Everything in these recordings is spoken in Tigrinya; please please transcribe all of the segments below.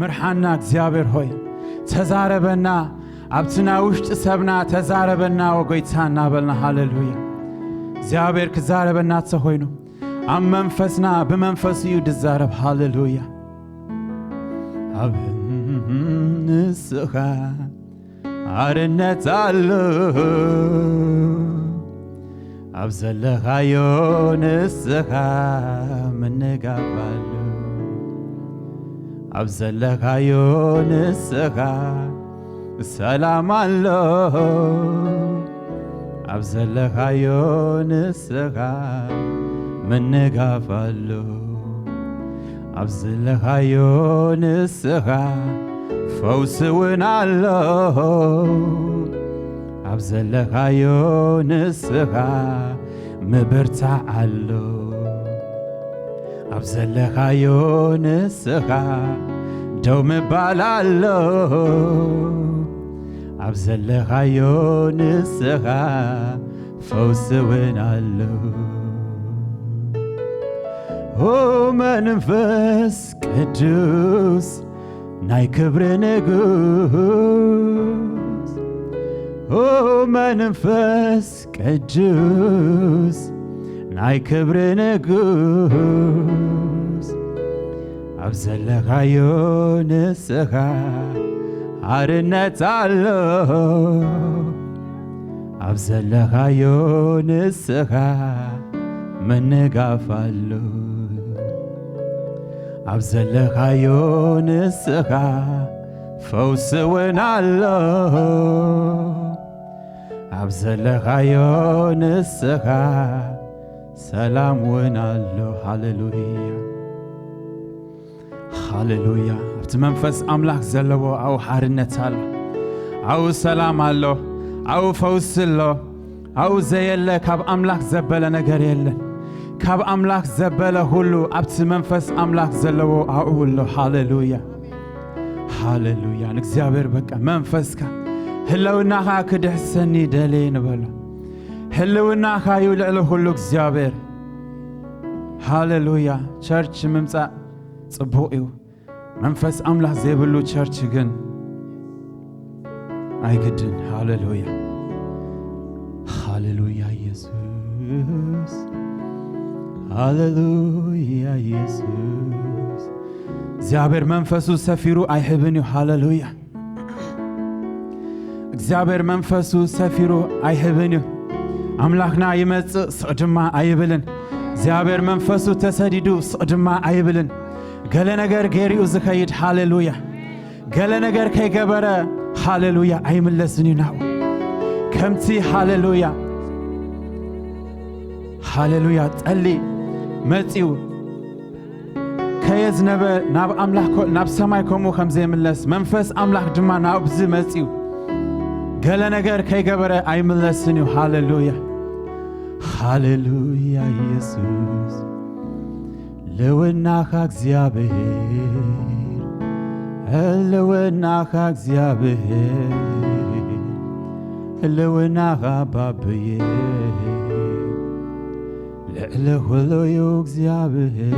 ምርሓና እግዚኣብሔር ሆይ፣ ተዛረበና፣ ኣብቲ ናይ ውሽጢ ሰብና ተዛረበና ወጎይታ እናበልና፣ ሃሌሉያ። እግዚኣብሔር ክዛረበና ተኾይኑ፣ ኣብ መንፈስና ብመንፈስ እዩ ድዛረብ። ሃሌሉያ። ኣብ ንስኻ ኣርነት ኣሎ፣ ኣብ ዘለኻዮ ንስኻ ምንጋፍ ኣሎ፣ ኣብ ዘለኻዮ ንስኻ ሰላም ኣሎ፣ ኣብ ዘለኻዮ ንስኻ ምንጋፍ ኣሎ፣ ኣብ ዘለኻዮ ንስኻ ፈውሲ እውን ኣሎ፣ ኣብ ዘለኻዮ ንስኻ ምብርታዕ ኣሎ፣ ኣብ ዘለኻዮ ንስኻ ደው ምባል ኣሎ፣ ኣብ ዘለኻዮ ንስኻ ፈውሲ እውን ኣሎ። ኦ መንፈስ ቅዱስ ናይ ክብሪ ንጉስ፣ ኦ መንፈስ ቅዱስ ናይ ክብሪ ንጉስ፣ ኣብ ዘለኻዮ ንስኻ ሓርነት ኣሎ፣ ኣብ ዘለኻዮ ንስኻ ምንጋፍ ኣሎ፣ ኣብ ዘለኻዮ ንስኻ ፈውሲ እውን ኣሎ፣ ኣብ ዘለኻዮ ንስኻ ሰላም እውን ኣሎ። ሃሌሉያ፣ ሃሌሉያ። ኣብቲ መንፈስ ኣምላኽ ዘለዎ ኣብኡ ሓርነት ኣሎ፣ ኣብኡ ሰላም ኣሎ፣ ኣብኡ ፈውሲ ኣሎ። ኣብኡ ዘየለ ካብ ኣምላኽ ዘበለ ነገር የለን። ካብ ኣምላኽ ዘበለ ሁሉ ኣብቲ መንፈስ ኣምላኽ ዘለዎ ኣብኡ ኣሎ። ሃሌሉያ፣ ሃሌሉያ። ንእግዚኣብሔር በቃ መንፈስካ ህልውናኻ ክድሕሰኒ ደልየ ንበሎ። ህልውናኻ እዩ ልዕሊ ኩሉ እግዚኣብሔር። ሃሌሉያ። ቸርች ምምጻእ ጽቡቕ እዩ። መንፈስ ኣምላኽ ዘይብሉ ቸርች ግን ኣይግድን። ሃሌሉያ፣ ሃሌሉያ ኢየሱስ፣ ሃሌሉያ ኢየሱስ። እግዚኣብሔር መንፈሱ ሰፊሩ ኣይህብን እዩ። ሃሌሉያ። እግዚኣብሔር መንፈሱ ሰፊሩ ኣይህብን እዩ። ኣምላኽና ይመጽእ ስቕ ድማ ኣይብልን። እግዚኣብሔር መንፈሱ ተሰዲዱ ስቕ ድማ ኣይብልን። ገለ ነገር ገይሩ እዩ ዝኸይድ። ሃሌሉያ። ገለ ነገር ከይገበረ፣ ሃሌሉያ፣ ኣይምለስን እዩ ናብኡ። ከምቲ፣ ሃሌሉያ፣ ሃሌሉያ፣ ጠሊ መጺኡ ከየዝነበ ናብ ኣምላኽ ኮ-፣ ናብ ሰማይ ከምኡ ከም ዘይምለስ፣ መንፈስ ኣምላኽ ድማ ናብዚ መጺኡ ገለ ነገር ከይገበረ ኣይምለስን እዩ። ሃሌሉያ፣ ሃሌሉያ ኢየሱስ። ህልውናኻ እግዚኣብሔር፣ ህልውናኻ እግዚኣብሔር፣ ህልውናኻ ባብየ ልዕሊ ኩሉ እዩ እግዚኣብሔር።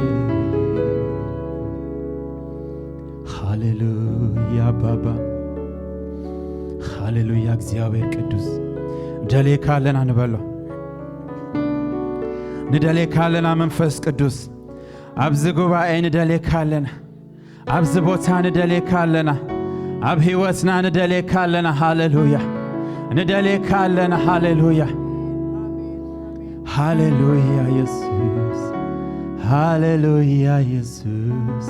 ሃሌሉያ ባባ፣ ሃሌሉያ እግዚኣብሔር ቅዱስ። ንደልየካ ኣለና ንበሎ፣ ንደልየካ ኣለና መንፈስ ቅዱስ። ኣብዚ ጉባኤ ንደልየካ ኣለና። ኣብዚ ቦታ ንደልየካ ኣለና። ኣብ ህይወትና ንደልየካ ኣለና። ሃሌሉያ። ንደልየካ ኣለና። ሃሌሉያ። ሃሌሉያ ኢየሱስ። ሃሌሉያ ኢየሱስ።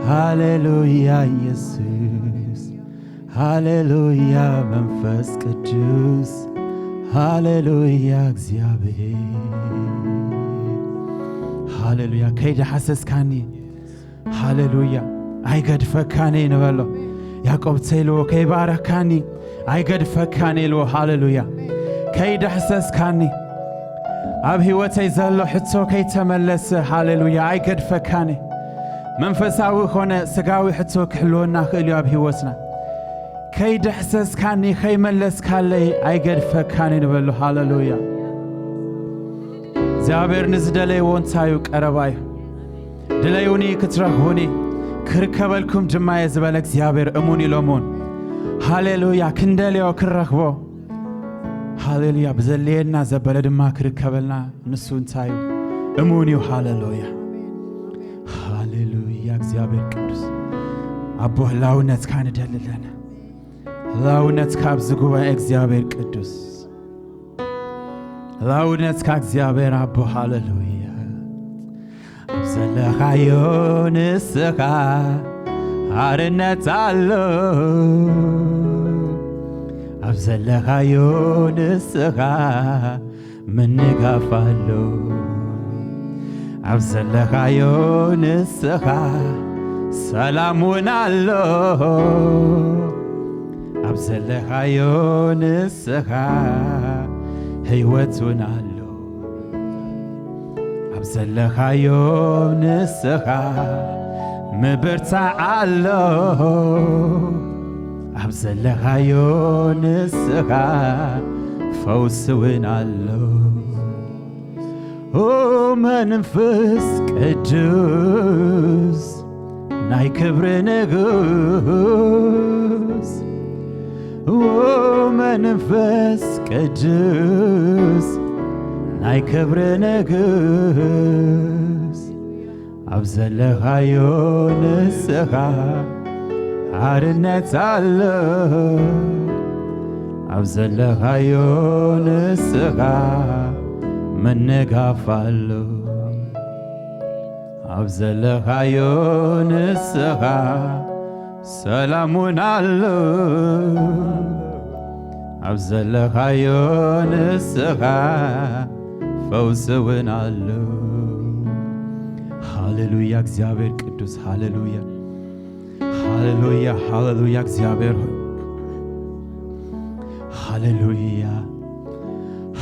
ሃሌሉያ ኢየሱስ። ሃሌሉያ መንፈስ ቅዱስ። ሃሌሉያ እግዚኣብሔር። ሃሌሉያ ከይደሓሰስካኒ። ሃሌሉያ ኣይገድፈካኒ ንበሎ። ያዕቆብ ተይልዎ ከይባረካኒ ኣይገድፈካኒ ኢልዎ። ሃሌሉያ ከይደሕሰስካኒ፣ ኣብ ህይወተይ ዘሎ ሕቶ ከይተመለሰ፣ ሃሌሉያ ኣይገድፈካኒ። መንፈሳዊ ኾነ ስጋዊ ሕቶ ክሕልወና ክእል እዩ ኣብ ህይወትና። ከይደሕሰስካኒ ከይመለስካለይ ኣይገድፈካኒ ንበሎ። ሃሌሉያ። እግዚኣብሔር ንዝደለይዎ እንታይ እዩ ቀረባ እዩ። ድለዩኒ ክትረኽቡኒ፣ ክርከበልኩም ድማ እየ ዝበለ እግዚኣብሔር እሙን ኢሎምውን። ሃሌሉያ። ክንደልዮ ክንረኽቦ። ሃሌሉያ። ብዘድልየና ዘበለ ድማ ክርከበልና ንሱ እንታይ እዩ? እሙን እዩ። ሃሌሉያ። ሃሌሉያ። እግዚኣብሔር ቅዱስ ኣቦ ህላውነትካ ንደሊ ኣለና። ህላውነትካ ኣብዚ ጉባኤ እግዚኣብሔር ቅዱስ፣ ህላውነትካ እግዚኣብሔር ኣቦ። ሃሌሉያ። ኣብ ዘለኻዮ ንስኻ ሓርነት ኣሎ። ኣብ ዘለኻዮ ንስኻ ምንጋፍ ኣሎ። ኣብ ዘለኻዮ ንስኻ ሰላም እውን ኣሎ። ኣብ ዘለኻዮ ንስኻ ህይወት እውን ኣሎ። ኣብ ዘለኻዮ ንስኻ ምብርታዕ ኣሎ። ኣብ ዘለኻዮ ንስኻ ፈውሲ እውን ኣሎ። ኦ መንፈስ ቅዱስ ናይ ክብሪ ንጉስ፣ ኦ መንፈስ ቅዱስ ናይ ክብሪ ንጉስ፣ ኣብ ዘለኻዮ ንስኻ ሓርነት ኣሎ። ኣብ ዘለኻዮ ንስኻ ምንጋፍ ኣሎ። ኣብ ዘለኻዮ ንስኻ ሰላም እውን ኣሎ። ኣብ ዘለኻዮ ንስኻ ፈውሲ እውን ኣሎ። ሃሌሉያ፣ እግዚኣብሔር ቅዱስ፣ ሃሌሉያ፣ ሃሌሉያ፣ ሃሌሉያ፣ እግዚኣብሔር ሆይ፣ ሃሌሉያ፣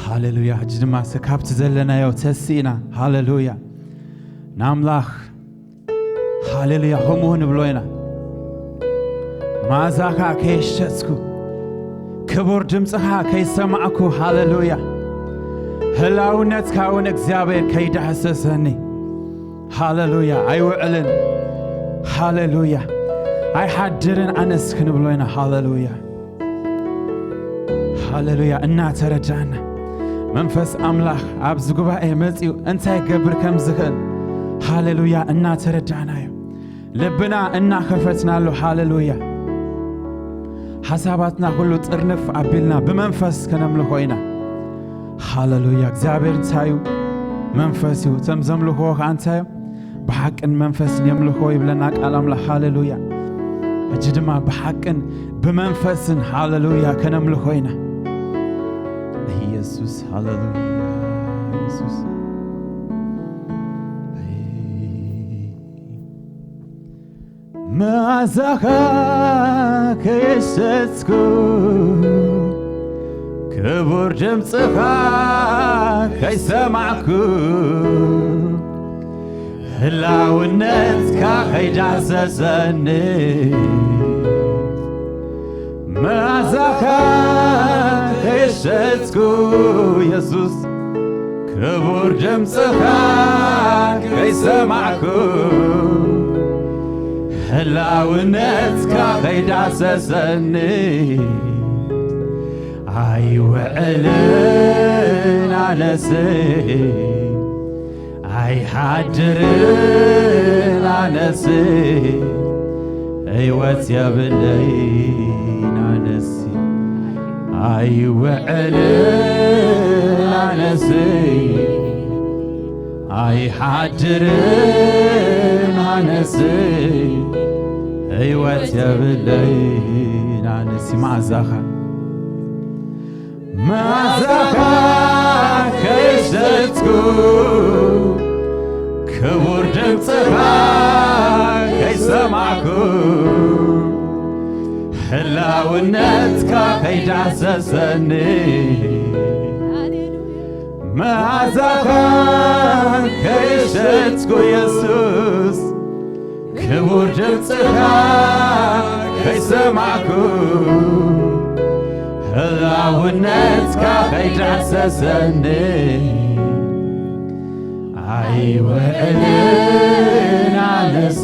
ሃሌሉያ። ሕጂ ድማ እስከ ካብቲ ዘለናዮ ተሲእና፣ ሃሌሉያ፣ ንኣምላኽ ሃሌሉያ፣ ከምኡ ንብሎ ኢና። መኣዛኻ ከየሸትኩ፣ ክቡር ድምፅኻ ከይሰማዕኩ፣ ሃሌሉያ፣ ህላውነትካ እውን እግዚኣብሔር ከይዳህሰሰኒ፣ ሃሌሉያ፣ ኣይውዕልን፣ ሃሌሉያ፣ ኣይሓድርን ኣነስ ክንብሎ ኢና። ሃሌሉያ፣ ሃሌሉያ። እናተረዳና መንፈስ ኣምላኽ ኣብዚ ጉባኤ መጺኡ እንታይ ክገብር ከም ዝኽእል፣ ሃሌሉያ፣ እናተረዳናዮ፣ ልብና እናኸፈትናሉ፣ ሃሌሉያ፣ ሓሳባትና ኩሉ ጥርንፍ ኣቢልና ብመንፈስ ከነምልኾ ኢና። ሃሌሉያ። እግዚኣብሔር እንታይ እዩ? መንፈስ እዩ። እቶም ዘምልኽዎ ኸዓ እንታይ እዮም? ብሓቅን መንፈስን የምልኽዎ ይብለና ቃል ኣምላኽ። ሃሌሉያ። ሕጂ ድማ ብሓቅን ብመንፈስን፣ ሃሌሉያ፣ ከነምልኾ ኢና። ኢየሱስ፣ ሃሌሉያ፣ ኢየሱስ። መኣዛኻ ከየሸትኩ፣ ክቡር ድምፅኻ ከይሰማዕኩ፣ ህላውነትካ ከይዳሰሰኒ፣ መኣዛኻ ከየሸትኩ፣ የሱስ፣ ክቡር ድምፅኻ ከይሰማዕኩ፣ ህላውነትካ ከይዳሰሰኒ፣ ኣይውዕልን ኣነስ፣ ኣይሓድርን ኣነስ፣ ህይወት የብለይን ኣነስ፣ ኣይውዕልን ኣነስ፣ ኣይሓድርን ኣነስ፣ ህይወት የብለይን ኣነስ። መኣዛኻ፣ መኣዛኻ ከይሸትኩ፣ ክቡር ድምፅኻ ከይሰማዕኩ፣ ህላውነትካ ከይዳሰሰኒ፣ መኣዛኻ ከይሸትኩ፣ የሱስ፣ ክቡር ድምፅኻ ከይሰማዕኩ፣ ህላውነትካ ከይዳሰሰኒ፣ ኣይውዕልን ኣነስ፣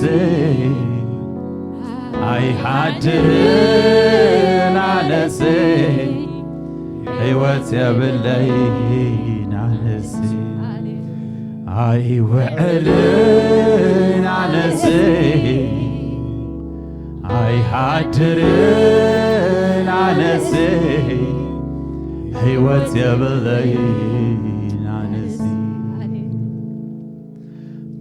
ድርን ኣነሲ ህይወት የብለይን ኣነሲ ኣይውዕልን ኣነሲ ኣይሓድርን ኣነሲ ህይወት የብለይን ኣነሲ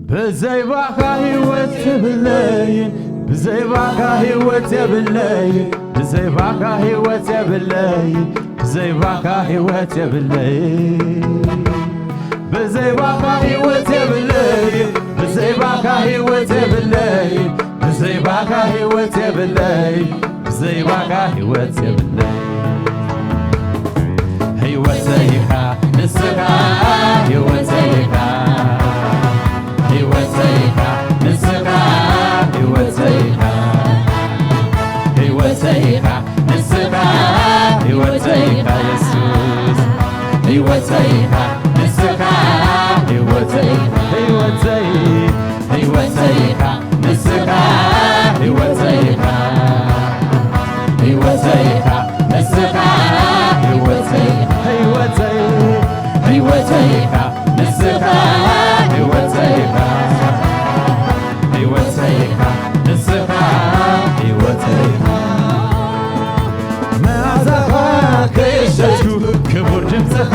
ብዘይ ባኻ ህይወት የብለይን ብዘይ ባኻ ህይወት የብለይን ብዘይ ባኻ ህይወት የብለይን ብዘይ ባኻ ህይወት የብለይን ብዘይ ባኻ ህይወት የብለይን ብዘይ ባኻ ህይወት የብለይን ብዘይ ባኻ ህይወት የብለይን ብዘይ ባኻ ህይወት የብለይን ህይወተይ ኢኻ ንስኻ ህይወተይ ኢኻ ህይወተይ ኢኻ ንስኻ ህይወተይ ኢኻ ህይወተይ ኢኻ ንስኻ ህይወተይ ኢኻ የሱስ ህይወተይ ኢኻ ንስኻ ህይወተይ ኢኻ ህይወተይ ህይወተይ ኢኻ ንስኻ ህይወተይ ኢኻ ህይወተይ ኢኻ ንስኻ ህይወተይ ኢኻ ህይወተይ ህይወተይ ኢኻ ንስኻ ህይወተይ ኢኻ ህይወተይ ኢኻ ንስኻ ህይወተይ ኢኻ መዓዛኻ ከየሸትኩ ክቡር ድምፅኻ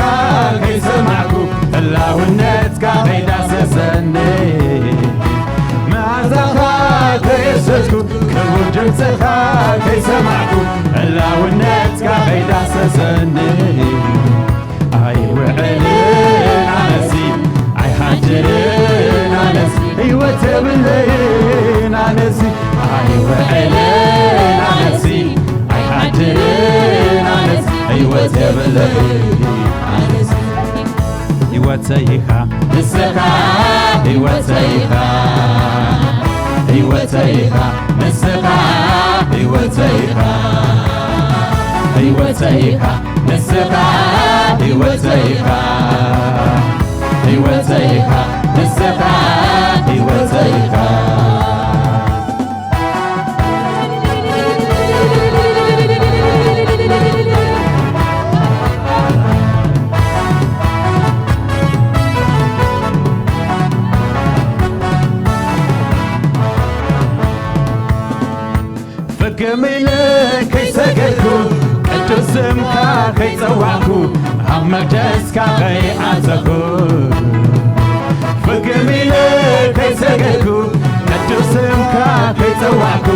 ከይሰማዕኩ ህላውነትካ ከይዳሰሰኒ መዓዛኻ ከየሸትኩ ክቡር ድምፅኻ ከይሰማዕኩ ህላውነትካ ከይዳሰሰኒ ኣይውዕልን ኣነሲ ኣይሓድርን ኣነሲ ህይወት የብለይን ኣነሲ ኣይውዕልን ኣነሲ ኣይሓድርን ኣነሲ ህይወት የብለይን ኣነሲ ህይወተይ ኢኻ ንስኻ ህይወተይ ኢኻ ህይወተይ ኢኻ ንስኻ ህይወተይ ኢኻ ህይወተይ ኢኻ ንስኻ ህይወተይ ኢኻ ህይወተይ ኢኻ ንስኻ ህይወተይ ኢኻ ፍግም ኢለ ከይሰገድኩ ቅዱስ ስምካ ከይጸዋዕኩ ኣብ መቅደስካ ከይኣተኹ ፍግም ኢለ ከይሰገድኩ ቅዱስ ስምካ ከይጸዋዕኩ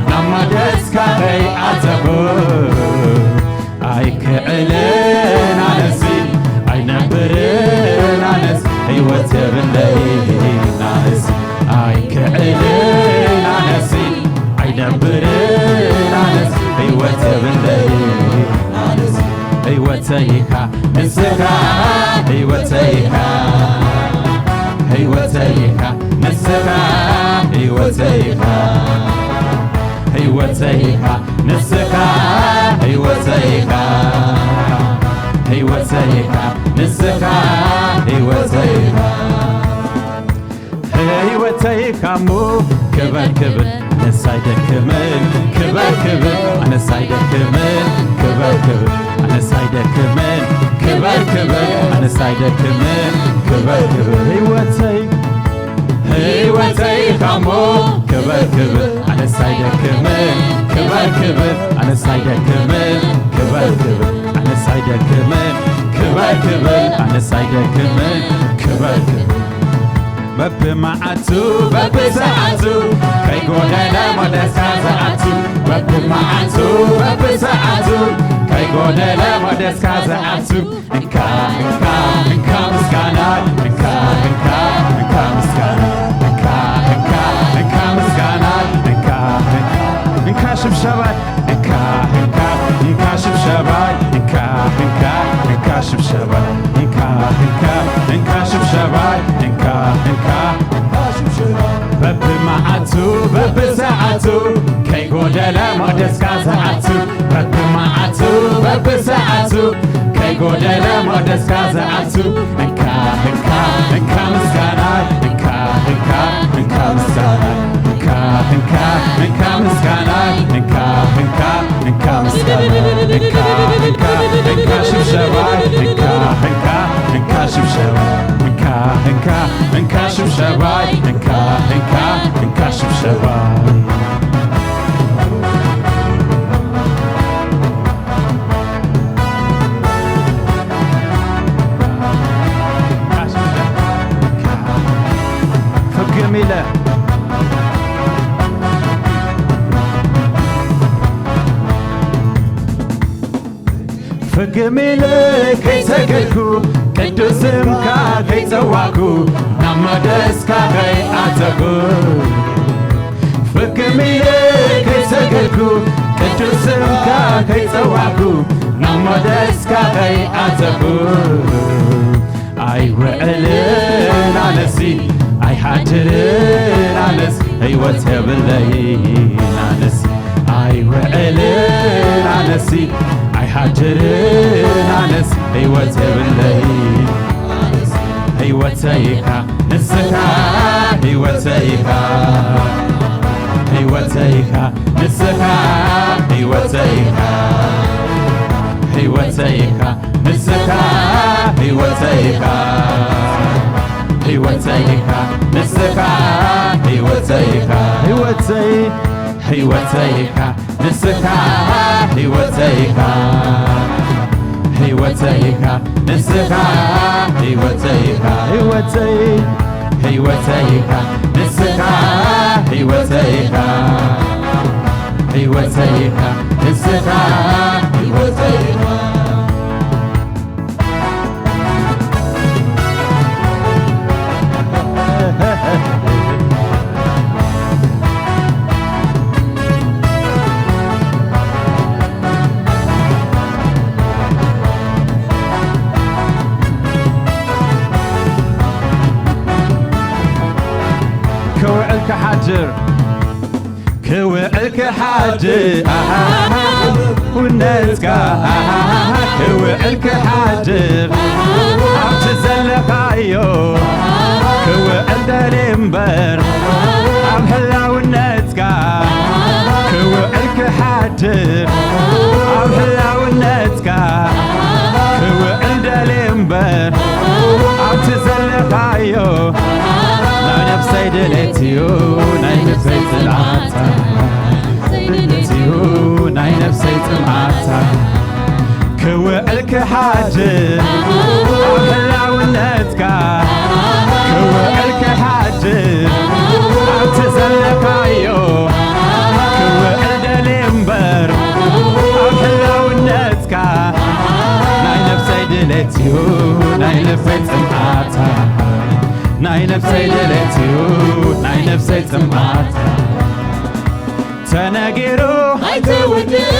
ናብ መቅደስካ ከይኣተኹ ኣይክዕልን ኣነሲ ኣይነብርን ኣነስ ህይወት የብለይን ኣነሲ ኣይክዕልን ኣነሲ ኣይነብርን ኣነስ ህይወት የብለይን ኣነሲ ህይወተይ ኢኻ ንስኻ ህይወተይ ኢኻ ህይወተይ ኢኻ ንስኻ ህይወተይ ኢኻ ህይወተይ ኢኻ ንስኻ ህይወተይ ኢኻ ህይወተይ ኢኻ ንስኻ ህይወተይ ኢኻ ህይወተይ ኢኻ እሞ ክበር ክብር ኣነስ ኣይደክምን ክበር ክብር ኣነስ ኣይደክምን ክበር ክብር ኣነስ ኣይደክምን ክበር ክብር ኣነስ ኣይደክምን ክበር ክብር ህይወተይ ህይወተይ ኢኻ እሞ ክበር ክብር ኣነስ ኣይደክምን ክበር ክብር ኣነስ ኣይደክምን ክበር ክብር ኣነስ ኣይደክምን ክበር ክብር ኣነስ ኣይደክምን ክበር ክብር በብመዓቱ በብሰዓቱ ከይጎደለ መደስካ ዝኣቱ በብመዓቱ በብሰዓቱ ከይጎደለ መደስካ ዝኣቱ እንካ እንካ እንካ ምስጋና እንካ እንካ እንካ ምስጋና እንካ እንካ እንካ ምስጋና እንካ እንካ እንካ ሽብሸባይ እንካ እንካ እንካ ሽብሸባይ እንካ እንካ እንካ ሽብሸባይ እንካ እንካ እንካ ሽብሸባይ እንካ እንካ በብመዓቱ በብሰዓቱ ከይጎደለ መደስካ ዝኣቱ በብመዓቱ በብሰዓቱ ከይጎደለ መደስካ ዝኣቱ እንካ እንካ እንካ ምስጋና እንካ እንካ እንካ ምስጋና እንካ እንካ እንካ ምስጋናይ፣ እንካ እንካ እንካ ምስጋናይ፣ እንካ እንካ እንካ ሽብሸባይ፣ እንካ እንካ እንካ ሽብሸባይ፣ እንካ እንካ እንካ ሽብሸባይ፣ እንካ እንካ እንካ ሽብሸባይ። ፍግም ኢለ ፍግም ኢለ ከይሰገድኩ፣ ቅዱስ ስምካ ከይጸዋዕኩ፣ ናብ መቅደስካ ከይኣተኹ። ፍግም ኢለ ከይሰገድኩ፣ ቅዱስ ስምካ ከይጸዋዕኩ፣ ናብ መቅደስካ ከይኣተኹ። ኣይውዕልን ኣነሲ፣ ኣይሓድርን ኣነስ፣ ህይወት የብለይን ኣነስ። ኣይውዕልን ኣነሲ፣ ኣይሓድርን ኣነስ፣ ህይወት የብለይን። ህይወተይ ኢኻ ንስኻ፣ ህይወተይ ኢኻ፣ ህይወተይ ኢኻ ንስኻ፣ ህይወተይ ኢኻ፣ ህይወተይ ኢኻ ንስኻ፣ ህይወተይ ኢኻ፣ ህይወተይ ኢኻ ንስኻ፣ ህይወተይ ኢኻ፣ ህይወተይ፣ ህይወተይ ኢኻ ንስኻ፣ ህይወተይ ኢኻ፣ ህይወተይ ኢኻ ንስኻ፣ ህይወተይ ኢኻ፣ ህይወተይ፣ ህይወተይ ኢኻ ንስኻ፣ ህይወተይ ኢኻ፣ ህይወተይ ኢኻ ንስኻ፣ ህይወተይ ኢኻ። ክውዕል ክሓድር፣ ክውዕል ክሓድር፣ ኣሃ፣ ውነትካ፣ ኣሃ፣ ክውዕል ክሓድር፣ ኣብቲ ዘለኻዮ ክውዕል ደልየ እምበር፣ ኣብ ህላውነትካ ክውዕል ክሓድር፣ ኣብ ህላውነትካ ክውዕል ደልየ እምበር፣ ኣብቲ ዘለኻዮ ናይ ነፍሰይ ድሌት እዩ፣ ናይ ነፍሰይ ጽልኣታ እዩ፣ ናይ ነፍሰይ ጽምኣታ። ክውዕል ክሓድር ኣብ ህላውነትካ፣ ክውዕል ክሓድር ኣብቲ ዘለኻዮ፣ ክውዕል ደልየ እምበር ኣብ ህላውነትካ። ናይ ነፍሰይ ድሌት እዩ፣ ናይ ልበይ ጽምኣታ፣ ናይ ነፍሰይ ድሌት እዩ፣ ናይ ነፍሰይ ጽምኣታ። ተነጊሩ ኣይተወድእ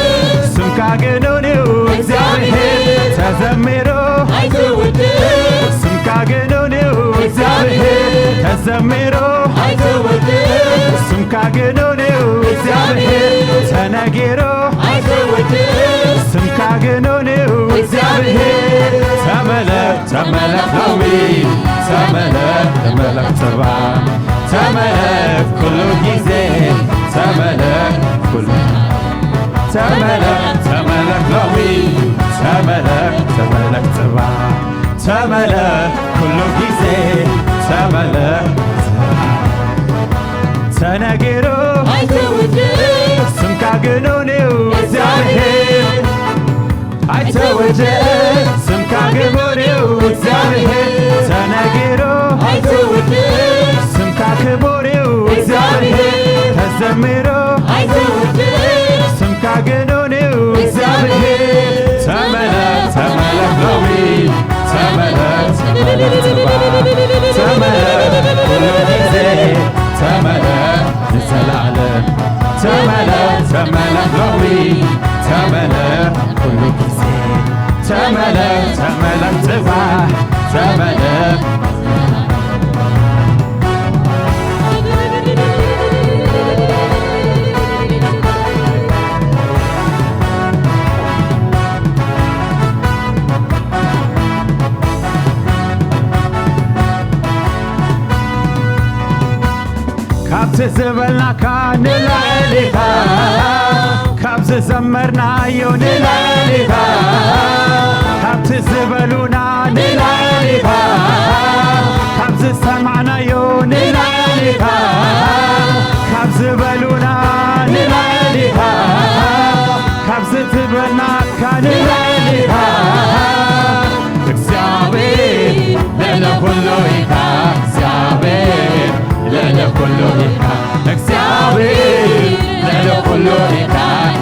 ስምካ ግኑን እዩ እግዚኣብሔር፣ ተዘሚሩ ኣይተወድእ ስምካ ግኑን እዩ እግዚኣብሔር፣ ተዘሚሩ ኣይተወድእ ስምካ ግኑን እዩ እግዚኣብሔር፣ ተነጊሩ ኣይተወድእ ስምካ ግኑን እዩ እግዚኣብሔር። ተመለኽ ተመለኽ ሎሚ፣ ተመለኽ ተመለኽ ጽባሕ፣ ተመለኽ ኩሉ ግዜ፣ ተመለኽ ኩሉ፣ ተመለኽ ተመለኽ ሎሚ፣ ተመለኽ ተመለኽ ጽባሕ፣ ተመለኽ ኩሉ ግዜ፣ ተመለኽ። ተነጊሩ ኣይተወድእ ስምካ ግኑን እዩ እግዚኣብሔር፣ ኣይተወድእ ስምካ ግኑን እዩ እግዚኣብሔር፣ ተነጊሩ ኣይተወድእ ስምካ ክቡር እዩ እግዚኣብሔር፣ ተዘሚሩ ኣይተወድእ ስምካ ግኑን እዩ እግዚኣብሔር። ተመለኽ ተመለኽ ሎሚ፣ ተመለኽ ተመለኽ ጽባሕ፣ ተመለኽ ኩሉ ግዜ፣ ተመለኽ ንዘለኣለም። ተመለኽ ተመለኽ ሎሚ፣ ተመለኽ ኩሉ ግዜ፣ ተመለኽ ተመለኽ ጽባሕ፣ ተመለኽ። ካብቲ ዝበልናካ ንላዕሊኻ፣ ካብ ዝዘመርናዮ ንላዕሊኻ፣ ካብቲ ዝበሉና ንላዕሊኻ፣ ካብ ዝሰማዕናዮ ንላዕሊኻ፣ ካብ ዝበሉና ንላዕሊኻ፣ ካብ ዝትበልናካ ንላዕሊኻ። እግዚኣብሔር ልዕሊ ኩሉ ኢኻ፣ እግዚኣብሔር ልዕሊ ኩሉ ኢኻ፣ እግዚኣብሔር ልዕሊ ኩሉ ኢኻ፣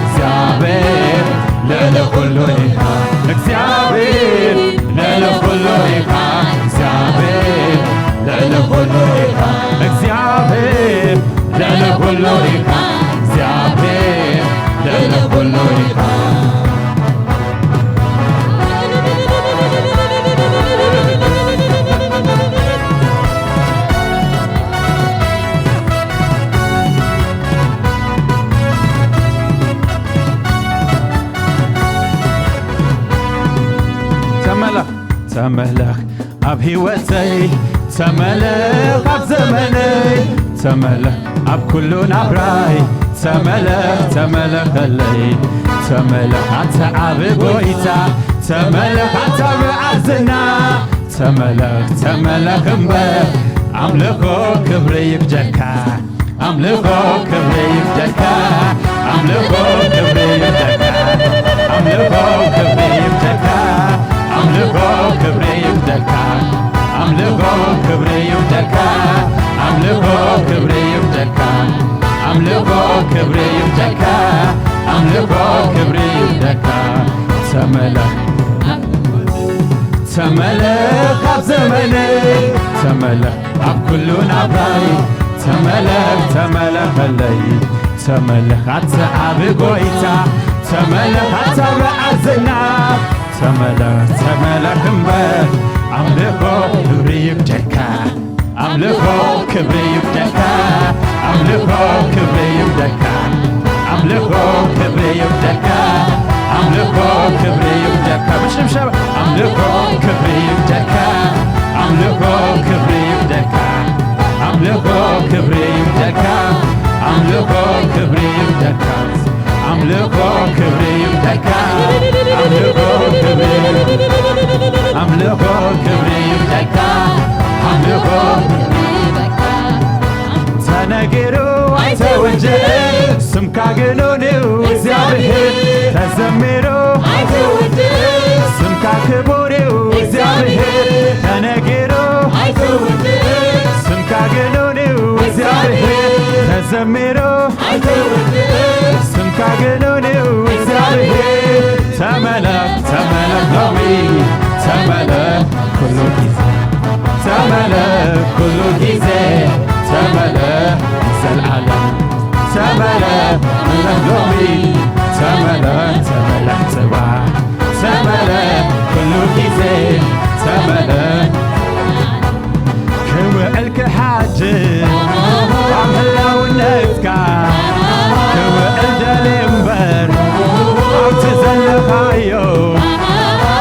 እግዚኣብሔር ልዕሊ ኩሉ ኢኻ፣ እግዚኣብሔር ልዕሊ ኩሉ ኢኻ፣ እግዚኣብሔር ልዕሊ ኩሉ ኢኻ፣ እግዚኣብሔር ልዕሊ ኩሉ ኢኻ፣ እግዚኣብሔር ልዕሊ ኩሉ ኢኻ። ተመለኽ፣ ተመለኽ ኣብ ህይወተይ፣ ተመለኽ ኣብ ዘመነይ፣ ተመለኽ ኣብ ኩሉ ናብራይ፣ ተመለኽ፣ ተመለኸለይ፣ ተመለኽ ኣንተ ዓቢ ጎይታ፣ ተመለኽ ኣንተ በዓል ዝና፣ ተመለኽ፣ ተመለኽ እምበር ኣምልኾ ክብሪ ይግጀካ። ኣምልኾ ክብሪ ይብደልካ፣ ኣምልኾ ክብሪ ይብደልካ፣ ኣምልኾ ክብሪ ይብደልካ፣ ኣምልኾ ክብሪ ይብደልካ፣ ኣምልኾ ክብሪ ይብደልካ፣ ኣምልኾ ክብሪ ይብደልካ፣ ኣምልኾ ክብሪ ይብደልካ፣ ኣምልኾ ክብሪ ይብደልካ። ተመለኽ፣ ተመለኽ ኣብ ዘመነይ፣ ተመለኽ ኣብ ኩሉ ናብራይ፣ ተመለኽ፣ ተመለኸለይ፣ ተመለኽ ኣንተ ዓቢ ጎይታ፣ ተመለኽ ኣንተ በዓል ዝና፣ ተመለኽ፣ ተመለኽ እምበር ኣምልኾ ክብሪ ይብደልካ፣ ኣምልኾ ክብሪ ይብደልካ፣ ኣምልኾ ክብሪ ይብደልካ፣ ኣምልኾ ክብሪ ይብደልካ፣ ኣምልኾ ክብሪ ይብደልካ፣ ብሽምሸባ ኣምልኾ ክብሪ ይብደልካ፣ ኣምልኾ ክብሪ ይብደልካ፣ ኣምልኾ ክብሪ ይብደልካ፣ ኣምልኾ ክብሪ ይብደልካ፣ ኣምልኾ ክብሪ ይብደልካ፣ ኣምልኾ ክብሪ፣ ኣምልኾ ክብሪ ይብደልካ፣ ኣምልኾ ተነጊሩ ኣይተወድእን ስምካ ግኑን እዩ እግዚኣብሔር። ተዘሚሩ ኣይተወድእን ስምካ ክቡር እዩ እግዚኣብሔር። ተነጊሩ ኣይተወድእን ስምካ ግኑን እዩ እግዚኣብሔር። ተዘሚሩ ኣይተወድእን ስምካ ግኑን እዩ እግዚኣብሔር። ተመለኽ፣ ተመለኽ ሎሚ፣ ተመለኽ ኩሉ ግዜ፣ ተመለኽ ኩሉ ግዜ፣ ተመለኽ ንዘለዓለም። ተመለኽ፣ ተመለኽ ሎሚ፣ ተመለኽ፣ ተመለኽ ጽባሕ፣ ተመለኽ ኩሉ ግዜ፣ ተመለኽ ክውዕል ክሓድር ኣብ ህላውነትካ ክውዕል ደልየ እምበር ኣብቲ ዘለኻዮ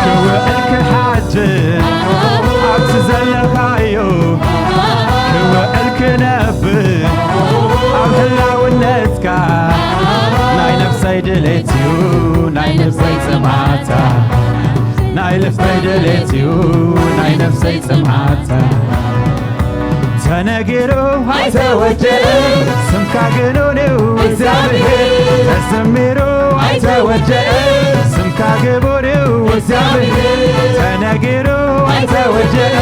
ክውዕል ክሓድር ኣብቲ ዘለኻዮ ክውዕል ክነብር ኣብ ህላውነትካ ናይ ነፍሰይ ድሌት እዩ ናይ ልበይ ጽምኣታ ናይ ልበይ ድሌት እዩ ናይ ነፍሰይ ጽምኣታ ተነጊሩ ኣይተወድእን ስምካ ግኑን እዩ እግዚኣብሔር ተዘሚሩ ኣይተወድእን ስምካ ግቡር እዩ እግዚኣብሔር ተነጊሩ ኣይተወድእን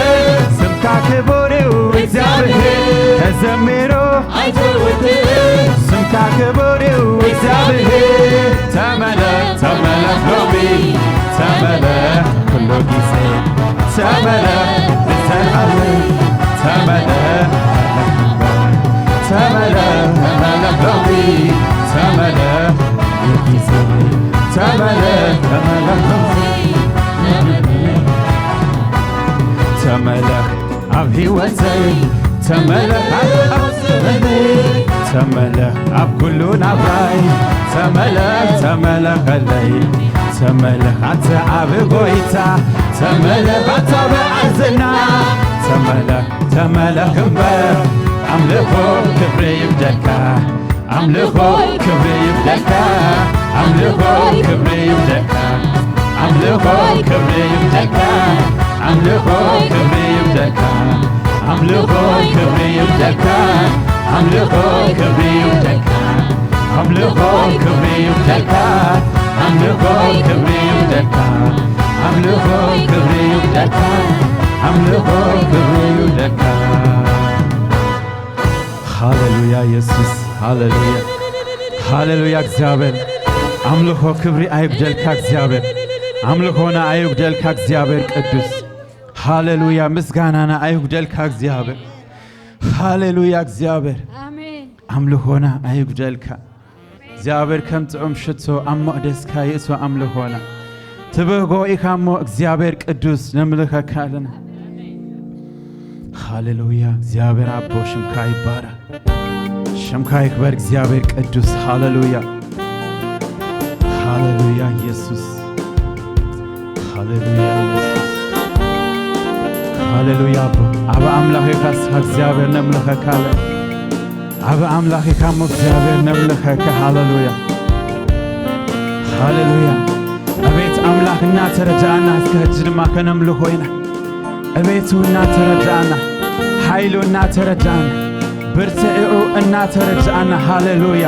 ስምካ ክቡር እዩ እግዚኣብሔር ተዘሚሩ ኣይተወድእን ስምካ ክቡር እዩ እግዚኣብሔር ተመለኽ ተመለኽ ሎሚ ተመለኽ ኩሉ ግዜ ተመለኽ ንዘለዓለም ተመለኽ ተመለኽ ተመለኽ ሎሚ ተመለኽ ኩሉ ግዜ ተመለኽ ተመለኽ ሎሚ ተመለኽ ኣብ ህይወተይ ተመለኽ ኣብ ዘመነይ ተመለኽ ኣብ ኩሉ ናብራይ ተመለኽ ተመለኸለይ ተመለኽ ኣንተ ዓቢ ጎይታ ተመለኽ ኣንተ በዓል ዝና ተመለኽ ተመለኽ እምበር ኣምልኾ ክብሪ ይብደልካ፣ ኣምልኾ ክብሪ ይብደልካ፣ ኣምልኾ ክብሪ ይብደልካ፣ ኣምልኾ ክብሪ ይብደልካ፣ ኣምልኾ ክብሪ ይብደልካ፣ ኣምልኾ ክብሪ ይብደልካ፣ ኣምልኾ ክብሪ ይብደልካ፣ ኣምልኾ ክብሪ ይብደልካ፣ ኣምልኾ ክብሪ ይብደልካ፣ ኣምልኾ ክብሪ ይብደልካ፣ ኣምልኾ ክብሪ ይብደልካ። ሃሌሉያ የሱስ፣ ሃሌሉያ፣ ሃሌሉያ እግዚኣብሔር። ኣምልኾ ክብሪ ኣይጉደልካ እግዚኣብሔር፣ ኣምልኾና ኣይጉደልካ እግዚኣብሔር ቅዱስ። ሃሌሉያ ምስጋናና ኣይጉደልካ እግዚኣብሔር፣ ሃሌሉያ እግዚኣብሔር። ኣሜን። ኣምልኾና ኣይጉደልካ እግዚኣብሔር። ከም ጥዑም ሽቶ ኣብ መቕደስካ ይእቶ ኣምልኾና። ትብህጎ ኢኻ እሞ እግዚኣብሔር ቅዱስ ነምልኸካ ኣለና። ሃሌሉያ እግዚኣብሔር ኣቦ ሽምካ ይባረክ፣ ሽምካ ይክበር እግዚኣብሔር ቅዱስ። ሃሌሉያ፣ ሃሌሉያ የሱስ፣ ሃሌሉያ የሱስ፣ ሃሌሉያ ኣቦ። ኣብ ኣምላኽ ኢኻ እስኻ እግዚኣብሔር ነምልኸካ ኣለና። ኣብ ኣምላኽ ኢኻ እሞ እግዚኣብሔር ነምልኸካ። ሃሌሉያ፣ ሃሌሉያ። ኣቤት ኣምላኽ እናተረዳእና እስከ ሕጂ ድማ ከነምልኾ ኢና። ኣቤቱ እናተረዳእና፣ ሓይሉ እናተረዳእና፣ ብርትዕኡ እናተረዳእና፣ ሃሌሉያ፣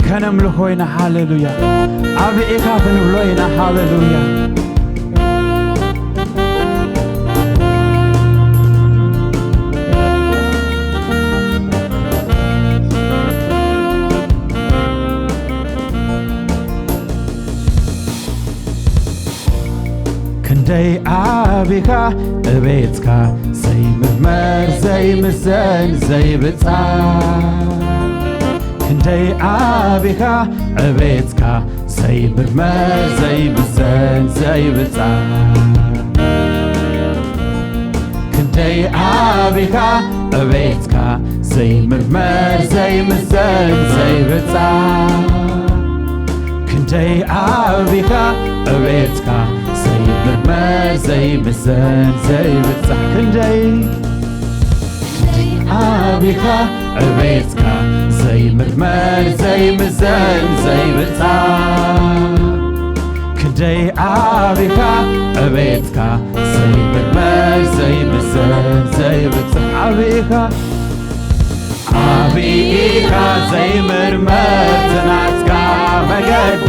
ከነምልኾ ኢና። ሃሌሉያ፣ ዓቢ ኢኻ ክንብሎ ኢና። ሃሌሉያ። ክንደይ ዓቢኻ እቤትካ ዘይምርመር ዘይምዘን ዘይብጻ። ክንደይ ዓቢኻ እቤትካ ዘይምርመር ዘይምዘን ዘይብጻ። ክንደይ ዓቢኻ እቤትካ ዘይምርመር ዘይምዘን ዘይብጻ። ክንደይ ዓቢኻ እቤትካ ዘይምርመር ዘይምዘን ዘይብጻ። ክንደይ ዓቢኻ እቤትካ ዘይምርመር ዘይምዘን ዘይብጻ። ክንደይ ዓቢኻ እቤትካ ዘይምርመር ዘይምዘን ዘይብጻ። ዓቢኻ ዓቢኻ ዘይምርመር ትናትካ መገዲ።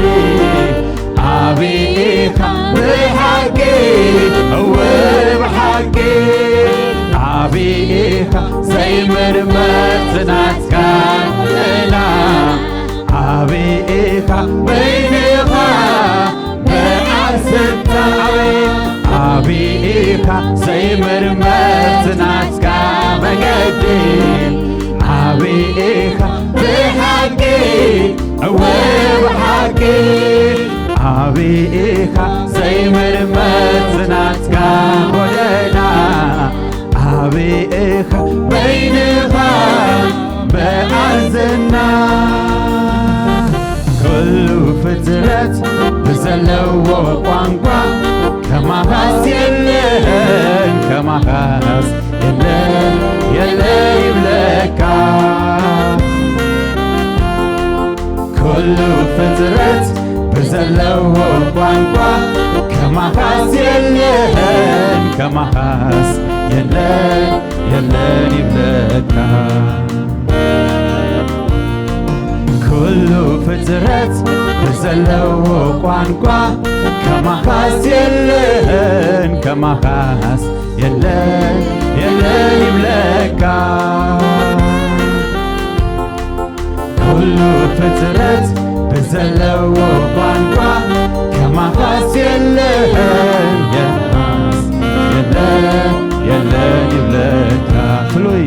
ዓቢኻ ብሓቂ እወ ብሓቂ። ዓቢኻ ዘይምርመር ትናትካ ና። ዓቢኻ በይንኻ ብዓዘታ። ዓቢኻ ዘይምርመር ትናትካ መገዲ። ዓቢኻ ብሓቂ እወ ብሓቂ። ዓቢኻ ዘይምርመር ትናትካ ጎደና። ዓቢኻ በይንኻ ብዓዘና። ኩሉ ፍጥረት ብዘለዎ ቋንቋ ከማኻስ የለን፣ ከማኻስ የለን፣ የለን ይብለካ። ኩሉ ፍጥረት ብዘለዎ ቋንቋ ከማኻስ የለን፣ ከማኻስ የለን፣ የለን ይብለካ። ኩሉ ፍጥረት ብዘለዎ ቋንቋ ከማኻስ የለን፣ ከማኻስ የለን፣ የለን ይብለካ። ኩሉ ፍጥረት ብዘለዎ ቋንቋ ከማኻስ የለን፣ ከማኻስ የለን፣ የለን ይብለካ። ፍሉይ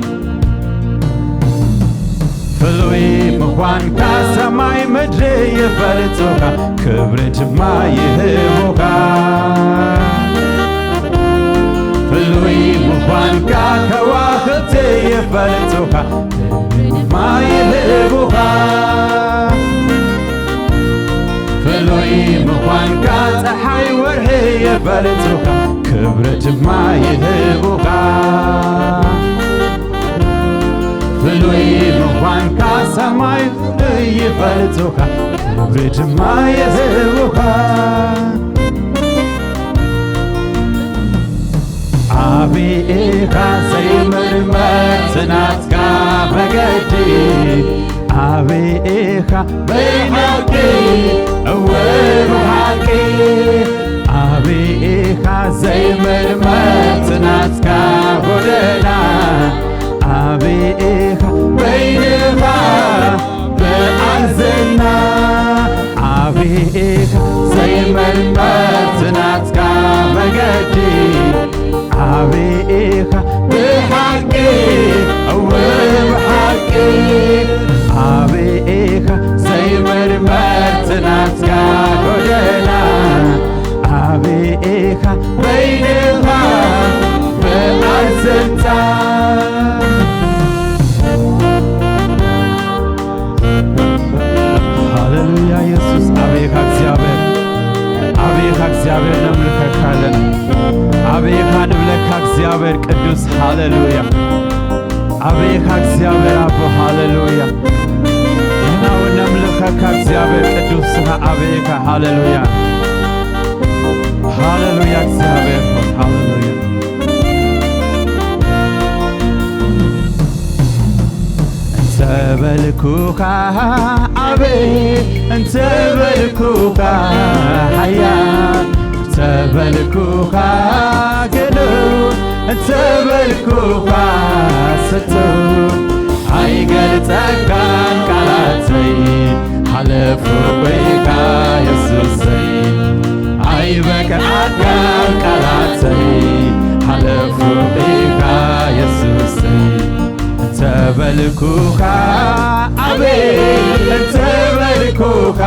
ፍሉይ ምዃንካ ሰማይ ምድሪ ይፈልጡኻ፣ ክብሪ ድማ ይህቡኻ። ፍሉይ ምዃንካ ከዋኽብቲ ይፈልጡኻ፣ ክብሪ ድማ ይህቡኻ። ፍሉይ ምዃንካ ጸሓይ ወርሒ ይፈልጡኻ፣ ክብሪ ድማ ይህቡኻ። ምዃንካ ሰማይ ይፈልጡኻ፣ ክብሪ ድማ ይህቡኻ። ኣበይ ኢኻ ዘይምርመር ናትካ መገዲ፣ ኣበይ ኢኻ በይናኪ እወ ብሓቂ፣ ኣበይ ኢኻ ዘይምርመር ናትካ ጎደና፣ ኣበይ ኢኻ በይንኻ ብኣዝና፣ ኣበይ ኢኻ ዘይምርመር ናትካ መገዲ፣ ኣበይ ኢኻ ብሓቂ እወ ብሓቂ፣ ኣበይ ኢኻ ዘይምርመር ናትካ ጎደና፣ ኣበይ ኢኻ በይንኻ ብኣዝንታ። ሃሌሉያ የሱስ፣ ኣበይኻ እግዚኣብሔር፣ ኣበይኻ እግዚኣብሔር ነምልኸካ ኣለና። ኣበይኻ ንብለካ እግዚኣብሔር ቅዱስ፣ ሃሌሉያ። ኣበይኻ እግዚኣብሔር ኣቦ፣ ሃሌሉያ። ንሕና እውን ነምልኸካ እግዚኣብሔር ቅዱስ ስኻ ኣበይኻ፣ ሃሌሉያ። ሃሌሉያ እግዚኣብሔር ሆይ፣ ሃሌሉያ። እንተበልኩኻ ኣበይ፣ እንተበልኩኻ ሓያል፣ እንተበልኩኻ ግኑን፣ እንተበልኩኻ ስቱር፣ ኣይገልጸካን ቃላተይ፣ ሓለፉ ኢኻ የሱሰይ። ኣይበቅዓካን ቃላተይ፣ ሓለፉ ኢኻ የሱሰይ። እንተበልኩኻ ኣቤት፣ እንተበልኩኻ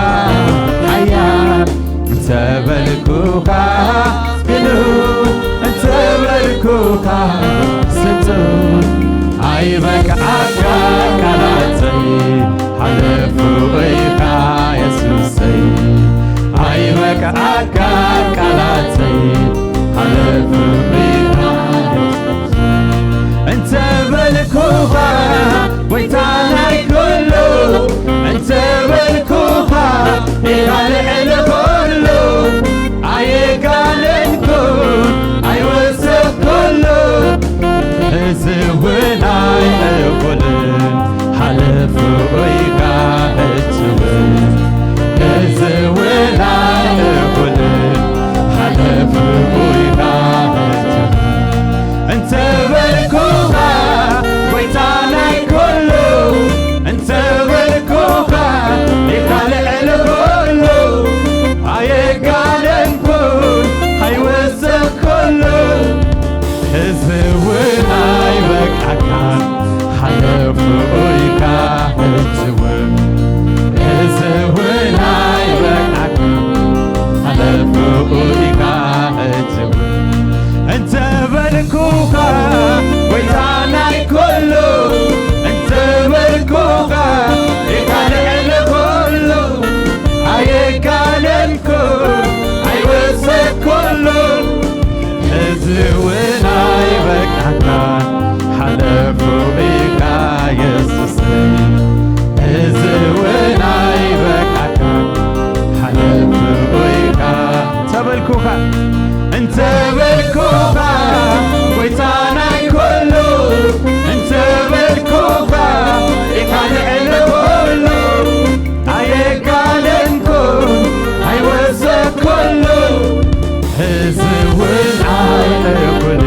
ሓያል፣ እንተበልኩኻ ግኑን፣ እንተበልኩኻ ስጡር፣ ኣይበቅዓካን ቃላተይ፣ ሓለፉ ኢኻ የሱሰይ። ኣይበቅዓካን ቃላተይ፣ ሓለፉ ኢኻ የሱሰይ። እንተበልኩኻ ጎይታ ናይ ኩሉ፣ እንተበልኩኻ ኢኻ ልዕሊ ኩሉ፣ ኣየጋነንኩን ኣይወሰኽኩሉን። እዚ እውን ኣይእኹልን፣ ሓለፉ ኢኻ ሕጂ እውን። እዚ እውን ኣይእኹልን፣ ሓለፉ ኢኻ ሕጂ እውን። እንተበልኩኻ ጎይታ ናይ ኩሉ፣ እንተበልኩኻ ኢኻ ልዕሊ ኩሉ፣ ኣየጋነንኩን ኣይወሰኽኩሉን። እዚ እውን ኣይበቃካን፣ ሓለፉ ኢኻ ሕጂ እውን። እዚ እውን ኣይበቃካን፣ ሓለፉ ኢኻ ሕጂ እውን። እንተበልኩኻ ጎይታ ናይ ኩሉ፣ እንተበልኩኻ ኢኻ ልዕሊ ኩሉ፣ ኣየጋነንኩን ኣይወሰኽኩሉን። እዚ እውን ኣይበቃካን፣ ሓለፉ ኢኻ የሱሰይ። እዚ እውን ኣይበቃካን፣ ሓለፉ ኢኻ። እንተበልኩኻ፣ እንተበልኩኻ ጎይታ ናይ ኩሉ፣ እንተበልኩኻ ኢኻ ልዕሊ ኩሉ፣ ኣየጋነንኩን ኣይወሰኽኩሉን። እዚ እውን ኣይእኹልን፣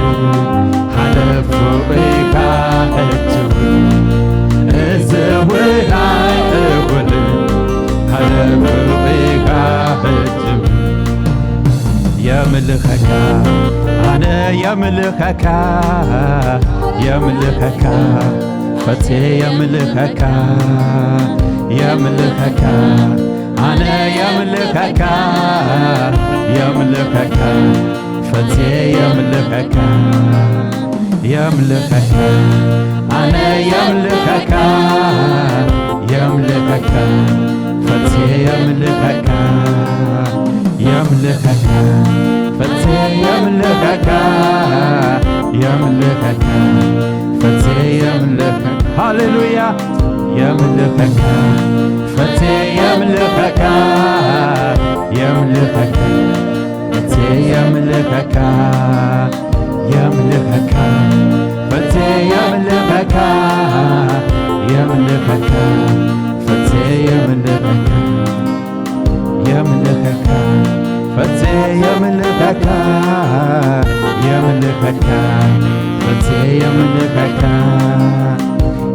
ሓለፉ ኢኻ ሕጂ እውን። እዚ እውን ኣይእኹልን፣ ሓለፉ ኢኻ ሕጂ እውን። የምልኸካ፣ ኣነ የምልኸካ፣ የምልኸካ፣ ፈቴ የምልኸካ፣ የምልኸካ፣ ኣነ የምልኸካ፣ የምልኸካ፣ ፈቴ የምልኸካ፣ የምልኸካ፣ ኣነ የምልኸካ፣ የምልኸካ፣ ፈቴ የምልኸካ፣ የምልኸካ፣ ፈቴ የምልኸካ፣ የምልኸካ፣ ፈቴ የምልኸካ። ሃሌሉያ። የምልኸካ ፈቴ የምልኸካ የምልኸካ ፈቴ የምልኸካ የምልኸካ ፈቴ የምልኸካ የምልኸካ ፈቴ የምልኸካ የምልኸካ ፈቴ የምልኸካ የምልኸካ ፈቴ የምልኸካ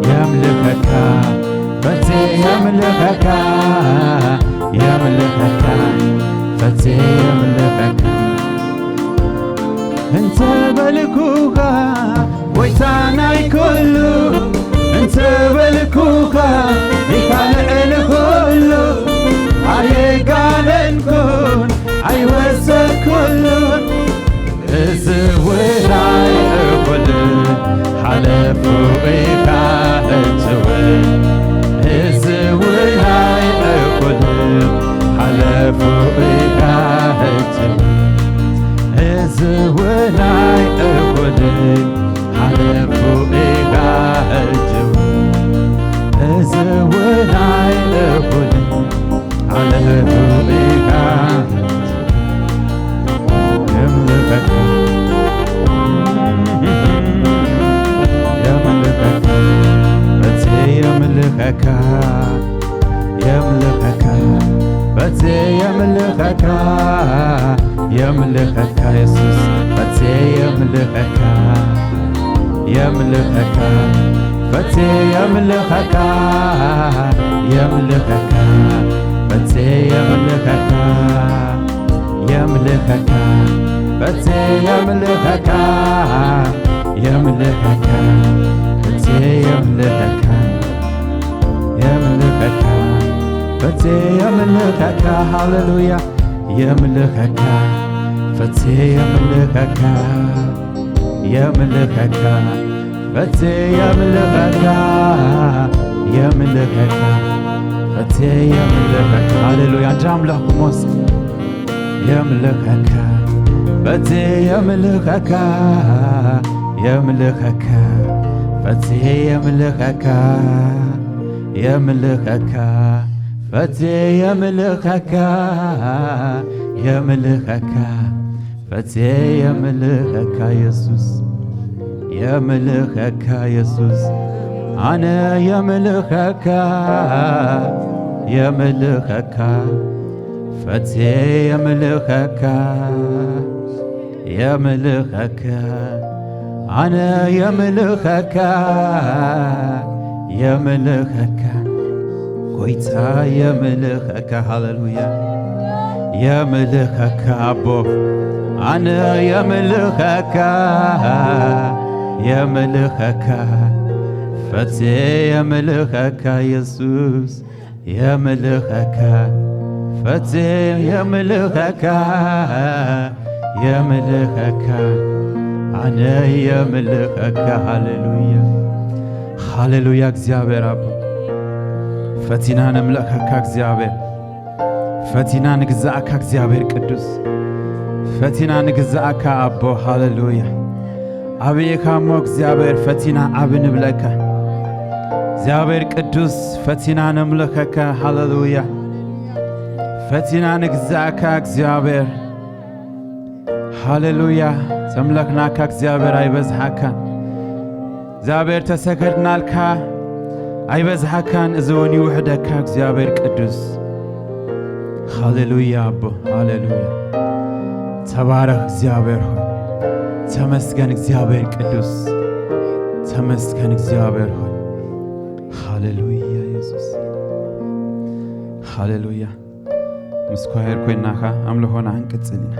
የምልኸካ ፈቴ የምልኸካ የምልኸካ ፈቴ የምልኸካ እንተ በልኩኻ ጎይታ ናይ ኩሉ እንተ በልኩኻ ኢኻ ልዕሊ ኩሉ ኣየጋነንኩን ኣይወሰድኩሉን እዚ ውራይ እኹል ሓለፉ ኢኻ ሕጅውን እዚ ውራይ እኹል ሓለፉ ኢኻ ሕጅውን እዚ ውራይ እኹል ሓለፉ ኢኻ ሕጅውን እዚ ውራይ እኹል ሓለፉ ኢኻ የምልኸካ የምልኸካ በቲ የምልኸካ የምልኸካ በቲ የምልኸካ የምልኸካ የሱስ በቲ የምልኸካ የምልኸካ በቲ የምልኸካ የምልኸካ በቲ የምልኸካ የምልኸካ በቲ የምልኸካ የምልኸካ በቲ የምልኸካ የምልኸካ በቲ የምልኸካ ሃሌሉያ የምልኸካ በቲ የምልኸካ የምልኸካ በቲ የምልኸካ የምልኸካ በቲ የምልኸካ ሃሌሉያ እንደ አምላኩ ሞስ የምልኸካ በቲ የምልኸካ የምልኸካ በቲ የምልኸካ የምልኸካ በቲ የምልኸካ የምልኸካ በቲ የምልኸካ የሱስ የምልኸካ የሱስ ኣነ የምልኸካ የምልኸካ ፈቴ የምልኸካ የምልኸካ ኣነ የምልኸካ የምልኸካ ጎይታ የምልኸካ ሃሌሉያ የምልኸካ ኣቦ ኣነ የምልኸካ የምልኸካ ፈቴ የምልኸካ የሱስ የምልኸካ ፈቴ የምልኸካ የምልኸካ ኣነ የምልኸካ ሃሌሉያ ሃሌሉያ እግዚኣብሔር ኣቦ ፈቲና ነምልኸካ እግዚኣብሔር ፈቲና ንግዛእካ እግዚኣብሔር ቅዱስ ፈቲና ንግዛእካ ኣቦ ሃሌሉያ ኣበየካ እሞ እግዚኣብሔር ፈቲና ዓቢ ንብለካ እግዚኣብሔር ቅዱስ ፈቲና ነምልኸካ ሃሌሉያ ፈቲና ንግዛእካ እግዚኣብሔር ሃሌሉያ ተምለኽናካ እግዚኣብሔር ኣይበዝሓካን እግዚኣብሔር ተሰገድናልካ ኣይበዝሓካን እዚ እውን ይውሕደካ እግዚኣብሔር ቅዱስ ሃሌሉያ ኣቦ ሃሌሉያ ተባረኽ እግዚኣብሔር ሆይ ተመስገን እግዚኣብሔር ቅዱስ ተመስገን እግዚኣብሔር ሆይ ሃሌሉያ የሱስ ሃሌሉያ ምስ ኳየር ኮይናኻ ኣምልኾና ክንቅጽል ኢና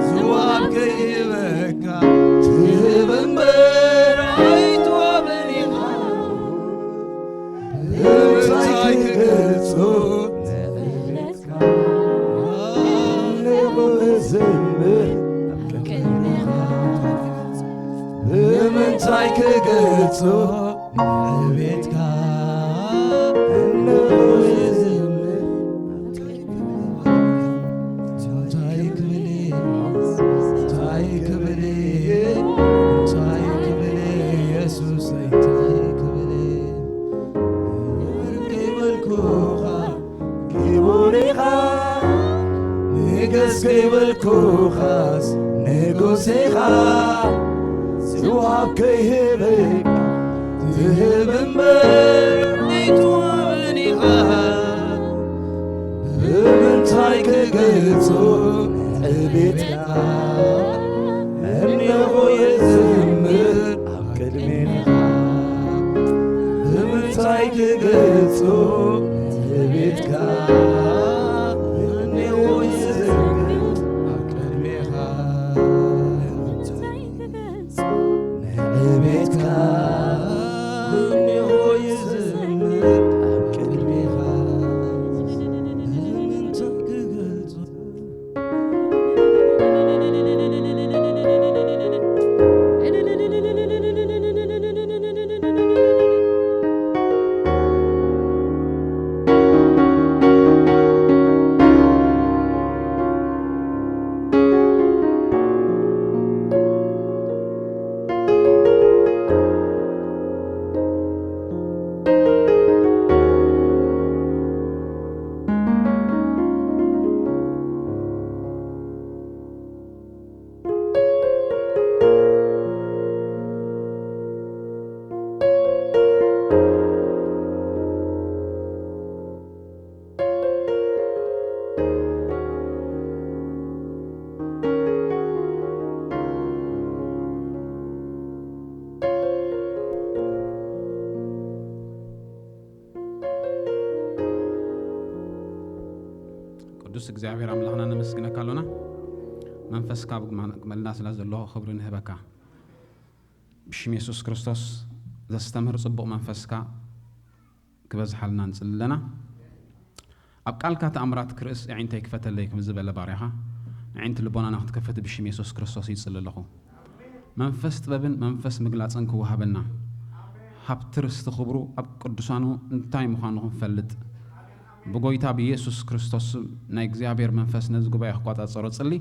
ዝዋብ ከይበካ ትህብ እምበር ኣይትዋብን ኢኻ። እንታይ ክገልጾ ንዕለትካ ንዕለትካ ዘምር ኣብ ቅድሜኻ። ብምንታይ ክገልጾ ንዕቤትካ እነሆ የዝምር። እንታይ ክብል፣ እንታይ ክብል፣ እንታይ ክብል፣ ኢየሱስ እንታይ ክብል፣ ክብር ከይበልኩኻ ክቡር ኢኻ፣ ንገስ ከይበልኩኻስ ንጉስ ኢኻ። ዝወሃብ ከይህበካ ትህብ እምበር ኣይትወሃብን ኢኻ። ብምንታይ ክገልጾ ዕቤትካ? እነሆ የዝምር ኣብ ቅድሜኻ። ብምንታይ ክገልጾ ዕቤትካ? እነሆ የዝምር ኣብ ቅድሜኻ። ንዕቤትካ እነሆ ይዝምር ኣብ ቅድሜኻ። ብምንታይ ክገልጾ? ቅዱስ እግዚኣብሔር ኣምላኽና ነመስግነካ ኣሎና። መንፈስካ ኣብ ግመልና ስለ ዘሎ ክብሪ ንህበካ። ብሽም የሱስ ክርስቶስ ዘስተምህር ጽቡቕ መንፈስካ ክበዝሓልና ንጽሊ ኣለና። ኣብ ቃልካ ተኣምራት ክርስ ኣዒንተይ ክፈተለይ ከም ዝበለ ባርያኻ፣ ኣዒንቲ ልቦናና ክትከፈት ብሽም የሱስ ክርስቶስ ይጽሊ ኣለኹ። መንፈስ ጥበብን መንፈስ ምግላጽን ክወሃበና፣ ሃብቲ ርስቲ ክብሩ ኣብ ቅዱሳኑ እንታይ ምዃኑ ክንፈልጥ፣ ብጎይታ ብየሱስ ክርስቶስ ስም ናይ እግዚኣብሔር መንፈስ ነዚ ጉባኤ ክቋጻጸሮ ጽሊ፣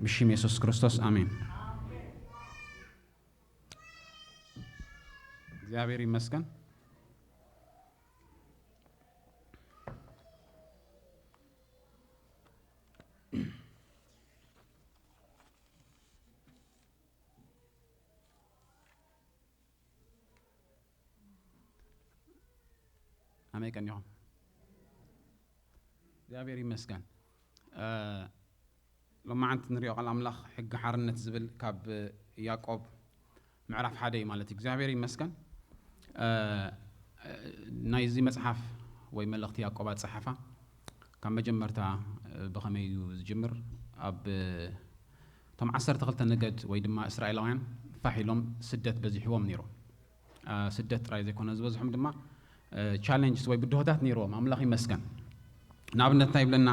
ብሽም የሱስ ክርስቶስ ኣሜን። እግዚኣብሔር ይመስገን። ኣመይ ቀኒኹም? እግዚኣብሔር ይመስገን። እ፣ ሎማዓንቲ ንሪኦ ቃል ኣምላኽ ሕጊ ሓርነት ዝብል ካብ ያዕቆብ ምዕራፍ ሓደ እዩ ማለት እዩ። እግዚኣብሔር ይመስገን። እ፣ ናይዚ መጽሓፍ ወይ መልእኽቲ ያዕቆብ ኣጸሓሕፋ ካብ መጀመርታ፣ እ፣ ብኸመይ እዩ ዝጅምር? ኣብ፣ እ፣ እቶም ዓሰርተ ክልተ ነገድ ወይ ድማ እስራኤላውያን ፋሕ ኢሎም ስደት በዚሕዎም ነይሩ። እ፣ ስደት ጥራይ ዘይኮነ ዝበዝሖም ድማ፣ እ፣ ቻሌንጅስ ወይ ብድሆታት ነይርዎም። ኣምላኽ ይመስገን። ንኣብነት እንታይ ይብለና?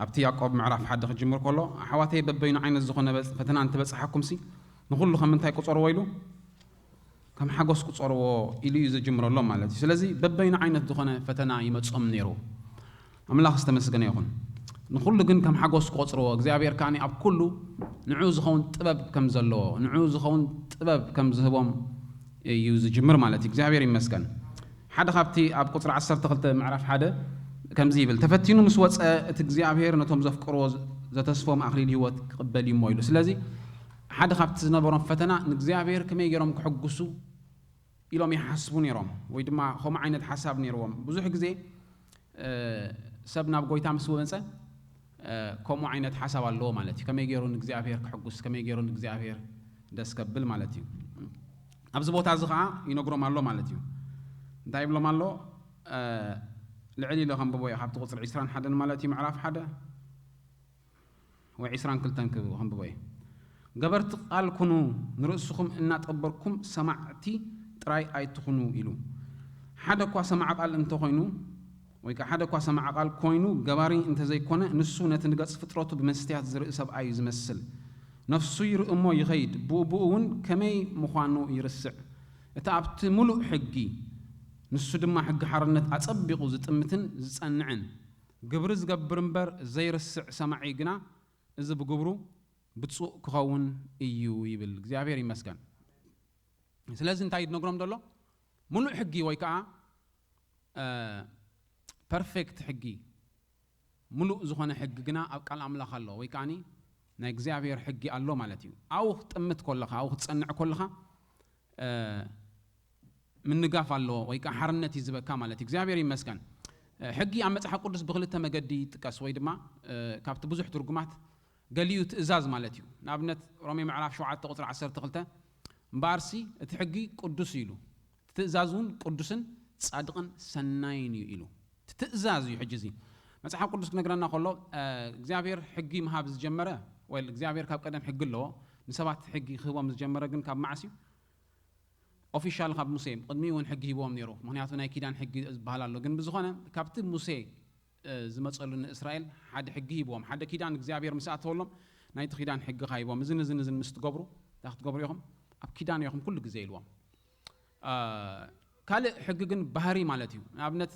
ኣብቲ ያዕቆብ ምዕራፍ ሓደ ክጅምር ከሎ፣ "ኣሕዋተይ በበይኑ ዓይነት ዝኾነ በጽ-፣ ፈተና እንትበጽሓኩምሲ ንኹሉ ከም እንታይ ቁጸርዎ?" ኢሉ፣ "ከም ሓጎስ ቁጸርዎ" ኢሉ እዩ ዝጅምረሎም ማለት እዩ። ስለዚ በበይኑ ዓይነት ዝኾነ ፈተና ይመጾም ነይሩ። ኣምላኽ ዝተመስገነ ይኹን። ንኹሉ ግን ከም ሓጎስ ክቆጽርዎ፣ እግዚኣብሔር ከኣ ኣብ ኩሉ ንዕኡ ዝኸውን ጥበብ ከም ዘለዎ፣ ንዕኡ ዝኸውን ጥበብ ከም ዝህቦም እዩ ዝጅምር ማለት እዩ። እግዚኣብሔር ይመስገን። ሓደ ካብቲ ኣብ ቁጽሪ ዓሰርተ ክልተ ምዕራፍ ሓደ ከምዚ ይብል፣ "ተፈቲኑ ምስ ወጸ፣ እቲ እግዚኣብሔር ነቶም ዘፍቅርዎ ዘተስፎም ኣኽሊል ህይወት ክቕበል እዩ እሞ" ኢሉ። ስለዚ ሓደ ካብቲ ዝነበሮም ፈተና ንእግዚኣብሔር ከመይ ገይሮም ክሕጉሱ ኢሎም ይሓስቡ ነይሮም፣ ወይ ድማ ከምኡ ዓይነት ሓሳብ ነይርዎም። ብዙሕ ግዜ፣ እ፣ ሰብ ናብ ጎይታ ምስ መጸ፣ እ፣ ከምኡ ዓይነት ሓሳብ ኣለዎ ማለት እዩ። ከመይ ገይሩ ንእግዚኣብሔር ክሕጉስ፣ ከመይ ገይሩ ንእግዚኣብሔር ደስ ከብል ማለት እዩ። ኣብዚ ቦታ እዚ ኸዓ ይነግሮም ኣሎ ማለት እዩ። እንታይ ይብሎም ኣሎ? እ፣ ልዕል ኢለ ከንብቦ እየ፣ ካብቲ ቁጽሪ ዕስራን ሓደን ማለት እዩ፣ ምዕራፍ ሓደ። ወይ ዒስራን ክልተን ክብ-፣ ከንብቦ እየ። "ገበርቲ ቃል ኩኑ፣ ንርእስኹም እናጠበርኩም ሰማዕቲ ጥራይ ኣይትኹኑ" ኢሉ። ሓደ እኳ ሰማዕ ቃል እንተኾይኑ፣ ወይ ከዓ ሓደ እኳ ሰማዕ ቃል ኮይኑ ገባሪ እንተዘይኮነ፣ ንሱ ነቲ ንገጽ ፍጥረቱ ብመስትያት ዝርኢ ሰብኣይ እዩ ዝመስል። ነፍሱ ይርኢ እሞ ይኸይድ፣ ብኡ ብኡ እውን ከመይ ምዃኑ ይርስዕ። እቲ ኣብቲ ምሉእ ሕጊ፣ ንሱ ድማ ሕጊ ሓርነት ኣጸቢቑ ዝጥምትን ዝጸንዕን፣ ግብሪ ዝገብር እምበር ዘይርስዕ ሰማዒ ግና፣ እዚ ብግብሩ ብፁዕ ክኸውን እዩ ይብል። እግዚኣብሔር ይመስገን። ስለዚ እንታይ እዩ ዝነግሮም ዘሎ? ምሉእ ሕጊ ወይ ከዓ፣ እ፣ ፐርፌክት ሕጊ፣ ምሉእ ዝኾነ ሕጊ ግና ኣብ ቃል ኣምላኽ ኣሎ፣ ወይ ከዓኒ ናይ እግዚኣብሔር ሕጊ ኣሎ ማለት እዩ። ኣብኡ ክትጥምት ከለኻ፣ ኣብኡ ክትጸንዕ ከለኻ፣ እ፣ ምንጋፍ ኣለዎ፣ ወይ ከዓ ሓርነት እዩ ዝበካ ማለት እዩ። እግዚኣብሔር ይመስገን። እ፣ ሕጊ ኣብ መጽሓፍ ቅዱስ ብክልተ መገዲ ይጥቀስ፣ ወይ ድማ፣ እ፣ ካብቲ ብዙሕ ትርጉማት ገሊኡ ትእዛዝ ማለት እዩ። ንኣብነት ሮሜ ምዕራፍ ሸውዓተ ቁጽሪ ዓሰርተ ክልተ፣ "እምበኣርሲ እቲ ሕጊ ቅዱስ እዩ" ኢሉ፣ "እቲ ትእዛዝ እውን ቅዱስን ጻድቕን ሰናይን እዩ" ኢሉ። እቲ ትእዛዝ እዩ። ሕጂ እዚ መጽሓፍ ቅዱስ ክነግረና ከሎ፣ እ፣ እግዚኣብሔር ሕጊ ምሃብ ዝጀመረ፣ ወይ እግዚኣብሔር ካብ ቀደም ሕጊ ኣለዎ፣ ንሰባት ሕጊ ክህቦም ዝጀመረ ግን ካብ መዓስ እዩ? ኦፊሻል ካብ ሙሴ ቅድሚ እውን ሕጊ ሂብዎም ነይሩ። ምኽንያቱ ናይ ኪዳን ሕጊ ዝበሃል ኣሎ። ግን ብዝኾነ ካብቲ ሙሴ፣ እ፣ ዝመጸሉ ንእስራኤል ሓደ ሕጊ ሂብዎም። ሓደ ኪዳን እግዚኣብሔር ምስ ኣተወሎም ናይቲ ኪዳን ሕጊ ካ ሂብዎም። "እዝን እዝን እዝን ምስ ትገብሩ እንታይ ክትገብሩ ኢኹም? ኣብ ኪዳን ኢኹም ኩሉ ግዜ" ኢልዎም። እ፣ ካልእ ሕጊ ግን ባህሪ ማለት እዩ። ንኣብነት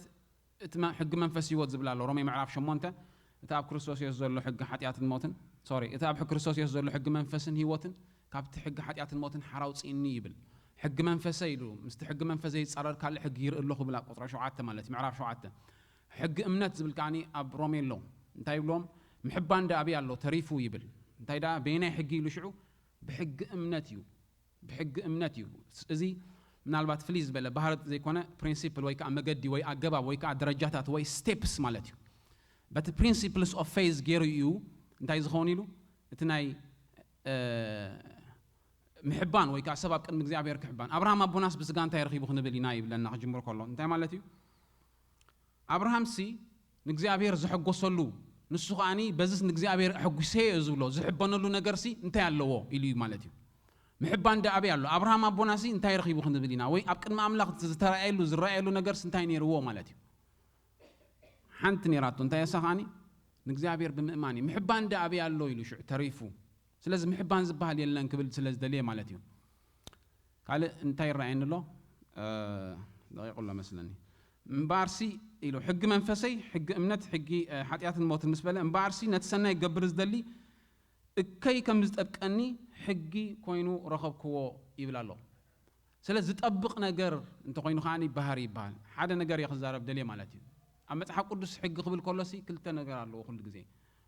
እቲ መ-፣ ሕጊ መንፈስ ህይወት ዝብል ኣሎ። ሮሜ ምዕራፍ ሸሞንተ፣ "እቲ ኣብ ክርስቶስ የሱስ ዘሎ ሕጊ ሓጢኣትን ሞትን"፣ ሶሪ፣ "እቲ ኣብ ክርስቶስ የሱስ ዘሎ ሕጊ መንፈስን ህይወትን ካብቲ ሕጊ ሓጢኣትን ሞትን ሓራ ኣውጽእኒ" ይብል። ሕጊ መንፈሰ ኢሉ፣ ምስቲ ሕጊ መንፈስ ዘይጻረር ካልእ ሕጊ ይርኢ ኣለኹ ይብል ኣብ ቁጽሪ ሸውዓተ ማለት እዩ፣ ምዕራፍ ሸውዓተ። ሕጊ እምነት ዝብል ከዓኒ ኣብ ሮሜ ኣሎ። እንታይ ይብሎም? "ምሕባን ደኣ ኣበይ ኣሎ? ተሪፉ" ይብል። እንታይ ደኣ በየናይ ሕጊ ኢሉ ሽዑ? ብሕጊ እምነት እዩ። ብሕጊ እምነት እዩ። እዚ ምናልባት ፍልይ ዝበለ ባህሪ ዘይኮነ፣ ፕሪንሲፕል ወይ ከዓ መገዲ ወይ ኣገባብ ወይ ከዓ ደረጃታት ወይ ስቴፕስ ማለት እዩ። በቲ ፕሪንሲፕልስ ኦፍ ፌዝ ገይሩ እዩ እንታይ ዝኸውን ኢሉ፣ እቲ ናይ፣ እ፣ ምሕባን ወይ ከዓ ሰብ ኣብ ቅድሚ እግዚኣብሔር ክሕባን። "ኣብርሃም ኣቦናስ ብስጋ እንታይ ረኺቡ ክንብል ኢና?" ይብለና ክጅምር ከሎ። እንታይ ማለት እዩ? ኣብርሃምሲ ንእግዚኣብሔር ዘሐጎሰሉ፣ ንሱ ከኣኒ በዚስ ንእግዚኣብሔር ኣሐጒሰዮ እየ ዝብሎ፣ ዝሕበነሉ ነገርሲ እንታይ ኣለዎ ኢሉ እዩ ማለት እዩ። ምሕባን ደኣ ኣበይ ኣሎ? ኣብርሃም ኣቦናሲ እንታይ ረኺቡ ክንብል ኢና? ወይ ኣብ ቅድሚ ኣምላኽ ዝተራእየሉ፣ ዝረኣየሉ ነገርሲ እንታይ ነይርዎ ማለት እዩ? ሓንቲ ነይራቶ፣ እንታይ እሳ ከኣኒ? ንእግዚኣብሔር ብምእማን እዩ። ምሕባን ደኣ ኣበይ ኣሎ ኢሉ ሽዑ ተሪፉ። ስለዚ ምሕባን ዝበሃል የለን ክብል ስለ ዝደልየ ማለት እዩ። ካልእ እንታይ ይረኣየኒ ኣሎ? እ፣ ደቂቑ ኣሎ መስለኒ። "እምበኣርሲ" ኢሉ፣ "ሕጊ መንፈሰይ፣ ሕጊ እምነት፣ ሕጊ፣ እ፣ ሓጢኣትን ሞትን" ምስ በለ፣ "እምበኣርሲ ነቲ ሰናይ ክገብር ዝደሊ እከይ ከም ዝጠብቀኒ ሕጊ ኮይኑ ረኸብክዎ" ይብል ኣሎ። ስለ ዝጠብቕ ነገር እንተኾይኑ ከኣ ባህሪ ይበሃል። ሓደ ነገር እየ ክዛረብ ደልየ ማለት እዩ። ኣብ መጽሓፍ ቅዱስ ሕጊ ክብል ከሎሲ ክልተ ነገር ኣለዎ ኩሉ ግዜ።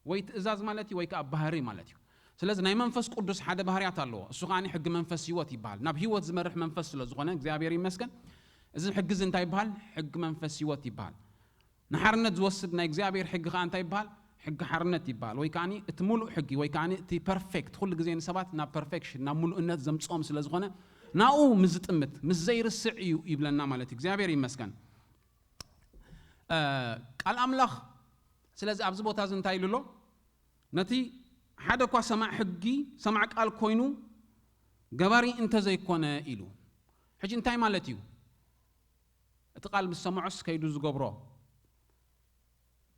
ወይ ትእዛዝ ማለት እዩ፣ ወይ ከኣ ባህሪ ማለት እዩ። ስለዚ ናይ መንፈስ ቅዱስ ሓደ ባህርያት ኣለዎ። እሱ ከኣ ሕጊ መንፈስ ህይወት ይበሃል። ናብ ህይወት ዝመርሕ መንፈስ ስለ ዝኾነ እግዚኣብሔር ይመስገን። እዚ ሕጊ እዚ እንታይ ይበሃል? ሕጊ መንፈስ ህይወት ይበሃል። ንሓርነት ዝወስድ ናይ እግዚኣብሔር ሕጊ ከኣ እንታይ ይበሃል? ሕጊ ሓርነት ይበሃል። ወይ ከኣ እቲ ሙሉእ ሕጊ ወይ ከኣ እቲ ፐርፌክት፣ ኩሉ ግዜ ንሰባት ናብ ፐርፌክሽን፣ ናብ ሙሉእነት ዘምጽኦም ስለ ዝኾነ ናኡ ምስ ዝጥምት፣ ምስ ዘይርስዕ እዩ ይብለና ማለት እዩ። እግዚኣብሔር ይመስገን። እ፣ ቃል ኣምላኽ ስለዚ ኣብዚ ቦታ እዚ እንታይ ኢሉ ኣሎ? ነቲ ሓደ እኳ ሰማዕ ሕጊ፣ ሰማዕ ቃል ኮይኑ ገባሪ እንተዘይኮነ ኢሉ። ሕጂ እንታይ ማለት እዩ? እቲ ቃል ምስ ሰምዖስ ከይዱ ዝገብሮ።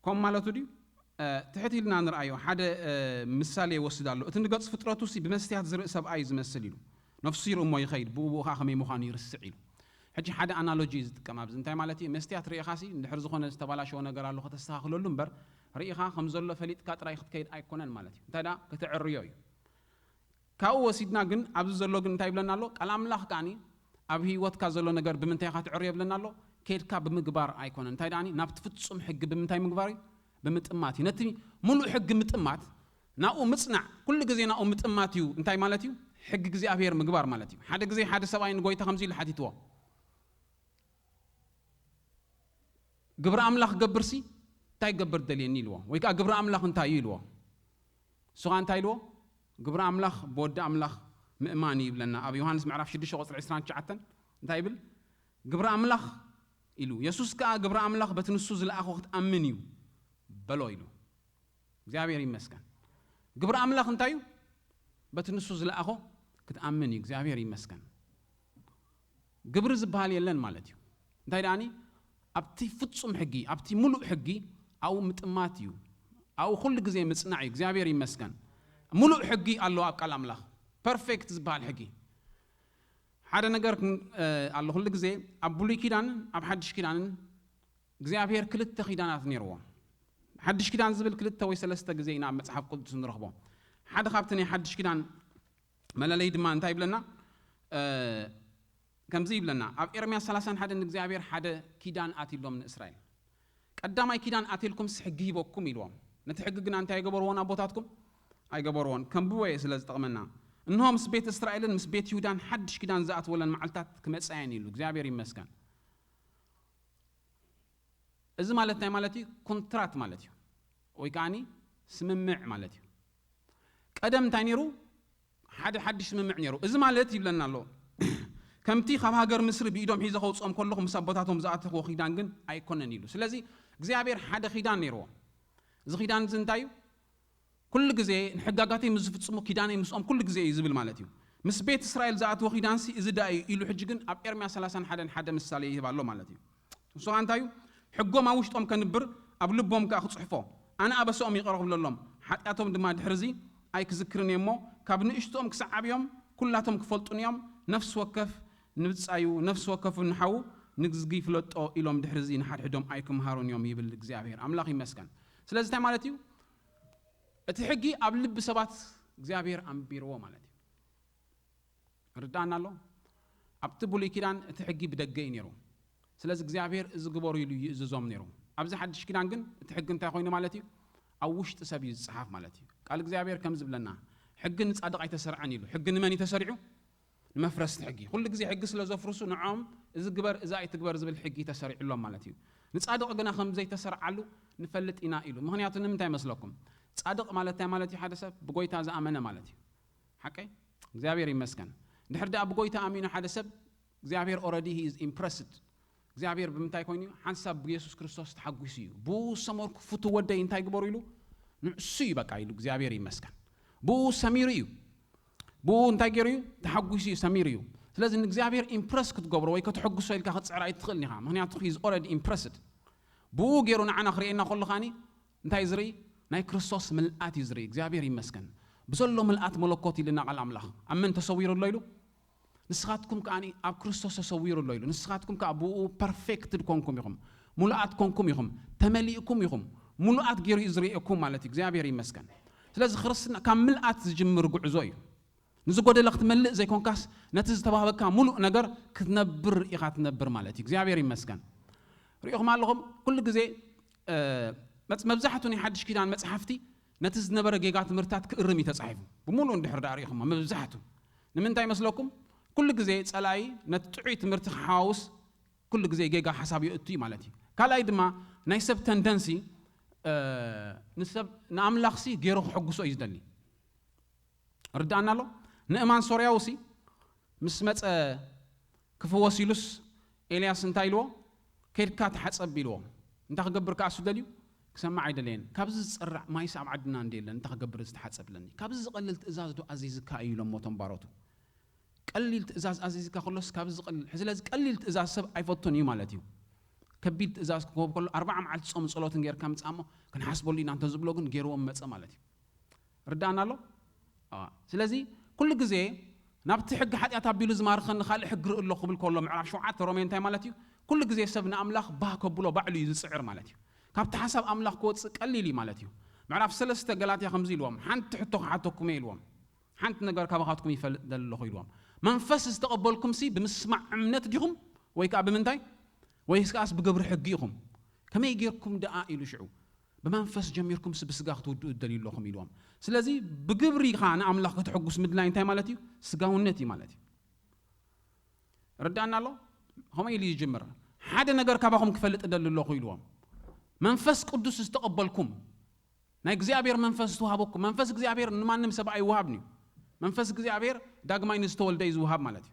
ከምኡ ማለቱ ድዩ? እ፣ ትሕት ኢልና ንርኣዮ። ሓደ፣ እ፣ ምሳሌ ይወስድ ኣሎ። "እቲ ንገጽ ፍጥረቱሲ ብመስትያት ዝርኢ ሰብኣይ እዩ ዝመስል" ኢሉ። "ነፍሱ ይርኢ እሞ ይኸይድ፣ ብኡ ብኡ ኸኣ ከመይ ምዃኑ ይርስዕ" ኢሉ። ሕጂ ሓደ ኣናሎጂ እዩ ዝጥቀም ኣብዚ። እንታይ ማለት እዩ? መስትያት ርኢኻሲ፣ እንድሕር ዝኾነ ዝተባላሸወ ነገር ኣሎ ከተስተኻኽለሉ እምበር፣ ርኢኻ ከም ዘሎ ፈሊጥካ ጥራይ ክትከይድ ኣይኮነን ማለት እዩ። እንታይ ደኣ? ከተዕርዮ እዩ። ካብኡ ወሲድና ግን ኣብዚ ዘሎ ግን እንታይ ይብለና ኣሎ? ቃል ኣምላኽ ከኣኒ ኣብ ህይወትካ ዘሎ ነገር ብምንታይ ኢኻ ትዕርዮ ይብለና ኣሎ? ኬድካ ብምግባር ኣይኮነን። እንታይ ደኣኒ? ናብቲ ፍጹም ሕጊ ብምንታይ ምግባር እዩ? ብምጥማት እዩ። ነቲ ሙሉእ ሕጊ ምጥማት፣ ናኡ ምጽናዕ፣ ኩሉ ግዜ ናኡ ምጥማት እዩ። እንታይ ማለት እዩ? ሕጊ እግዚኣብሔር ምግባር ማለት እዩ። ሓደ ግዜ ሓደ ሰብኣይ ንጎይታ ከምዚ ኢሉ ሓቲትዎ። "ግብሪ ኣምላኽ ገብርሲ እንታይ ክገብር ትደልየኒ?" ኢልዎ። ወይ ከኣ "ግብሪ ኣምላኽ እንታይ እዩ?" ኢልዎ። እሱ ኸኣ እንታይ ኢልዎ? "ግብሪ ኣምላኽ ብወዲ ኣምላኽ ምእማን እዩ" ይብለና ኣብ ዮሃንስ ምዕራፍ ሽዱሽተ ቁጽሪ ዕስራን ትሽዓተን እንታይ ይብል? "ግብሪ ኣምላኽ" ኢሉ። የሱስ ከኣ "ግብሪ ኣምላኽ በቲ ንሱ ዝለኣኾ ክትኣምን እዩ" በሎ ኢሉ። እግዚኣብሔር ይመስገን። ግብሪ ኣምላኽ እንታይ እዩ? በቲ ንሱ ዝለኣኾ ክትኣምን እዩ። እግዚኣብሔር ይመስገን። ግብሪ ዝበሃል የለን ማለት እዩ። እንታይ ደኣኒ? ኣብቲ ፍጹም ሕጊ፣ ኣብቲ ሙሉእ ሕጊ ኣብኡ ምጥማት እዩ። ኣብኡ ኩሉ ግዜ ምጽናዕ እዩ። እግዚኣብሔር ይመስገን። ሙሉእ ሕጊ ኣሎ ኣብ ቃል ኣምላኽ። ፐርፌክት ዝበሃል ሕጊ። ሓደ ነገር ክን-፣ እ፣ ኣሎ ኩሉ ግዜ ኣብ ብሉይ ኪዳንን ኣብ ሓድሽ ኪዳንን እግዚኣብሔር ክልተ ኪዳናት ነይርዎ። ሓድሽ ኪዳን ዝብል ክልተ ወይ ሰለስተ ግዜ ኢና ኣብ መጽሓፍ ቅዱስ ንረኽቦ። ሓደ ካብቲ ናይ ሓድሽ ኪዳን መለለይ ድማ እንታይ ይብለና? እ፣ ከምዚ ይብለና። ኣብ ኤርምያስ ሰላሳን ሓደን እግዚኣብሔር ሓደ ኪዳን ኣትሎም ንእስራኤል። "ቀዳማይ ኪዳን ኣትልኩምስ ሕጊ ሂበኩም" ኢልዎም። ነቲ ሕጊ ግና እንታይ ኣይገበርዎን ኣቦታትኩም? ኣይገበርዎን። ከንብቦ እየ ስለ ዝጠቕመና። "እንሆ ምስ ቤት እስራኤልን ምስ ቤት ይሁዳን ሓድሽ ኪዳን ዝኣትወለን መዓልታት ክመጻ እየን" ኢሉ። እግዚኣብሔር ይመስገን። እዚ ማለት እንታይ ማለት እዩ? ኮንትራት ማለት እዩ። ወይ ከዓኒ ስምምዕ ማለት እዩ። ቀደም እንታይ ነይሩ? ሓደ ሓድሽ ስምምዕ ነይሩ። እዚ ማለት ይብለና ኣሎ፣ "ከምቲ ካብ ሃገር ምስሪ ብኢዶም ሒዘ ከውጽኦም ከለኹ ምስ ኣቦታቶም ዝኣተኽዎ ኪዳን ግን ኣይኮነን" ኢሉ። ስለዚ እግዚኣብሔር ሓደ ኪዳን ነይርዎ። እዚ ኪዳን እዚ እንታይ እዩ? "ኩሉ ግዜ ንሕጋጋተይ ምስ ዝፍጽሙ ኪዳነይ ምስኦም ኩሉ ግዜ እዩ" ዝብል ማለት እዩ። "ምስ ቤት እስራኤል ዝኣትዎ ኪዳንሲ እዚ ደኣ እዩ" ኢሉ። ሕጂ ግን ኣብ ኤርምያስ ሰላሳን ሓደን ሓደ ምሳሌ ይህብ ኣሎ ማለት እዩ። ንሱ ኸኣ እንታይ እዩ? "ሕጎም ኣብ ውሽጦም ከንብር፣ ኣብ ልቦም ከኣ ክጽሕፎ፣ ኣነ ኣበሰኦም ይቕረ ክብለሎም፣ ሓጢኣቶም ድማ ድሕርዚ ኣይክዝክርን እየ እሞ፣ ካብ ንእሽትኦም ክሳብ ዓብዮም ኩላቶም ክፈልጡን እዮም፣ ነፍሲ ወከፍ ንብጻዩ፣ ነፍሲ ወከፍ ንሓዉ ንግዝጊ ይፍለጦ ኢሎም ድሕርዚ ንሓድሕዶም ኣይክምሃሩን እዮም" ይብል እግዚኣብሔር። ኣምላኽ ይመስገን። ስለዚ እንታይ ማለት እዩ? እቲ ሕጊ ኣብ ልቢ ሰባት እግዚኣብሔር ኣንቢርዎ ማለት እዩ። ርዳእና ኣሎ? ኣብቲ ብሉይ ኪዳን እቲ ሕጊ ብደገ እዩ ነይሩ። ስለዚ እግዚኣብሔር እዚ ግበሩ ኢሉ ይእዝዞም ነይሩ። ኣብዚ ሓድሽ ኪዳን ግን እቲ ሕጊ እንታይ ኮይኑ ማለት እዩ? ኣብ ውሽጢ ሰብ እዩ ዝጸሓፍ ማለት እዩ። ቃል እግዚኣብሔር ከም ዝብለና፣ "ሕጊ ንጻድቕ ኣይተሰርዐን" ኢሉ። ሕጊ ንመን እዩ ተሰሪዑ? ንመፍረስቲ ሕጊ። ኩሉ ግዜ ሕጊ ስለ ዘፍርሱ ንዖም እዚ ግበር፣ እዚ ኣይትግበር ዝብል ሕጊ ተሰሪዑሎም ማለት እዩ። ንጻድቕ ግና ከም ዘይተሰርዓሉ ንፈልጥ ኢና ኢሉ። ምኽንያቱ ንምንታይ መስለኩም? ጻድቕ ማለት እንታይ ማለት እዩ? ሓደ ሰብ ብጎይታ ዝኣመነ ማለት እዩ። ሓቀይ? እግዚኣብሔር ይመስገን። ድሕር ደኣ ብጎይታ ኣሚኑ ሓደ ሰብ እግዚኣብሔር already he is impressed። እግዚኣብሔር ብምንታይ ኮይኑ እዩ? ሓንሳብ ብየሱስ ክርስቶስ ተሓጒሱ እዩ። "ብኡ ዝሰመርኩ ፍቱ ወደይ እንታይ ግበሩ?" ኢሉ፣ "ንዕሱ እዩ በቃ" ኢሉ። እግዚኣብሔር ይመስገን። ብኡ ሰሚሩ እዩ። ብኡ እንታይ ገይሩ እዩ? ተሓጒሱ እዩ፣ ሰሚሩ እዩ። ስለዚ ንእግዚኣብሔር ኢምፕረስ ክትገብሮ ወይ ከተሐጉሶ ኢልካ ክትጽዕር ኣይትኽእልን ኢኻ። ምኽንያቱ he is already impressed። ብኡ ገይሩ ንዓና ክርእየና ከሎ ኸኣኒ እንታይ እዩ ዝርኢ? ናይ ክርስቶስ ምልኣት እዩ ዝርኢ። እግዚኣብሔር ይመስገን። ብዘሎ ምልኣት መለኮት ኢልና ቃል ኣምላኽ። ኣብ መን ተሰዊሩ ኣሎ ኢሉ? "ንስኻትኩም ከኣ ኣብ ክርስቶስ ተሰዊሩ ኣሎ" ኢሉ። ንስኻትኩም ከኣ ብኡ ፐርፌክትድ ኮንኩም ኢኹም፣ ሙሉኣት ኮንኩም ኢኹም፣ ተመሊእኩም ኢኹም። ሙሉኣት ገይሩ እዩ ዝርእየኩም ማለት እዩ። እግዚኣብሔር ይመስገን። ስለዚ ክርስትና ካብ ምልኣት ዝጅምር ጉዕዞ እዩ። ንዝጎደለ ክትመልእ ዘይኮንካስ፣ ነቲ ዝተዋህበካ ሙሉእ ነገር ክትነብር ኢኻ ትነብር ማለት እዩ። እግዚኣብሔር ይመስገን። ሪኢኹም ኣለኹም፣ ኩሉ ግዜ፣ እ፣ መጽ-፣ መብዛሕቱ ናይ ሓድሽ ኪዳን መጽሓፍቲ ነቲ ዝነበረ ጌጋ ትምህርትታት ክእርም እዩ ተጻሒፉ። ብምሉኡ እንድሕር ደኣ ሪኢኹሞ፣ መብዛሕቱ። ንምንታይ መስለኩም? ኩሉ ግዜ ጸላኢ ነቲ ጥዑይ ትምህርቲ ክሓዋውስ ኩሉ ግዜ ጌጋ ሓሳብ የእቱ እዩ ማለት እዩ። ካልኣይ ድማ ናይ ሰብ ተንደንሲ፣ እ፣ ንሰብ ንኣምላኽሲ ገይሩ ክሕጉሶ እዩ ዝደሊ። ርዳእና ኣሎ? ንእማን ሶርያውሲ ምስ መጸ ክፍወስ ኢሉስ ኤልያስ እንታይ ኢልዎ? "ከድካ ተሓጸብ" ኢልዎ። እንታይ ክገብር ከኣ እሱ ደልዩ? ክሰምዕ ኣይደለየን። "ካብዚ ዝጸራዕ ማይስ ኣብ ዓድና እንደ የለን፣ እንታይ ክገብር እዚ ተሓጸብ ኣለኒ? ካብዚ ዝቐልል ትእዛዝ ዶ ኣዚዝካ?" እዩ ኢሎሞ እቶም ባሮቱ። ቀሊል ትእዛዝ ኣዚዝካ ከሎስ ካብዚ ዝቐልል፣ ስለዚ ቀሊል ትእዛዝ ሰብ ኣይፈቱን እዩ ማለት እዩ። ከቢድ ትእዛዝ ክህቦ ከሎ ኣርባዓ መዓልቲ ጾም ጸሎትን ጌርካ ምጻእ እሞ ክንሓስበሉ ኢና እንተ ዝብሎ ግን ገይርዎም መጸ ማለት እዩ። ርዳእና ኣሎ? ኣዋ። ስለዚ ኩሉ ግዜ ናብቲ ሕጊ ሓጢኣት ኣቢሉ ዝማርኸኒ ካልእ ሕጊ ርኢ ኣሎ ክብል ከሎ ምዕራፍ ሸውዓተ ሮሜ እንታይ ማለት እዩ? ኩሉ ግዜ ሰብ ንኣምላኽ ባህ ከብሎ ባዕሉ እዩ ዝጽዕር ማለት እዩ። ካብቲ ሓሳብ ኣምላኽ ክወጽእ ቀሊል እዩ ማለት እዩ። ምዕራፍ ሰለስተ ገላትያ ከምዚ ኢልዎም፣ "ሓንቲ ሕቶ ክሓተኩም እየ" ኢልዎም። "ሓንቲ ነገር ካባኻትኩም ይፈልጥ ደሊ ኣለኹ" ኢልዎም። "መንፈስ ዝተቐበልኩምሲ ብምስማዕ እምነት ዲኹም ወይ ከኣ ብምንታይ? ወይስ ከኣስ ብግብሪ ሕጊ ኢኹም? ከመይ ጌርኩም ደኣ?" ኢሉ ሽዑ፣ "ብመንፈስ ጀሚርኩምሲ ብስጋ ክትውድኡ ትደልዩ ኣለኹም" ኢልዎም። ስለዚ ብግብሪ ኢኻ ንኣምላኽ ከተሐጉስ ምድላይ እንታይ ማለት እዩ? ስጋውነት እዩ ማለት እዩ። ርዳእና ኣሎ? ከምኡ ኢሉ ይጅምር። "ሓደ ነገር ካባኹም ክፈልጥ እደሊ ኣለኹ" ኢልዎም። "መንፈስ ቅዱስ ዝተቐበልኩም፣ ናይ እግዚኣብሔር መንፈስ ዝተዋህበኩም፣ መንፈስ እግዚኣብሔር ንማንም ሰብ ኣይወሃብን እዩ። መንፈስ እግዚኣብሔር ዳግማይ ንዝተወልደ እዩ ዝወሃብ ማለት እዩ።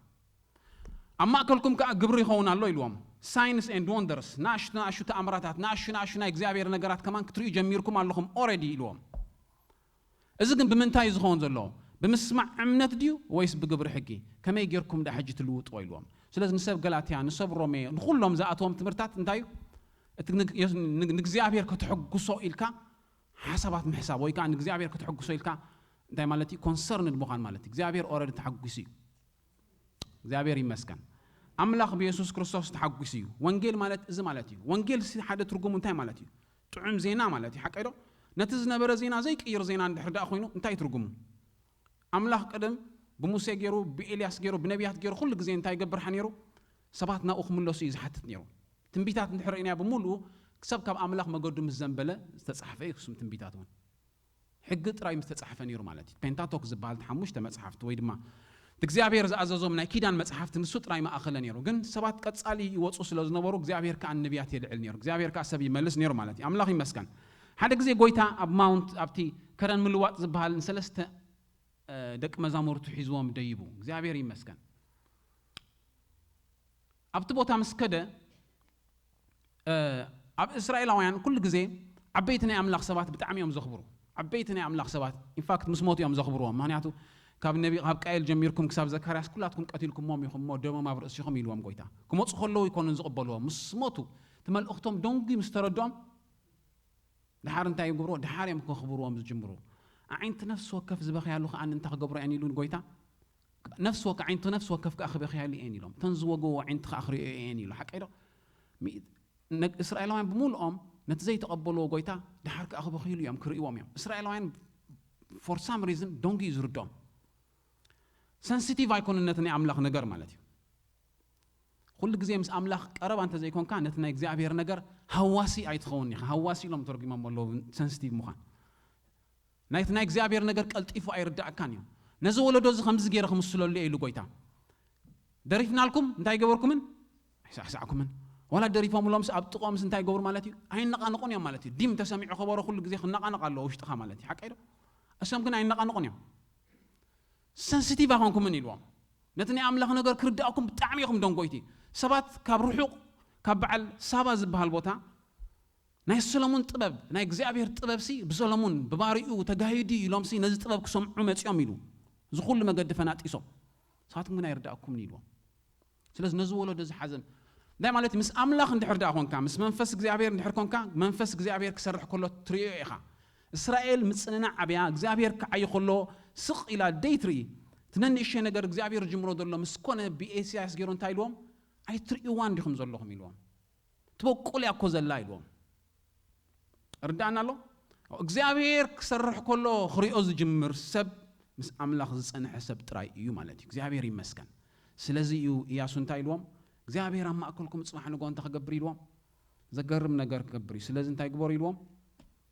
ኣብ ማእከልኩም ከኣ ግብሪ ይኸውን ኣሎ" ኢልዎም። "ሳይንስ ኤንድ ወንደርስ፣ ንኣሽቱ ንኣሽቱ ተኣምራታት፣ ንኣሽቱ ንኣሽቱ ናይ እግዚኣብሔር ነገራት ከማን ክትርእዩ ጀሚርኩም ኣለኹም ኦረዲ" ኢልዎም። እዚ ግን ብምንታይ እዩ ዝኸውን ዘለዎ? ብምስማዕ እምነት ድዩ ወይስ ብግብሪ ሕጊ? ከመይ ጌርኩም ደኣ ሕጂ ትልውጥዎ? ኢልዎም። ስለዚ ንሰብ ገላትያ፣ ንሰብ ሮሜ፣ ንኹሎም ዝኣተዎም ትምህርታት እንታይ እዩ? እቲ ንግ-፣ የስ-፣ ንግ-፣ ንእግዚኣብሔር ከተሐጉሶ ኢልካ ሓሳባት ምሕሳብ ወይ ከዓ ንእግዚኣብሔር ከተሐጉሶ ኢልካ እንታይ ማለት እዩ? ኮንሰርንድ ምዃን ማለት እዩ። እግዚኣብሔር ኦረዲ ተሓጒሱ እዩ። እግዚኣብሔር ይመስገን። ኣምላኽ ብየሱስ ክርስቶስ ተሓጒሱ እዩ። ወንጌል ማለት እዚ ማለት እዩ። ወንጌል ሲ ሓደ ትርጉሙ እንታይ ማለት እዩ? ጥዑም ዜና ማለት እዩ። ሓቀይ ዶ? ነቲ ዝነበረ ዜና ዘይቅይር ዜና እንድሕር ደኣ ኮይኑ እንታይ ትርጉሙ? ኣምላኽ ቅድም ብሙሴ ገይሩ፣ ብኤልያስ ገይሩ፣ ብነቢያት ገይሩ ኩሉ ግዜ እንታይ ይገብር ሓ ነይሩ? ሰባት ናብኡ ክምለሱ እዩ ዝሓትት ነይሩ። ትንቢታት እንድሕር ርኢናዮ ብምሉኡ ሰብ ካብ ኣምላኽ መገዱ ምስ ዘንበለ ዝተጻሕፈ እዩ። ክሱም ትንቢታት እውን ሕጊ ጥራይ ምስ ተጻሕፈ ነይሩ ማለት እዩ። ፔንታቶክ ዝበሃል እቲ ሓሙሽተ መጽሓፍቲ ወይ ድማ እቲ እግዚኣብሔር ዝኣዘዞም ናይ ኪዳን መጽሓፍቲ ንሱ ጥራይ መኣኸለ ነይሩ። ግን ሰባት ቀጻሊ ይወጹ ስለ ዝነበሩ እግዚኣብሔር ከኣ ንነቢያት የልዕል ነይሩ። እግዚኣብሔር ከኣ ሰብ ይመልስ ነይሩ ማለት እዩ። ኣምላኽ ይመስገን። ሓደ ግዜ ጎይታ ኣብ ማውንት፣ ኣብቲ ከረን ምልዋጥ ዝበሃል ንሰለስተ፣ እ፣ ደቂ መዛሙርቱ ሒዝዎም ደይቡ። እግዚኣብሔር ይመስገን። ኣብቲ ቦታ ምስ ከደ፣ እ፣ ኣብ እስራኤላውያን ኩሉ ግዜ ዓበይቲ ናይ ኣምላኽ ሰባት ብጣዕሚ እዮም ዘኽብሩ። ዓበይቲ ናይ ኣምላኽ ሰባት ኢንፋክት ምስ ሞቱ እዮም ዘኽብርዎም። ምኽንያቱ ካብ ነቢ፣ ካብ ቃየል ጀሚርኩም ክሳብ ዘካርያስ ኩላትኩም ቀቲልኩሞም ኢኹም እሞ ደሞም ኣብ ርእሲኹም ኢልዎም ጎይታ። ክመጹ ከለዉ ኣይኮኑን ዝቕበልዎም። ምስ ሞቱ እቲ መልእኽቶም ደንጉዩ ምስ ተረድኦም ድሓር እንታይ ይገብርዎ? ድሓር እዮም ከኽብርዎም ዝጅምሩ። ኣዒንቲ ነፍሲ ወከፍ ዝበኽያሉ ከኣ እንታይ ክገብሮ እየን ኢሉ ጎይታ? ነፍሲ ወከ-፣ ኣዒንቲ ነፍሲ ወከፍ ከኣ ክበኽያሉ እየን ኢሎም። እተን ዝወግዎ ኣዒንቲ ከኣ ክርእዮ እየን ኢሉ። ሓቀይ ዶ? ሚ-፣ ነግ-፣ እስራኤላውያን ብምሉኦም ነቲ ዘይተቐበልዎ ጎይታ ድሓር ከኣ ክበኽይሉ እዮም፣ ክርእይዎም እዮም። እስራኤላውያን for some reason ደንጉ እዩ ዝርድኦም። ሰንሲቲቭ ኣይኮኑን ነቲ ናይ ኣምላኽ ነገር ማለት እዩ። ኩሉ ግዜ ምስ ኣምላኽ ቀረባ እንተ ዘይኮንካ ነቲ ናይ እግዚኣብሔር ነገር ሃዋሲ ኣይትኸውን ኢኻ። ሃዋሲ ኢሎም ተርጉሞም ኣለዉ ሰንሲቲቭ ምዃን። ናይቲ ናይ እግዚኣብሔር ነገር ቀልጢፉ ኣይርዳእካን እዩ። ነዚ ወለዶ እዚ ከምዚ ገይረ ክምስለሉ እየ ኢሉ ጎይታ። ደሪፍናልኩም እንታይ ገበርኩምን? ኣይሳዕሳዕኩምን። ዋላ ደሪፎምሎምስ ኣብ ጥቕኦምስ እንታይ ይገብሩ ማለት እዩ? ኣይነቓነቑን እዮም ማለት እዩ። ዲም ተሰሚዑ ከበሮ ኩሉ ግዜ ክነቓነቕ ኣለዎ ውሽጥኻ ማለት እዩ። ሓቀይ ዶ? እሶም ግን ኣይነቓነቑን እዮም። ሰንሲቲቭ ኣይኮንኩምን ኢልዎም። ነቲ ናይ ኣምላኽ ነገር ክርዳእኩም ብጣዕሚ ኢኹም ደንጎይቲ። ሰባት ካብ ርሑቕ፣ ካብ በዓል ሳባ ዝበሃል ቦታ ናይ ሰሎሞን ጥበብ፣ ናይ እግዚኣብሔር ጥበብሲ ብሰሎሞን ብባሪኡ ተጋሂዱ ኢሎምሲ ነዚ ጥበብ ክሰምዑ መጺኦም ኢሉ። እዚ ኩሉ መገዲ ፈናጢሶም። ንሳትኩም ግን ኣይርዳእኩምን ኢልዎም። ስለዚ ነዚ ወለዶ እዚ ሓዘን እንታይ ማለት እዩ? ምስ ኣምላኽ እንድሕር ደኣ ኮንካ፣ ምስ መንፈስ እግዚኣብሔር እንድሕር ኮንካ፣ መንፈስ እግዚኣብሔር ክሰርሕ ከሎ ትርእዮ ኢኻ። እስራኤል ምጽንናዕ ኣብያ፣ እግዚኣብሔር ክዓዪ ከሎ ስቕ ኢላ ደይትርኢ። እቲ ነንእሽተይ ነገር እግዚኣብሔር ዝጅምሮ ዘሎ ምስ ኮነ ብኤስያስ ገይሩ እንታይ ኢልዎም? ኣይትርእይዋን ዲኹም ዘለኹም ኢልዎም። ትበቁል እያ እኮ ዘላ ኢልዎም። ርዳእና ኣሎ? እግዚኣብሔር ክሰርሕ ከሎ ክርእዮ ዝጅምር ሰብ ምስ ኣምላኽ ዝጸንሐ ሰብ ጥራይ እዩ ማለት እዩ። እግዚኣብሔር ይመስገን። ስለዚ እዩ ኢያሱ እንታይ ኢልዎም? እግዚኣብሔር ኣብ ማእከልኩም ጽባሕ ንግሆ እንታይ ክገብር ኢልዎም? ዘገርም ነገር ክገብር እዩ። ስለዚ እንታይ ግበሩ ኢልዎም?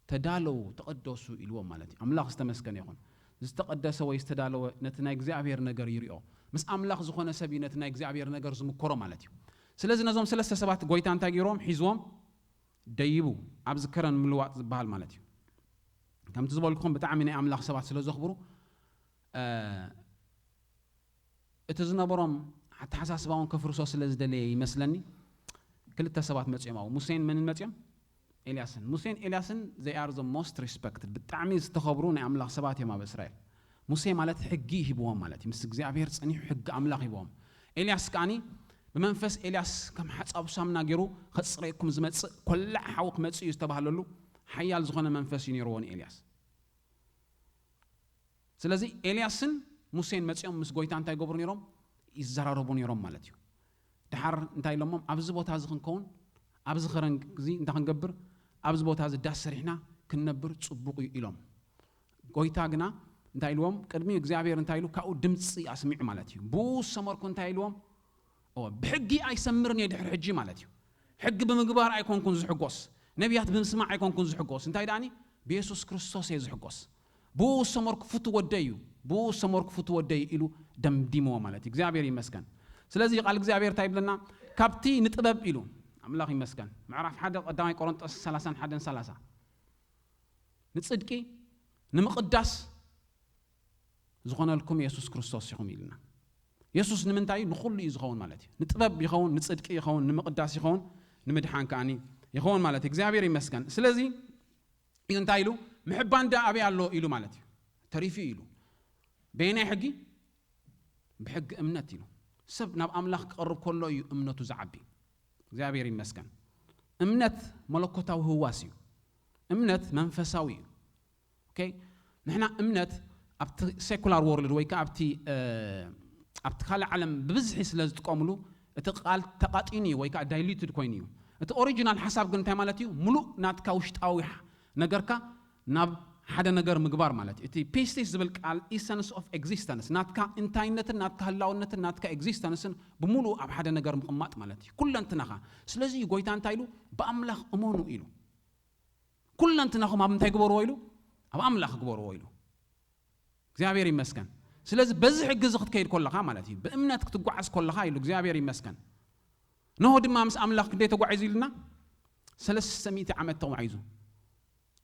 ተዳለዉ፣ ተቐደሱ ኢልዎም ማለት እዩ። ኣምላኽ ዝተመስገነ ይኹን። ዝተቐደሰ ወይ ዝተዳለወ ነቲ ናይ እግዚኣብሔር ነገር ይርኦ። ምስ ኣምላኽ ዝኾነ ሰብ እዩ ነቲ ናይ እግዚኣብሔር ነገር ዝምከሮ ማለት እዩ። ስለዚ ነዞም ሰለስተ ሰባት ጎይታ እንታይ ገይርዎም? ሒዝዎም ደይቡ ኣብዚ ከረን ምልዋጥ ዝበሃል ማለት እዩ። ከምቲ ዝበልኩኹም ብጣዕሚ ናይ ኣምላኽ ሰባት ስለ ዘኽብሩ፣ እ፣ እቲ ዝነበሮም ኣተሓሳስባ እውን ከፍርሶ ስለ ዝደለየ ይመስለኒ ክልተ ሰባት መጺኦም ኣብኡ። ሙሴን መንን መጺኦም? ኤልያስን። ሙሴን ኤልያስን they are the most respected፣ ብጣዕሚ ዝተኸብሩ ናይ ኣምላኽ ሰባት እዮም ኣብ እስራኤል። ሙሴ ማለት ሕጊ ሂብዎም ማለት እዩ። ምስ እግዚኣብሔር ጸኒሑ ሕጊ ኣምላኽ ሂብዎም። ኤልያስ ከኣኒ ብመንፈስ ኤልያስ ከም ሓጻቡ ሳምና ገይሩ ከጽረየኩም ዝመጽእ ኮላዕ ሓዊ ክመጽእ እዩ ዝተባህለሉ ሓያል ዝኾነ መንፈስ እዩ ነይርዎ ንኤልያስ። ስለዚ ኤልያስን ሙሴን መጺኦም ምስ ጎይታ እንታይ ይገብሩ ነይሮም? ይዘራረቡ ነይሮም ማለት እዩ። ድሓር እንታይ ኢሎሞም? ኣብዚ ቦታ እዚ ክንከውን፣ ኣብዚ ኸረን እዚ እንታይ ክንገብር፣ ኣብዚ ቦታ እዚ ዳስ ሰሪሕና ክንነብር ጽቡቕ እዩ ኢሎም። ጎይታ ግና እንታይ ኢልዎም? ቅድሚ እግዚኣብሔር እንታይ ኢሉ? ካብኡ ድምፂ ኣስሚዑ ማለት እዩ። ብኡ ዝሰመርኩ እንታይ ኢልዎም? እወ፣ ብሕጊ ኣይሰምርን እየ ድሕሪ ሕጂ ማለት እዩ። ሕጊ ብምግባር ኣይኮንኩን ዝሕጎስ፣ ነቢያት ብምስማዕ ኣይኮንኩን ዝሕጎስ። እንታይ ደኣኒ? ብየሱስ ክርስቶስ እየ ዝሕጎስ። ብኡ ዝሰመርኩ ፍቱ ወደይ እዩ፣ ብኡ ዝሰመርኩ ፍቱ ወደይ እዩ ኢሉ ደምዲምዎ ማለት እዩ። እግዚኣብሔር ይመስገን። ስለዚ ቃል እግዚኣብሔር እንታይ ይብለና? ካብቲ ንጥበብ ኢሉ፣ ኣምላኽ ይመስገን። ምዕራፍ ሓደ ቀዳማይ ቆሮንጦስ ሰላሳን ሓደን ሰላሳ፣ ንጽድቂ ንምቕዳስ ዝኾነልኩም የሱስ ክርስቶስ ኢኹም ኢልና። የሱስ ንምንታይ እዩ? ንኹሉ እዩ ዝኸውን ማለት እዩ። ንጥበብ ይኸውን፣ ንጽድቂ ይኸውን፣ ንምቕዳስ ይኸውን፣ ንምድሓን ከኣኒ ይኸውን ማለት እዩ። እግዚኣብሔር ይመስገን። ስለዚ እዩ እንታይ ኢሉ? ምሕባን ደኣ ኣበይ ኣሎ ኢሉ ማለት እዩ። ተሪፉ ኢሉ። በየናይ ሕጊ? ብሕጊ እምነት ኢሉ። ሰብ ናብ ኣምላኽ ክቐርብ ከሎ እዩ እምነቱ ዝዓቢ። እግዚኣብሔር ይመስገን። እምነት መለኮታዊ ህዋስ እዩ። እምነት መንፈሳዊ እዩ። ኦኬ? ንሕና እምነት ኣብቲ ሴኩላር ወርልድ ወይ ከዓ ኣብቲ ኣብቲ ካልእ ዓለም ብብዝሒ ስለ ዝጥቀምሉ እቲ ቃል ተቓጢኑ እዩ ወይ ከዓ ዳይሉትድ ኮይኑ እዩ። እቲ ኦሪጂናል ሓሳብ ግን እንታይ ማለት እዩ? ሙሉእ ናትካ ውሽጣዊ ነገርካ ናብ ሓደ ነገር ምግባር ማለት እዩ። እቲ ፒስቲስ ዝብል ቃል ኢሰንስ ኦፍ ኤግዚስተንስ፣ ናትካ እንታይነትን ናትካ ህላውነትን ናትካ ኤግዚስተንስን ብሙሉኡ ኣብ ሓደ ነገር ምቕማጥ ማለት እዩ። ኩለንትናኻ። ስለዚ እዩ ጎይታ እንታይ ኢሉ? ብኣምላኽ እመኑ ኢሉ። ኩለንትናኹም ኣብ እንታይ ግበርዎ ኢሉ? ኣብ ኣምላኽ ግበርዎ ኢሉ። እግዚኣብሔር ይመስገን። ስለዚ በዚ ሕጊ እዚ ክትከይድ ከለኻ ማለት እዩ፣ ብእምነት ክትጓዓዝ ከለኻ ኢሉ። እግዚኣብሔር ይመስገን። ኖህ ድማ ምስ ኣምላኽ ክንደይ ተጓዒዙ ኢልና? ሰለስተ ሚእቲ ዓመት ተጓዒዙ።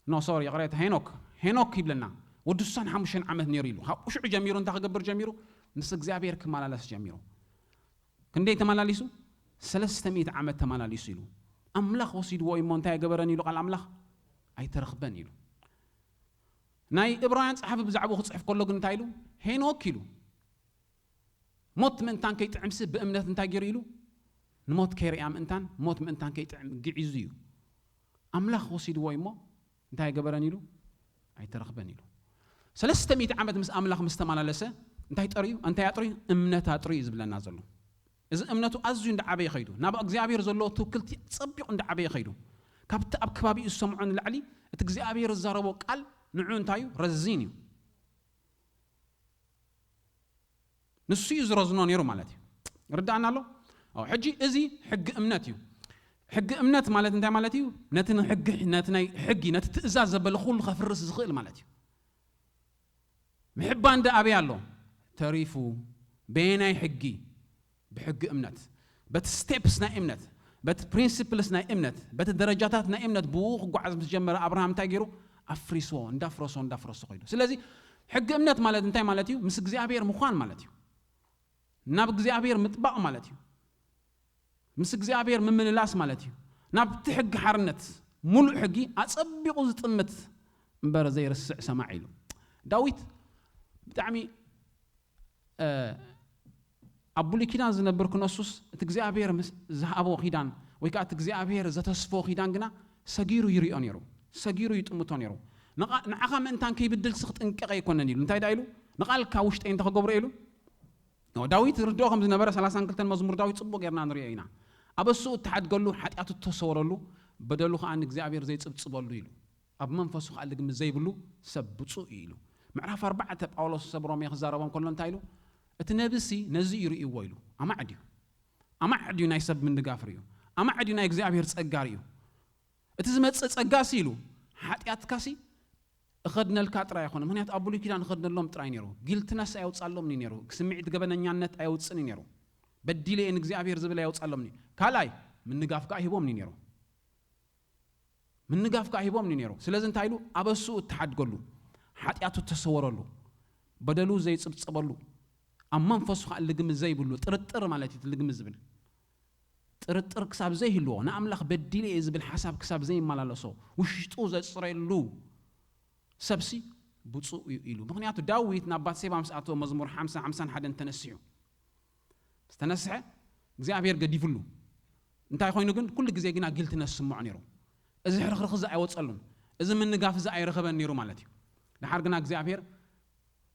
ኖ ሶሪ፣ ይቕሬታ፣ ሄኖክ፣ ሄኖክ ይብለና። ወዲ ስሳን ሓሙሽተን ዓመት ነይሩ ኢሉ። ካብኡ ሽዑ ጀሚሩ እንታይ ክገብር ጀሚሩ? ምስ እግዚኣብሔር ክመላለስ ጀሚሩ። ክንደይ ተመላሊሱ? ሰለስተ ሚእቲ ዓመት ተመላሊሱ ኢሉ። ኣምላኽ ወሲድዎ እዩ እሞ እንታይ ኣይገበረን ኢሉ? ቃል ኣምላኽ ኣይተረኽበን ኢሉ። ናይ እብራውያን ጸሓፊ ብዛዕባኡ ክጽሕፍ ከሎ ግን እንታይ ኢሉ? ሄኖክ ኢሉ። ሞት ምእንታን ከይጥዕምሲ ብእምነት እንታይ ገይሩ ኢሉ? ንሞት ከይርያ ምእንታን ሞት ምእንታን ከይጥዕም ግዒዙ እዩ። ኣምላኽ ወሲድዎ እዩ እሞ እንታይ ኣይገበረን ኢሉ? ኣይተረኽበን ኢሉ። ሰለስተ ሚእቲ ዓመት ምስ ኣምላኽ ምስ ተመላለሰ እንታይ ጠርዩ? እንታይ ኣጥርዩ? እምነት ኣጥርዩ እዩ ዝብለና ዘሎ። እዚ እምነቱ ኣዝዩ እንዳዓበየ ኸይዱ፣ ናብ እግዚኣብሔር ዘለዎ ትውክልቲ ጸቢቑ እንዳዓበየ ኸይዱ፣ ካብቲ ኣብ ከባቢኡ ዝሰምዖ ንላዕሊ እቲ እግዚኣብሔር ዝዛረቦ ቃል ንዑ እንታይ እዩ? ረዚን እዩ። ንሱ እዩ ዝረዝኖ ነይሩ ማለት እዩ። ርዳእና ኣሎ? ኣዎ፣ ሕጂ እዚ ሕጊ እምነት እዩ። ሕጊ እምነት ማለት እንታይ ማለት እዩ? ነቲ ንሕጊ፣ ነቲ ናይ ሕጊ፣ ነቲ ትእዛዝ ዘበለ ኩሉ ከፍርስ ዝኽእል ማለት እዩ። ምሕባን ዳ ኣበይ ኣሎ? ተሪፉ። በየናይ ሕጊ? ብሕጊ እምነት። በቲ ስቴፕስ ናይ እምነት፣ በቲ ፕሪንሲፕልስ ናይ እምነት፣ በቲ ደረጃታት ናይ እምነት ብኡ ክጓዓዝ ምስ ጀመረ ኣብርሃም እንታይ ገይሩ? ኣፍሪስዎ፣ እንዳፍረሶ፣ እንዳፍረሶ ኸይዱ። ስለዚ ሕጊ እምነት ማለት እንታይ ማለት እዩ? ምስ እግዚኣብሔር ምዃን ማለት እዩ። ናብ እግዚኣብሔር ምጥባቕ ማለት እዩ። ምስ እግዚኣብሔር ምምልላስ ማለት እዩ። ናብቲ ሕጊ ሓርነት፣ ሙሉእ ሕጊ ኣጸቢቑ ዝጥምት እምበር ዘይርስዕ ሰማዕ ኢሉ። ዳዊት ብጣዕሚ፣ እ፣ ኣብ ብሉይ ኪዳን ዝነብር ክነሱስ እቲ እግዚኣብሔር ምስ ዝሃቦ ኪዳን ወይ ከዓ እቲ እግዚኣብሔር ዘተስፎ ኪዳን ግና ሰጊሩ ይሪኦ ነይሩ፣ ሰጊሩ ይጥምቶ ነይሩ። ንቓ-፣ ንዓኻ ምእንታን ከይብድልሲ ክጥንቀቕ ኣይኮነን ኢሉ። እንታይ ደኣ ኢሉ? ንቓልካ ውሽጠይ እንተኸገብሮ ኢሉ። ዳዊት ርድኦ ከም ዝነበረ ሰላሳን ክልተን መዝሙር ዳዊት ጽቡቕ ጌርና ንሪኦ ኢና። ኣበስኡ እተሓድገሉ፣ ሓጢኣቱ እተሰወረሉ፣ በደሉ ኸኣ ንእግዚኣብሔር ዘይጽብጽበሉ ኢሉ። ኣብ መንፈሱ ኸኣ ልግሚ ዘይብሉ ሰብ ብፁእ እዩ ኢሉ። ምዕራፍ ኣርባዕተ ጳውሎስ ሰብ ሮሜ ክዛረቦም ከሎ እንታይ ኢሉ? እቲ ነብሲ ነዚ እዩ ርእይዎ ኢሉ። ኣማዕ ድዩ? ኣማዕ ድዩ ናይ ሰብ ምንጋፍ ርእዩ? ኣማዕ ድዩ ናይ እግዚኣብሔር ጸጋ ርእዩ? እቲ ዝመጽእ ጸጋሲ ኢሉ፣ ሓጢኣትካሲ እኸድነልካ ጥራይ ኣይኮነ። ምኽንያቱ ኣብ ብሉይ ኪዳን እኸድነሎም ጥራይ ነይሩ። ጊልትነስ ኣየውጻሎምን እዩ ነይሩ። ስምዒት ገበነኛነት ኣየውጽእን እዩ ነይሩ። በዲለ እየ ንእግዚኣብሔር ዝብል ኣየውጻሎምን እዩ። ካልኣይ፣ ምንጋፍ ከኣ ሂቦም እዩ ነይሩ። ምንጋፍ ከኣ ሂቦም እዩ ነይሩ። ስለዚ እንታይ ኢሉ? ኣበስኡ እተሓድገሉ፣ ሓጢኣቱ እተሰወረሉ፣ በደሉ ዘይጽብጸበሉ፣ ኣብ መንፈሱ ከኣ ልግሚ ዘይብሉ፣ ጥርጥር ማለት እዩ እቲ ልግሚ ዝብል። ጥርጥር ክሳብ ዘይህልዎ፣ ንኣምላኽ በዲለ እየ ዝብል ሓሳብ ክሳብ ዘይመላለሶ፣ ውሽጡ ዘጽረየሉ ሰብሲ ብፁእ እዩ ኢሉ። ምኽንያቱ ዳዊት ናብ ባትሴባ ምስ ኣተወ፣ መዝሙር ሓምሳ፣ ሓምሳን ሓደን ተነሲሑ። ምስ ተነስሐ፣ እግዚኣብሔር ገዲፍሉ። እንታይ ኮይኑ ግን፣ ኩሉ ግዜ ግና ጊልትነስ ዝስምዖ ነይሩ። እዚ ሕርኽርኽ እዚ ኣይወጸሉን። እዚ ምንጋፍ እዚ ኣይረኸበን ነይሩ ማለት እዩ። ደሓር ግና እግዚኣብሔር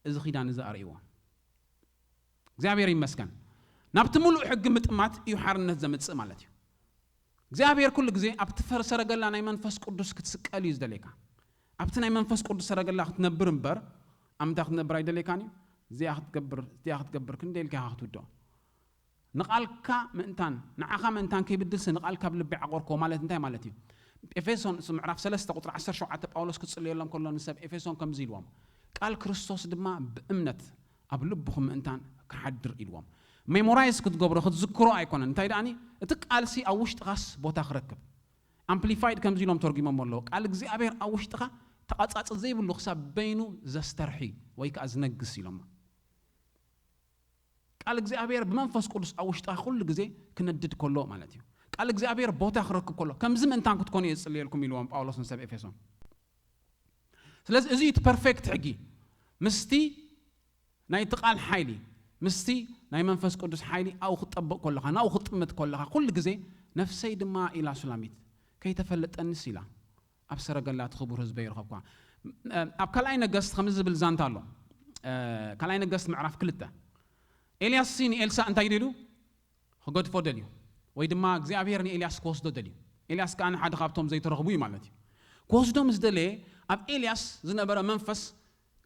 እዚ ኪዳን እዚ ኣርእይዎ። እግዚኣብሔር ይመስገን። ናብቲ ሙሉእ ሕጊ ምጥማት እዩ ሓርነት ዘምጽእ ማለት እዩ። እግዚኣብሔር ኩሉ ግዜ ኣብቲ ፈር-፣ ሰረገላ ናይ መንፈስ ቅዱስ ክትስቀል እዩ ዝደልየካ። ኣብቲ ናይ መንፈስ ቅዱስ ሰረገላ ክትነብር እምበር፣ ኣብ ምንታይ ክትነብር ኣይደልየካን እዩ። እዚኣ ክትገብር፣ እዚኣ ክትገብር፣ ክንደይ ኢልካ ኢኻ ክትውድኦ? ንቓልካ ምእንታን፣ ንዓኻ ምእንታን ከይብድልሲ ንቓልካ ኣብ ልበይ ዓቖርክዎ ማለት እንታይ ማለት እዩ? ኤፌሶን ስ-፣ ምዕራፍ ሰለስተ ቁጽሪ ዓሰርተ ሸውዓተ ጳውሎስ ክጽልየሎም ከሎ ንሰብ ኤፌሶን ከምዚ ኢልዎም፣ "ቃል ክርስቶስ ድማ ብእምነት ኣብ ልብኹም ምእንታን ክሓድር" ኢልዎም። ሜሞራይዝ ክትገብሮ፣ ክትዝክሮ ኣይኮነን። እንታይ ደኣኒ? እቲ ቃልሲ ኣብ ውሽጥኻስ ቦታ ክረክብ። ኣምፕሊፋይድ ከምዚ ኢሎም ተርጉሞሞ ኣለዉ፣ "ቃል እግዚኣብሔር ኣብ ውሽጥኻ ተቐጻጽ ዘይብሉ ክሳብ በይኑ ዘስተርሒ ወይ ከኣ ዝነግስ" ኢሎሞ። ቃል እግዚኣብሔር ብመንፈስ ቅዱስ ኣብ ውሽጥኻ ኩሉ ግዜ ክነድድ ከሎ ማለት እዩ። ቃል እግዚኣብሔር ቦታ ክረክብ ከሎ፣ ከምዚ ምእንታን ክትኮኑ እየ ዝጽልየልኩም ኢልዎም ጳውሎስ ንሰብ ኤፌሶን። ስለዚ እዚ እዩ እቲ ፐርፌክት ሕጊ። ምስቲ ናይቲ ቃል ሓይሊ፣ ምስቲ ናይ መንፈስ ቅዱስ ሓይሊ ኣብኡ ክትጠብቕ ከለኻ፣ ናብኡ ክትጥምት ከለኻ፣ ኩሉ ግዜ ነፍሰይ ድማ ኢላ ሱላሚት፣ ከይተፈለጠንስ ኢላ፣ ኣብ ሰረገላ እቲ ክቡር ህዝበይ ይረኸብኳ። ኣብ ካልኣይ ነገስት ከምዚ ዝብል ዛንታ ኣሎ። ካልኣይ ነገስት ምዕራፍ ክልተ። ኤልያስ ሲ ንኤልሳ እንታይ ኢሉ? ክገድፎ ደልዩ፣ ወይ ድማ እግዚኣብሔር ንኤልያስ ክወስዶ ደልዩ። ኤልያስ ከኣ ንሓደ ካብቶም ዘይተረኽቡ እዩ ማለት እዩ። ክወስዶ ምስ ደለየ፣ ኣብ ኤልያስ ዝነበረ መንፈስ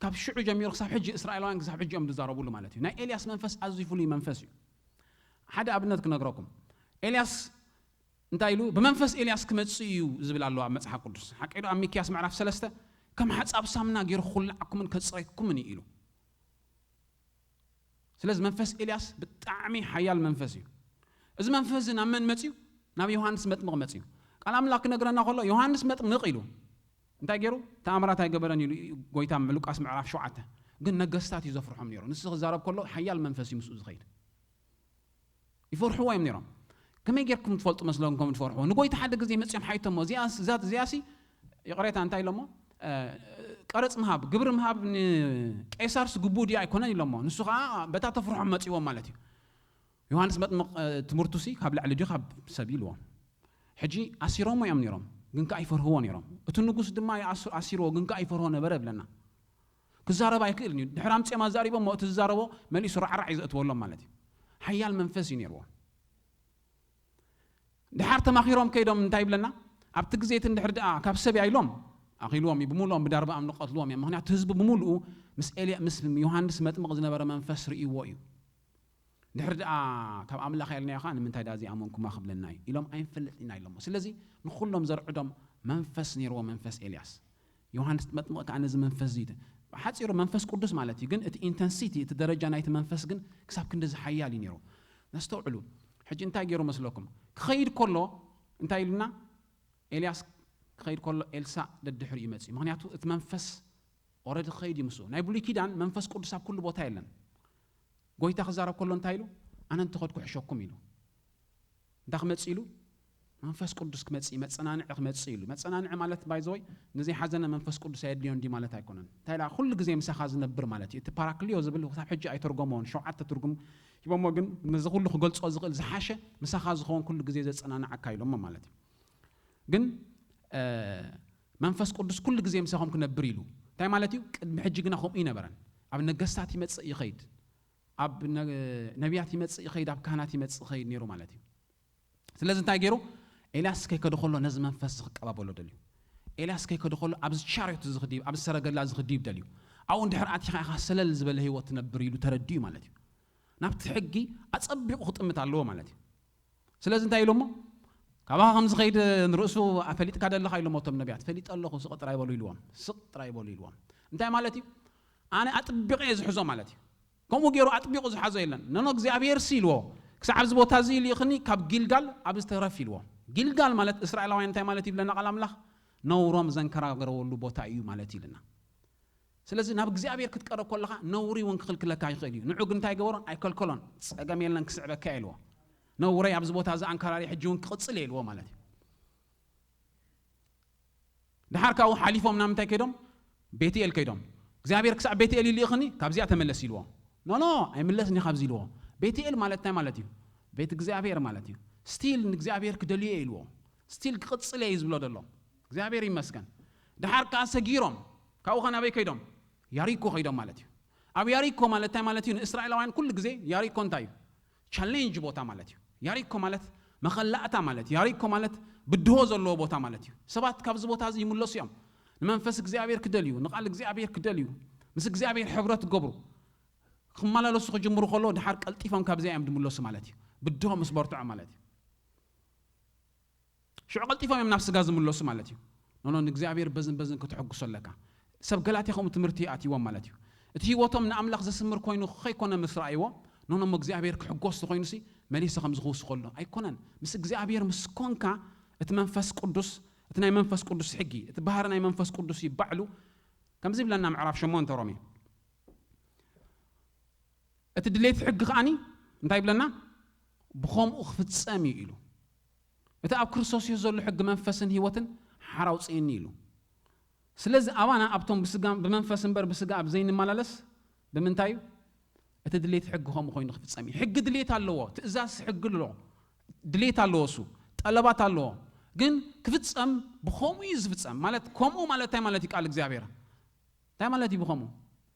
ካብ ሽዑ ጀሚሩ ክሳብ ሕጂ፣ እስራኤላውያን ክሳብ ሕጂ እዮም ዝዛረቡሉ ማለት እዩ። ናይ ኤልያስ መንፈስ ኣዝዩ ፍሉይ መንፈስ እዩ። ሓደ ኣብነት ክነግረኩም። ኤልያስ እንታይ ኢሉ? "ብመንፈስ ኤልያስ ክመጽእ እዩ" ዝብል ኣሎ ኣብ መጽሓፍ ቅዱስ። ሓቂ ዶ? ኣብ ሚክያስ ምዕራፍ ሰለስተ፣ "ከም ሓጻብ ሳምና ገይሩ ክኹልዓኩምን ከጽረኩምን እዩ" ኢሉ። ስለዚ መንፈስ ኤልያስ ብጣዕሚ ሓያል መንፈስ እዩ። እዚ መንፈስ እዚ ናብ መን መጽዩ? ናብ ዮሃንስ መጥምቕ መጽዩ። ቃል ኣምላኽ ክነግረና ከሎ፣ ዮሃንስ መጥምቕ ኢሉ እንታይ ገይሩ? ተኣምራት ኣይገበረን ኢሉ ጎይታ፣ ሉቃስ ምዕራፍ ሸውዓተ። ግን ነገስታት እዩ ዘፍርሖም ነይሩ። ንሱ ክዛረብ ከሎ ሓያል መንፈስ እዩ ምስኡ ዝኸይድ። ይፈርሕዎ እዮም ነይሮም። ከመይ ጌርኩም ትፈልጡ መስሎም ከም ትፈርሕዎ? ንጎይታ ሓደ ግዜ መጽዮም ሓይቶሞ፣ "እዚኣ፣ እዛ፣ እዚኣሲ፣ ይቕሬታ፣ እንታይ ኢሎሞ? እ፣ ቀረጽ ምሃብ፣ ግብሪ ምሃብ ንቄሳርስ ግቡእ ድዩ ኣይኮነን?" ኢሎሞ። ንሱ ኸኣ በታ ተፍርሖም መጺዎም ማለት እዩ። ዮሃንስ መጥምቕ፣ እ፣ ትምህርቱሲ ካብ ላዕሊ ድዩ ካብ ሰብ ኢልዎም። ሕጂ ኣሲሮሞ እዮም ነይሮም፣ ግን ከኣ ይፈርህዎ ነይሮም። እቲ ንጉስ ድማ ይኣስ-፣ ኣሲርዎ፣ ግን ከኣ ይፈርሆ ነበረ ይብለና። ክዛረብ ኣይክእልን እዩ። ድሕሪ ኣምጺኦም ኣዛሪቦሞ፣ እቲ ዝዛረቦ መሊሱ ራዕራዕ እዩ ዘእትወሎም ማለት እዩ። ሓያል መንፈስ እዩ ነይርዎ። ድሓር ተማኺሮም ከይዶም እንታይ ይብለና? ኣብቲ ግዜ እቲ እንድሕር ደኣ ካብ ሰብ እያ ኢሎም ኣኺልዎም እዩ፣ ብምሉኦም ብዳርባኦም ንቐትልዎም እዮም። ምኽንያቱ ህዝቢ ብምሉኡ ምስ ኤልያ-፣ ምስ ዮሃንስ መጥምቕ ዝነበረ መንፈስ ርእይዎ እዩ። ድሕሪ ደኣ ካብ ኣምላኽ እያ ኢልናዮ ኸኣ ንምንታይ ደኣ ዘይኣመንኩማ ክብለና እዩ ኢሎም ኣይንፈልጥን ኢና ኢሎሞ። ስለዚ ንኹሎም ዘርዕዶም መንፈስ ነይርዎ፣ መንፈስ ኤልያስ። ዮሃንስ መጥምቕ ከኣ ነዚ መንፈስ እዚ፣ ብሓጺሩ መንፈስ ቅዱስ ማለት እዩ፣ ግን እቲ ኢንተንሲቲ፣ እቲ ደረጃ ናይቲ መንፈስ ግን ክሳብ ክንድዚ ሓያል እዩ ነይሩ። ነስተውዕሉ። ሕጂ እንታይ ገይሩ መስለኩም? ክኸይድ ከሎ እንታይ ኢሉና? ኤልያስ ክኸይድ ከሎ ኤልሳእ ደድሕሪኡ መጺኡ። ምኽንያቱ እቲ መንፈስ ኦረዲ ክኸይድ እዩ ምስኡ። ናይ ብሉይ ኪዳን መንፈስ ቅዱስ ኣብ ኩሉ ቦታ የለን። ጎይታ ክዛረብ ከሎ እንታይ ኢሉ? "ኣነ እንተኸድኩ ሕሸኩም" ኢሉ። እንታይ ክመጽእ ኢሉ? መንፈስ ቅዱስ ክመጽእ፣ መጸናንዒ ክመጽእ ኢሉ። መጸናንዒ ማለት፣ ባይ ዘ ወይ፣ ንዘይሓዘነ መንፈስ ቅዱስ ኣየድልዮን ድዩ ማለት ኣይኮነን። እንታይ ኢላ? "ኩሉ ግዜ ምሳኻ ዝነብር" ማለት እዩ። እቲ ፓራክሊዮ ዝብል ክሳብ ሕጂ ኣይተርጎሞን። ሸውዓተ ትርጉም ሂቦሞ፣ ግን ነዚ ኩሉ ክገልጾ ዝኽእል ዝሓሸ ምሳኻ ዝኸውን ኩሉ ግዜ ዘጸናንዓካ ኢሎሞ ማለት እዩ። ግን፣ እ፣ መንፈስ ቅዱስ ኩሉ ግዜ ምሳኹም ክነብር ኢሉ። እንታይ ማለት እዩ? ቅድሚ ሕጂ ግና ከምኡ ይነበረን። ኣብ ነገስታት ይመጽእ ይኸይድ፣ ኣብ ነ-፣ ነቢያት ይመጽእ ይኸይድ፣ ኣብ ካህናት ይመጽእ ይኸይድ ነይሩ ማለት እዩ። ስለዚ እንታይ ገይሩ? ኤልያስ ከይከደ ከሎ ነዚ መንፈስ እዚ ክቀባበሎ ደልዩ። ኤልያስ ከይከደ ከሎ ኣብዚ ቻርዮት እዚ ክድይብ፣ ኣብዚ ሰረገላ እዚ ክድይብ ደልዩ። ኣብኡ እንድሕር ኣቲኻ ኢኻ ሰለል ዝበለ ህይወት ትነብር ኢሉ ተረዲኡ ማለት እዩ። ናብቲ ሕጊ ኣጸቢቑ ክጥምት ኣለዎ ማለት እዩ። ስለዚ እንታይ ኢሎሞ? "ካባኻ ከም ዝኸይድ ንርእሱ ኣፈሊጥካ ደለኻ?" ኢሎሞ እቶም ነቢያት። "ፈሊጠ ኣለኹ፣ ስቕ ጥራይ በሉ" ኢልዎም። ስቕ ጥራይ በሉ ኢልዎም። እንታይ ማለት እዩ? ኣነ ኣጥቢቐ እየ ዝሕዞ ማለት እዩ። ከምኡ ገይሩ ኣጥቢቑ ዝሓዞ የለን። ነኖ እግዚኣብሔር ሲ ኢልዎ። "ክሳዕ ኣብዚ ቦታ እዚ ልኢኽኒ፣ ካብ ጊልጋል ኣብዚ ተረፍ" ኢልዎ። ጊልጋል ማለት እስራኤላውያን እንታይ ማለት ይብለና ቃል ኣምላኽ? ነውሮም ዘንከራገረወሉ ቦታ እዩ ማለት ይልና። ስለዚ ናብ እግዚኣብሔር ክትቀርብ ከለኻ ነውሪ እውን ክኽልክለካ ይኽእል እዩ። ንዑ ግን እንታይ ገበሮን? ኣይከልከሎን። "ጸገም የለን፣ ክስዕበካ" ኢልዎ። "ነውረይ ኣብዚ ቦታ እዚ ኣንከራሪ ሕጂ እውን ክቕጽል እየ" ኢልዎ ማለት እዩ። ድሓር ካብኡ ሓሊፎም ናብ ምንታይ ከይዶም? ቤትኤል ከይዶም። "እግዚኣብሔር ክሳብ ቤትኤል ይልእኽኒ፣ ካብዚኣ ተመለስ" ኢልዎ። "ኖ፣ ኖ፣ ኣይምለስን እየ ካብዚ" ኢልዎ። ቤትኤል ማለት እንታይ ማለት እዩ? ቤት እግዚኣብሔር ማለት እዩ። ስቲል ንእግዚኣብሔር ክደልዮ እየ ኢልዎ። ስቲል ክቕጽል እየ እዩ ዝብሎ ዘሎ። እግዚኣብሔር ይመስገን። ድሓር ከኣ ሰጊሮም፣ ካብኡ ኸ ናበይ ከይዶም? ያሪኮ ከይዶም ማለት እዩ። ኣብ ያሪኮ ማለት እንታይ ማለት እዩ? ንእስራኤላውያን ኩሉ ግዜ ያሪኮ እንታይ እዩ? ቻሌንጅ ቦታ ማለት እዩ። ያሪኮ ማለት መኸላእታ ማለት እዩ። ያሪኮ ማለት ብድሆ ዘለዎ ቦታ ማለት እዩ። ሰባት ካብዚ ቦታ እዚ ይምለሱ እዮም። ንመንፈስ እግዚኣብሔር ክደልዩ፣ ንቓል እግዚኣብሔር ክደልዩ፣ ምስ እግዚኣብሔር ሕብረት ክገብሩ፣ ክመላለሱ ክጅምሩ ከለዉ፣ ድሓር ቀልጢፎም ካብዚኣ እዮም ዝምለሱ ማለት እዩ። ብድሆ ምስ በርትዖ ማለት እዩ። ሽዑ ቀልጢፎም እዮም ናብ ስጋ ዝምለሱ ማለት እዩ። ኖኖ፣ ንእግዚኣብሔር በዝን በዝን ከተሐጉሶ ኣለካ። ሰብ ገላትያ ከምኡ ትምህርቲ ይኣትይዎም ማለት እዩ። እቲ ህይወቶም ንኣምላኽ ዘስምር ኮይኑ ከይኮነ ምስ ረኣይዎ፣ ኖኖ፣ እሞ እግዚኣብሔር ክሕጎስ ተኾይኑሲ መሊሰ ከምዚ ክውስኸሉ ኣይኮነን። ምስ እግዚኣብሔር ምስ ኮንካ፣ እቲ መንፈስ ቅዱስ፣ እቲ ናይ መንፈስ ቅዱስ ሕጊ፣ እቲ ባህሪ ናይ መንፈስ ቅዱስ እዩ ባዕሉ። ከምዚ ይብለና ምዕራፍ ሸሞንተ ሮሜ። እቲ ድሌት ሕጊ ከኣኒ እንታይ ይብለና? ብኸምኡ ክፍጸም እዩ ኢሉ። እቲ ኣብ ክርስቶስ ኢየሱስ ዘሎ ሕጊ መንፈስን ህይወትን ሓራ ኣውፅእኒ ኢሉ። ስለዚ ኣባና ኣብቶም ብስጋ ብመንፈስ እምበር ብስጋ ኣብ ዘይንመላለስ ብምንታይ እዩ? እቲ ድሌት ሕጊ ከምኡ ኮይኑ ክፍጸም እዩ። ሕጊ ድሌት ኣለዎ፣ ትእዛዝ ሕጊ ኣሎ፣ ድሌት ኣለዎ፣ እሱ ጠለባት ኣለዎ። ግን ክፍጸም ብኸምኡ እዩ ዝፍጸም። ማለት ከምኡ ማለት እንታይ ማለት እዩ? ቃል እግዚኣብሔር እንታይ ማለት እዩ? ብኸምኡ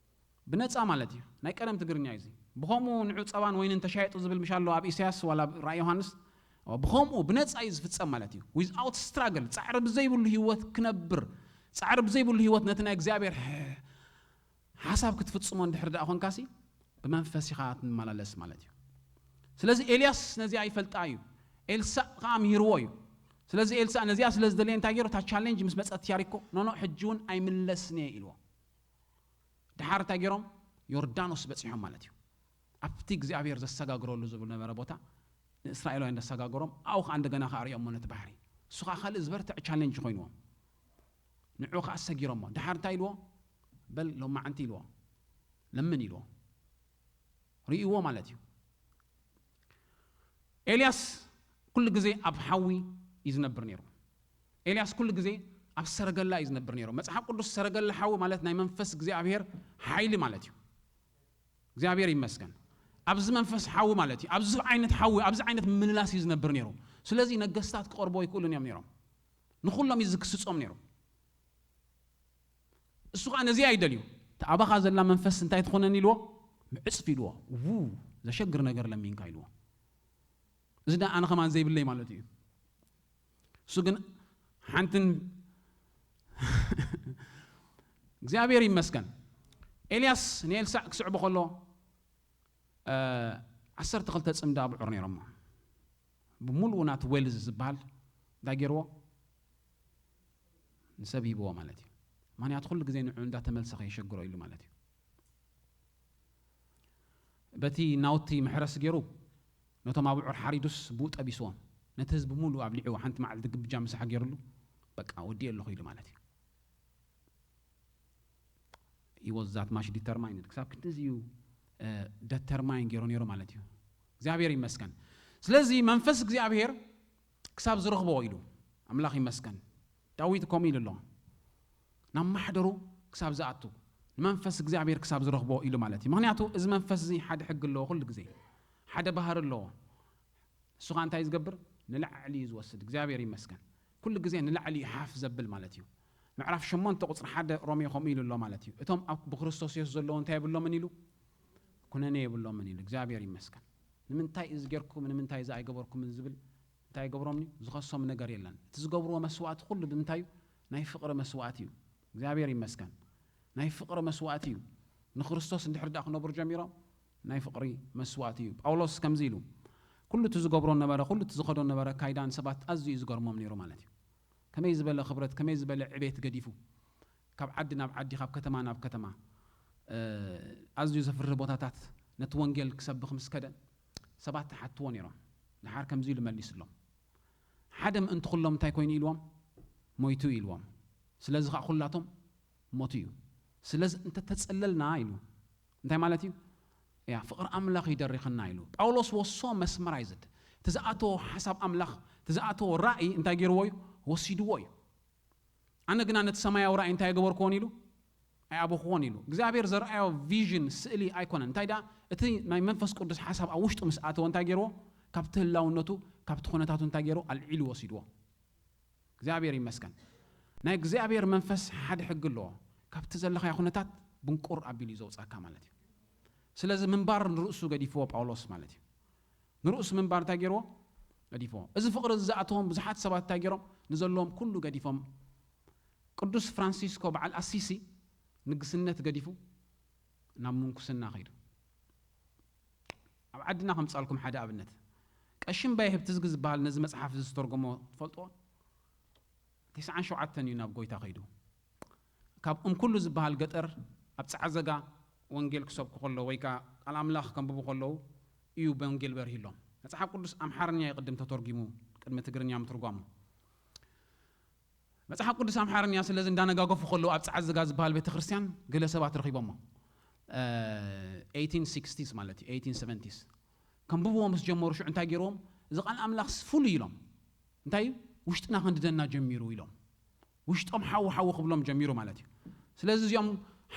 ብነፃ ማለት እዩ። ናይ ቀደም ትግርኛ እዩ እዚ። ብኸምኡ ንዑ ጸባን ወይንን ተሻየጡ ዝብል ምሽ ኣሎ ኣብ ኢሳያስ ዋላ ኣብ ራእይ ዮሃንስ። ብኸምኡ ብነፃ እዩ ዝፍጸም ማለት እዩ። Without struggle፣ ጻዕሪ ብዘይብሉ ህይወት ክነብር፣ ጻዕሪ ብዘይብሉ ህይወት ነቲ ናይ እግዚኣብሔር ሓሳብ ክትፍጽሞ እንድሕር ደኣ ኾንካሲ ብመንፈስ ኢኻ ትመላለስ ማለት እዩ። ስለዚ ኤልያስ ነዚኣ ይፈልጣ እዩ። ኤልሳእ ከዓ ምሂርዎ እዩ። ስለዚ ኤልሳእ ነዚኣ ስለ ዝደለየ እንታይ ገይሩ? እታ ቻሌንጅ ምስ መጸት ያሪኮ፣ ኖኖ፣ ሕጂ እውን ኣይምለስን እየ ኢልዎ። ድሓር እንታይ ገይሮም? ዮርዳኖስ በጺሖም ማለት እዩ። ኣብቲ እግዚኣብሔር ዘሰጋግረሉ ዝብል ነበረ ቦታ ንእስራኤላውያን ዘሰጋግሮም፣ ኣብኡ ከዓ እንደገና ከዓ ርእዮሞ ነቲ ባሕሪ። እሱ ከዓ ካልእ ዝበርትዕ ቻሌንጅ ኮይንዎም። ንዑ ከዓ ሰጊሮሞ። ድሓር እንታይ ኢልዎ? በል ሎማዓንቲ ኢልዎ። ለምን ኢልዎ። ርእይዎ ማለት እዩ። ኤልያስ ኩሉ ግዜ ኣብ ሓዊ እዩ ዝነብር ነይሩ። ኤልያስ ኩሉ ግዜ ኣብ ሰረገላ እዩ ዝነብር ነይሩ። መጽሓፍ ቅዱስ ሰረገላ ሓዊ ማለት ናይ መንፈስ እግዚኣብሔር ሓይሊ ማለት እዩ። እግዚኣብሔር ይመስገን። ኣብዚ መንፈስ ሓዊ ማለት እዩ። ኣብዚ ዓይነት ሓዊ፣ ኣብዚ ዓይነት ምልላስ እዩ ዝነብር ነይሩ። ስለዚ ነገስታት ክቐርቦ ይክእሉን እዮም ነይሮም። ንኹሎም እዩ ዝክስጾም ነይሩ። እሱ ከዓ ነዚኣ ይደልዩ። እቲ ኣባኻ ዘላ መንፈስ እንታይ ትኾነን ኢልዎ? ምዕጽፍ ኢልዎ። ው ዘሸግር ነገር ለሚንካ ኢልዎ። እዚ ዳ ኣነ ከማን ዘይብለይ ማለት እዩ። እሱ ግን ሓንትን እግዚኣብሔር ይመስገን። ኤልያስ ንኤልሳዕ ክስዕቦ ከሎ እ፣ ዓሰርተ ክልተ ጽምዲ ኣብዑር ነይሮሞ። ብምሉኡ ናቲ ዌልዝ ዝበሃል እንታይ ገይርዎ? ንሰብ ሂብዎ ማለት እዩ። ምኽንያቱ ኩሉ ግዜ ንዑ እንዳተመልሰ ከየሸግሮ ኢሉ ማለት እዩ። በቲ ናውቲ መሕረሲ ገይሩ ነቶም ኣብዑር ሓሪዱስ ብኡ ጠቢስዎም። ነቲ ህዝቢ ሙሉ ኣብሊዕዎ። ሓንቲ መዓልቲ ግብጃ ምሳሕ ገይሩሉ በቃ ወዲኤ ኣለኹ ኢሉ ማለት እዩ። He was that much determined። ክሳብ ክንድዚ እዩ ደተርማይን ገይሩ ነይሩ ማለት እዩ። እግዚኣብሔር ይመስገን። ስለዚ መንፈስ እግዚኣብሔር ክሳብ ዝረኽቦ ኢሉ ኣምላኽ ይመስገን። ዳዊት ከምኡ ኢሉ ኣሎ። ናብ ማሕደሩ ክሳብ ዝኣቱ ንመንፈስ እግዚኣብሔር ክሳብ ዝረኽቦ ኢሉ ማለት እዩ። ምኽንያቱ እዚ መንፈስ እዚ ሓደ ሕጊ ኣለዎ፣ ኩሉ ግዜ ሓደ ባህሪ ኣለዎ። እሱ ኸዓ እንታይ ዝገብር? ንላዕሊ እዩ ዝወስድ። እግዚኣብሔር ይመስገን። ኩሉ ግዜ ንላዕሊ እዩ ሓፍ ዘብል ማለት እዩ። ምዕራፍ ሸሞንተ ቁፅሪ ሓደ ሮሜ ከምኡ ኢሉ ኣሎ ማለት እዩ። እቶም ኣብ ብክርስቶስ የሱስ ዘለዉ እንታይ የብሎምን ኢሉ? ኩነኔ የብሎምን ኢሉ። እግዚኣብሔር ይመስገን። ንምንታይ እዚ ጌርኩም፣ ንምንታይ እዚ ኣይገበርኩምን ዝብል እንታይ ይገብሮም እዩ? ዝኸሶም ነገር የለን። እቲ ዝገብርዎ መስዋእቲ ኩሉ ብምንታይ እዩ? ናይ ፍቕሪ መስዋእቲ እዩ። እግዚኣብሔር ይመስገን። ናይ ፍቕሪ መስዋእቲ እዩ። ንክርስቶስ እንድሕር ደኣ ክነብሩ ጀሚሮም ናይ ፍቕሪ መስዋእቲ እዩ። ጳውሎስ ከምዚ ኢሉ፣ ኩሉ እቲ ዝገብሮ ነበረ፣ ኩሉ እቲ ዝኸዶ ነበረ ካይዳ ንሰባት ኣዝዩ እዩ ዝገርሞም ነይሩ ማለት እዩ። ከመይ ዝበለ ክብረት፣ ከመይ ዝበለ ዕቤት ገዲፉ ካብ ዓዲ ናብ ዓዲ፣ ካብ ከተማ ናብ ከተማ፣ እ፣ ኣዝዩ ዘፍርህ ቦታታት ነቲ ወንጌል ክሰብኽ ምስ ከደ ሰባት ተሓትዎ ነይሮም። ድሓር ከምዚ ኢሉ መሊስሎም፣ ሓደ ምእንቲ ኩሎም እንታይ ኮይኑ ኢልዎም? ሞይቱ ኢልዎም። ስለዚ ከዓ ኩላቶም ሞቱ እዩ። ስለዚ እንተተጸለልና ኢሉ እንታይ ማለት እዩ? ያ ፍቕሪ ኣምላኽ ይደሪኽና ኢሉ ጳውሎስ ወሶ መስመራይዝድ እቲ ዝኣተዎ ሓሳብ ኣምላኽ እቲ ዝኣተዎ ራእይ እንታይ ገይርዎ እዩ? ወሲድዎ እዩ። ኣነ ግና ነቲ ሰማያዊ ራእይ እንታይ ገበርክዎን ኢሉ ኣይኣበኽዎን ኢሉ። እግዚኣብሔር ዘርኣዮ ቪዥን ስእሊ ኣይኮነን። እንታይ ደኣ እቲ ናይ መንፈስ ቅዱስ ሓሳብ ኣብ ውሽጡ ምስ ኣተወ እንታይ ገይርዎ? ካብቲ ህላውነቱ ካብቲ ኩነታቱ እንታይ ገይርዎ? ኣልዒሉ ወሲድዎ። እግዚኣብሔር ይመስገን። ናይ እግዚኣብሔር መንፈስ ሓደ ሕጊ ኣለዎ። ካብቲ ዘለኻዮ ኩነታት ብንቁር ኣቢሉ እዩ ዘውፃካ ማለት እዩ። ስለዚ ምንባር ንርእሱ ገዲፍዎ ጳውሎስ ማለት እዩ። ንርእሱ ምንባር እንታይ ገይርዎ? ገዲፍዎ። እዚ ፍቕሪ እዚ ዝኣተዎም ብዙሓት ሰባት እንታይ ገይሮም? ንዘለዎም ኩሉ ገዲፎም። ቅዱስ ፍራንሲስኮ በዓል ኣሲሲ ንግስነት ገዲፉ ናብ ምንኩስና ከይዱ። ኣብ ዓድና ከምጻልኩም ሓደ ኣብነት። ቀሺ እምባየ ህብትዝጊ ዝበሃል ነዚ መጽሓፍ እዚ ዝተርጎሞ ትፈልጥዎ? ተስዓን ሸውዓተን እዩ ናብ ጎይታ ከይዱ። ካብ እምኩሉ ዝበሃል ገጠር ኣብ ጸዓዘጋ ወንጌል ክሰብኩ ከለዉ ወይ ከኣ ቃል ኣምላኽ ከንብቡ ከለዉ እዩ ወንጌል በርሂሎም። መጽሓፍ ቅዱስ ኣምሓርኛ እዩ ቅድም ተተርጒሙ ቅድሚ ትግርኛ ምትርጓሙ። መጽሓፍ ቅዱስ ኣምሓርኛ ስለዚ እንዳነጋገፉ ከለዉ ኣብ ጸዓዘጋ ዝበሃል ቤተክርስትያን ገለ ሰባት ረኺቦሞ። እ፣ ኤይቲን ሲክስቲስ ማለት እዩ፣ ኤይቲን ሰቨንቲስ። ከንብብዎ ምስ ጀመሩ ሽዑ እንታይ ገይርዎም? እዚ ቃል ኣምላኽ ፍሉይ ኢሎም። እንታይ እዩ? ውሽጥና ከንድደና ጀሚሩ ኢሎም። ውሽጦም ሓው ሓው ክብሎም ጀሚሩ ማለት እዩ። ስለዚ እዚኦም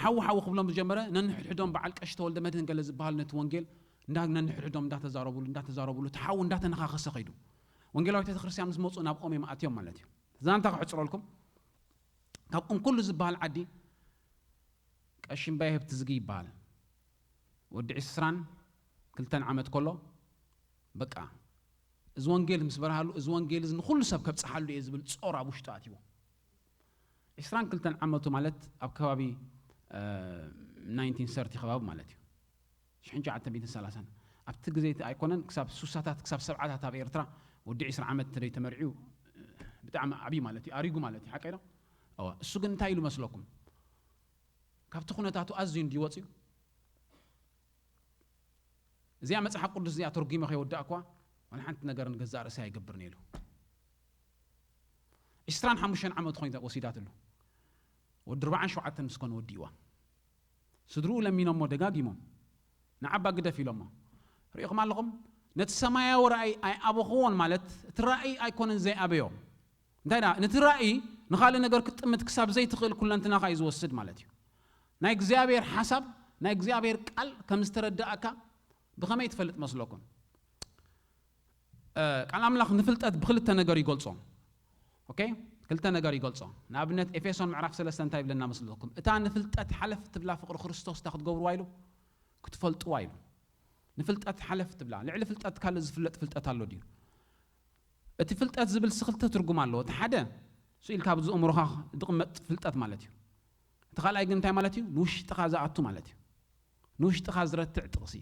ሓው ሓው ክብሎም ዝጀመረ፣ ነንሕድሕዶም በዓል ቀሺ ተወልደ መድህን ገለ ዝበሃሉ ነቲ ወንጌል እንዳ ነንሕድሕዶም እንዳተዛረቡሉ እንዳተዛረቡሉ እቲ ሓው እንዳተነኻኸሰ ከይዱ። ወንጌላዊት ቤተክርስትያን ምስ መፁ ናብኦም እዮም ኣትዮም ማለት እዩ። ዛንታ ክሕፅረልኩም፣ ካብ እንኩሉ ዝበሃል ዓዲ ቀሺ እምባየ ህብትዝጊ ይበሃል። ወዲ ዕስራን ክልተን ዓመት ከሎ በቃ እዚ ወንጌል ምስ በርሃሉ፣ እዚ ወንጌል እዚ ንኹሉ ሰብ ከብፅሓሉ እየ ዝብል ጾር ኣብ ውሽጡ ኣትይዎ። ዕስራን ክልተን ዓመቱ ማለት ኣብ ከባቢ ናይንቲን ሰርቲ ከባቢ ማለት እዩ። ሽሕን ትሽዓተ ሚእትን ሰላሳን ኣብቲ ግዜ እቲ ኣይኮነን፣ ክሳብ ሱሳታት ክሳብ ሰብዓታት ኣብ ኤርትራ ወዲ ዕስራ ዓመት ተደይ ተመርዕዩ ብጣዕሚ ዓብዪ ማለት እዩ፣ ኣሪጉ ማለት እዩ። ሓቀይ ዶ? እወ። እሱ ግን እንታይ ኢሉ መስለኩም? ካብቲ ኩነታቱ ኣዝዩ እንድዩ ወፅዩ፣ እዚኣ መፅሓፍ ቅዱስ እዚኣ ተርጒመ ከይወዳእኳ ዋላ ሓንቲ ነገር ንገዛእ ርእሲ ኣይገብርን ኢሉ። ዕስራን ሓሙሽተን ዓመት ኮይኑ ወሲዳትሉ። ወዲ ኣርባዓን ሸውዓተን ምስ ኮነ ወዲእዋ። ስድርኡ ለሚኖሞ ደጋጊሞም፣ ንዓባ ግደፍ ኢሎሞ። ርኢኹም ኣለኹም፣ ነቲ ሰማያዊ ራእይ ኣይኣበኽዎን ማለት እቲ ራእይ ኣይኮነን ዘይኣበዮ። እንታይ ደኣ፣ ነቲ ራእይ ንኻልእ ነገር ክትጥምት ክሳብ ዘይትኽእል ኩለንትናኻ እዩ ዝወስድ ማለት እዩ። ናይ እግዚኣብሔር ሓሳብ፣ ናይ እግዚኣብሔር ቃል ከም ዝተረዳእካ ብኸመይ ትፈልጥ መስለኩም? እ፣ ቃል ኣምላኽ ንፍልጠት ብኽልተ ነገር ይገልጾ። ኦኬ? ክልተ ነገር ይገልጾ። ንኣብነት ኤፌሶን ምዕራፍ ሰለስተ እንታይ ይብለና መስለኩም? እታ ንፍልጠት ሓለፍ ትብላ ፍቕሪ ክርስቶስ እታ ክትገብርዋ ኢሉ፣ ክትፈልጥዋ ኢሉ። ንፍልጠት ሓለፍ ትብላ። ልዕሊ ፍልጠት ካልእ ዝፍለጥ ፍልጠት ኣሎ ድዩ? እቲ ፍልጠት ዝብል ሲ ክልተ ትርጉም ኣለዎ። እቲ ሓደ ስኡ ኢልካ ኣብዚ ኣእምሮኻ ዝቕመጥ ፍልጠት ማለት እዩ። እቲ ካልኣይ ግን እንታይ ማለት እዩ? ንውሽጥኻ ዝኣቱ ማለት እዩ። ንውሽጥኻ ዝረትዕ ጥቕሲ፣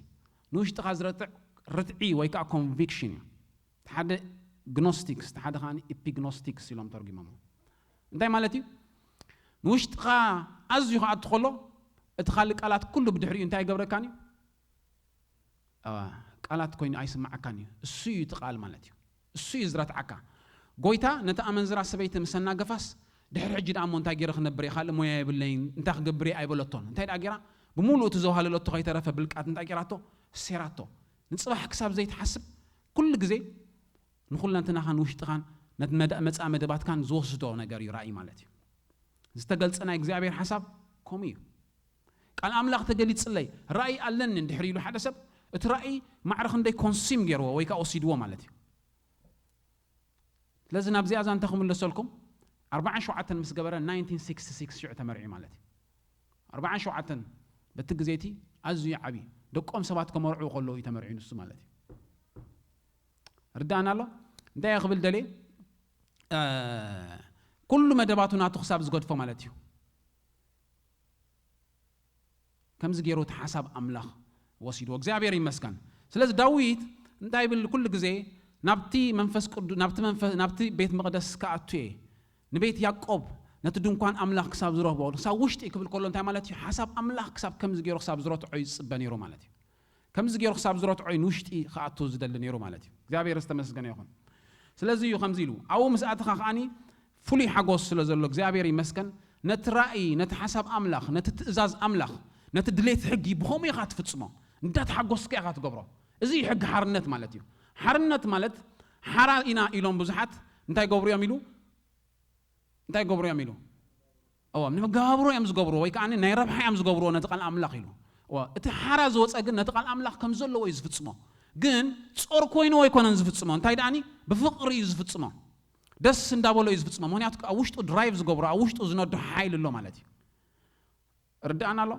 ንውሽጥኻ ዝረትዕ ርትዒ ወይ ከዓ ኮንቪክሽን እዩ። እቲ ሓደ ግኖስቲክስ፣ እቲ ሓደ ከዓ ኢፒግኖስቲክስ ኢሎም ተርጉሞሞ። እንታይ ማለት እዩ? ንውሽጥኻ ኣዝዩ ክኣቱ ከሎ እቲ ካልእ ቃላት ኩሉ ብድሕሪኡ እንታይ ይገብረካን እዩ? ኣዋ፣ ቃላት ኮይኑ ኣይስማዓካን እዩ። እሱ እዩ እቲ ቃል ማለት እዩ። እሱ እዩ ዝረትዓካ። ጎይታ ነቲ ኣመንዝራ ሰበይቲ ምስ ኣናገፋስ፣ ድሕሪ ሕጂ ደኣ እሞ እንታይ ገይረ ክነብር እየ? ካልእ ሞያ የብለይን፣ እንታይ ክገብር እየ? ኣይበለቶን። እንታይ ደኣ ገይራ? ብምሉእ እቲ ዘውሃለለቶ ከይተረፈ ብልቃጥ እንታይ ገይራቶ? ሴራቶ። ንጽባሕ ክሳብ ዘይትሓስብ፣ ኩሉ ግዜ ንኹለንትናኻን ውሽጥኻን ነቲ መዳ-፣ መጻኢ መደባትካን ዝወስዶ ነገር እዩ ራእይ ማለት እዩ። ዝተገልጸ ናይ እግዚኣብሔር ሓሳብ ከምኡ እዩ። ቃል ኣምላኽ ተገሊጽለይ፣ ራእይ ኣለኒ እንድሕር ኢሉ ሓደ ሰብ፣ እቲ ራእይ ማዕረ ክንደይ ኮንሲም ገይርዎ ወይ ከኣ ወሲድዎ ማለት እዩ። ስለዚ ናብዚኣ ዛንታ ክምለሰልኩም፣ ኣርባዓን ሸውዓተን ምስ ገበረ ናይንቲን ሲክስቲ ሲክስ ሽዑ ተመርዒ ማለት እዩ። ኣርባዓን ሸውዓተን በቲ ግዜ እቲ ኣዝዩ ዓቢ፣ ደቆም ሰባት ከመርዕዉ ከለዉ እዩ ተመርዒ ንሱ ማለት እዩ። ርዳእና ኣሎ? እንታይ እየ ክብል ደልየ? እ፣ ኩሉ መደባቱ ናቱ ክሳብ ዝገድፎ ማለት እዩ። ከምዚ ገይሩ እቲ ሓሳብ ኣምላኽ ወሲድዎ። እግዚኣብሔር ይመስገን። ስለዚ ዳዊት እንታይ ይብል? ኩሉ ግዜ ናብቲ መንፈስ ቅዱ-፣ ናብቲ መንፈ-፣ ናብቲ ቤት መቕደስ ክኣቱ እየ፣ ንቤት ያዕቆብ፣ ነቲ ድንኳን ኣምላኽ ክሳብ ዝረኽቦ፣ ክሳብ ውሽጢ ክብል ከሎ እንታይ ማለት እዩ? ሓሳብ ኣምላኽ ክሳብ ከምዚ ገይሩ ክሳብ ዝረትዖ እዩ ዝጽበ ነይሩ ማለት እዩ። ከምዚ ገይሩ ክሳብ ዝረትዖ እዩ ንውሽጢ ክኣቱ ዝደሊ ነይሩ ማለት እዩ። እግዚኣብሔር ዝተመስገነ ይኹን። ስለዚ እዩ ከምዚ ኢሉ፣ ኣብኡ ምስ ኣተኻ ከኣኒ ፍሉይ ሓጎስ ስለ ዘሎ እግዚኣብሔር ይመስገን። ነቲ ራእይ፣ ነቲ ሓሳብ ኣምላኽ፣ ነቲ ትእዛዝ ኣምላኽ፣ ነቲ ድሌት ሕጊ ብኸምኡ ኢኻ ትፍጽሞ። እንዳተሓጎስካ ኢኻ ትገብሮ። እዚ እዩ ሕጊ ሓርነት ማለት እዩ። ሓርነት ማለት ሓራ ኢና ኢሎም ብዙሓት እንታይ ገብሩ እዮም ኢሉ? እንታይ ገብሩ እዮም ኢሉ? እዎ፣ ንመጋብሮ እዮም ዝገብርዎ ወይ ከዓ ናይ ረብሓ እዮም ዝገብርዎ ነቲ ቃል ኣምላኽ ኢሉ። እዎ፣ እቲ ሓራ ዝወፀ ግን ነቲ ቃል ኣምላኽ ከም ዘለዎ እዩ ዝፍጽሞ። ግን ጾር ኮይንዎ ኣይኮነን ዝፍጽሞ። እንታይ ደኣኒ? ብፍቕሪ እዩ ዝፍጽሞ። ደስ እንዳበሎ እዩ ዝፍጽሞ። ምኽንያቱ ኣብ ውሽጡ ድራይቭ ዝገብሮ፣ ኣብ ውሽጡ ዝነዶ ሓይሊ ኣሎ ማለት እዩ። ርዳእና ኣሎ?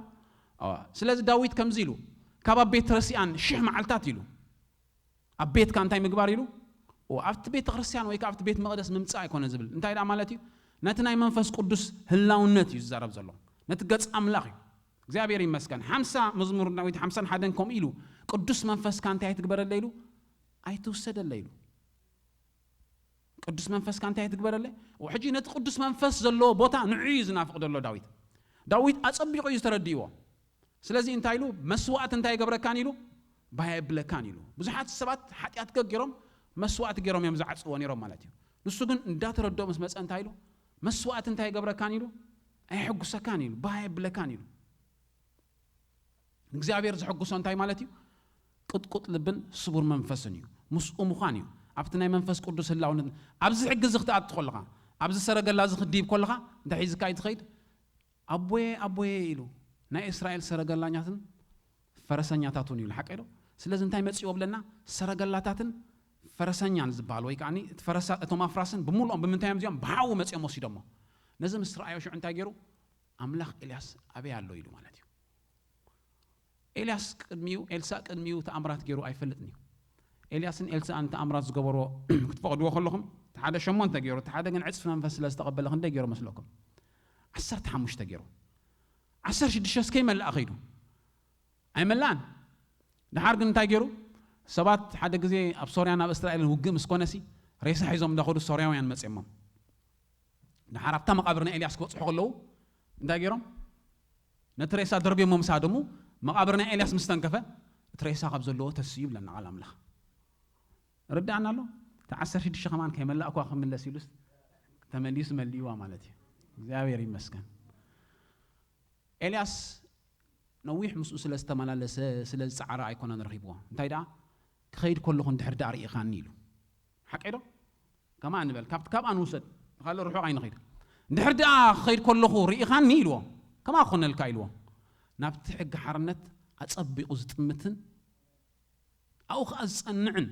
እዋ። ስለዚ ዳዊት ከምዚ ኢሉ፣ ካብ ኣብ ቤት ረሲኣን ሽሕ መዓልታት ኢሉ። ኣብ ቤትካ እንታይ ምግባር ኢሉ? እዋ፣ ኣብቲ ቤተ ክርስቲያን ወይ ከኣ ኣብቲ ቤት መቕደስ ምምጻእ ኣይኮነ ዝብል። እንታይ ደኣ ማለት እዩ? ነቲ ናይ መንፈስ ቅዱስ ህላውነት እዩ ዝዛረብ ዘሎ። ነቲ ገጽ ኣምላኽ እዩ። እግዚኣብሔር ይመስገን። ሓምሳ መዝሙር ዳዊት ሓምሳን ሓደን ከምኡ ኢሉ፣ ቅዱስ መንፈስካ እንታይ ኣይትግበረለይ ኢሉ? ኣይትውሰደለይ ኢሉ። ቅዱስ መንፈስካ እንታይ ኣይትግበረለይ? ሕጂ ነቲ ቅዱስ መንፈስ ዘለዎ ቦታ ንዑ እዩ ዝናፍቕ ዘሎ ዳዊት። ዳዊት ኣጸቢቑ እዩ ዝተረድእዎ። ስለዚ እንታይ ኢሉ? መስዋዕቲ እንታይ ይገብረካን ኢሉ? ባህ ኣይብለካን ኢሉ። ብዙሓት ሰባት ሓጢኣት ገጊሮም መስዋዕቲ ገይሮም እዮም ዝዓጽዎ ነይሮም ማለት እዩ። ንሱ ግን እንዳተረድኦ ምስ መጸ እንታይ ኢሉ? መስዋዕቲ እንታይ ይገብረካን ኢሉ? ኣየሐጉሰካን ኢሉ፣ ባህ ኣይብለካን ኢሉ። እግዚኣብሔር ዘሐጉሶ እንታይ ማለት እዩ? ቅጥቁጥ ልብን ስቡር መንፈስን እዩ። ምስኡ ምዃን እዩ። ኣብቲ ናይ መንፈስ ቅዱስ ህላውነት፣ ኣብዚ ሕጊ እዚ ክትኣቱ ከለኻ፣ ኣብዚ ሰረገላ እዚ ክድይብ ከለኻ እንታይ ሒዝካ እዩ ትኸይድ? ኣቦየ ኣቦየ ኢሉ ናይ እስራኤል ሰረገላኛትን ፈረሰኛታቱን እዩ ሓቀ ዶ? ስለዚ እንታይ መፅዎ ብለና? ሰረገላታትን ፈረሰኛን ዝበሃል ወይ ከዓ እቲ ፈረሳ እቶም ኣፍራስን ብምሉኦም ብምንታይ እዮም እዚኦም ብሓዊ መፅኦም ወሲዶሞ። ነዚ ምስ ረኣዮ ሽዑ እንታይ ገይሩ? ኣምላኽ ኤልያስ ኣበይ ኣሎ ኢሉ ማለት እዩ። ኤልያስ ቅድሚኡ ኤልሳእ ቅድሚኡ ተኣምራት ገይሩ ኣይፈልጥን እዩ። ኤልያስን ኤልሳእን ተኣምራት ዝገበርዎ ክትፈቕድዎ ከለኹም እቲ ሓደ ሸሞንተ ገይሩ እቲ ሓደ ግን ዕፅፊ መንፈስ ስለ ዝተቐበለ ክንደይ ገይሩ መስለኩም? ዓሰርተ ሓሙሽተ ገይሩ። ዓሰርተ ሽዱሽተ እስከ ይመልኣ ከይዱ ኣይመልኣን። ድሓር ግን እንታይ ገይሩ? ሰባት ሓደ ግዜ ኣብ ሶርያን ኣብ እስራኤልን ውግእ ምስ ኮነሲ ሬሳ ሒዞም እንዳኸዱ ሶርያውያን መፅሞም ድሓር ኣብታ መቓብር ናይ ኤልያስ ክበፅሑ ከለዉ እንታይ ገይሮም? ነቲ ሬሳ ደርብዮሞ ምስ ሃደሙ መቓብር ናይ ኤልያስ ምስ ተንከፈ እቲ ሬሳ ካብ ዘለዎ ተስዩ ይብለና ቃል ኣምላኽ። ርዳእና ኣሎ። እቲ ዓሰርተ ሽዱሽተ ከማን ከይመላእኳ ክምለስ ኢሉስ ተመሊሱ መሊእዋ ማለት እዩ። እግዚኣብሔር ይመስገን። ኤልያስ ነዊሕ ምስኡ ስለ ዝተመላለሰ ስለ ዝፀዓረ ኣይኮነን ረኺብዎ። እንታይ ደኣ ክኸይድ ከለኹ እንድሕር ደኣ ርኢኻኒ ኢሉ። ሓቀይ ዶ? ከማ ንበል ካብቲ ካብኣ ንውሰድ። ካልእ ርሑቕ ኣይንኸይድ። እንድሕር ደኣ ክኸይድ ከለኹ ርኢኻኒ ኢልዎ። ከማ ክኾነልካ ኢልዎ። ናብቲ ሕጊ ሓርነት ኣጸቢቑ ዝጥምትን ኣብኡ ከኣ ዝጸንዕን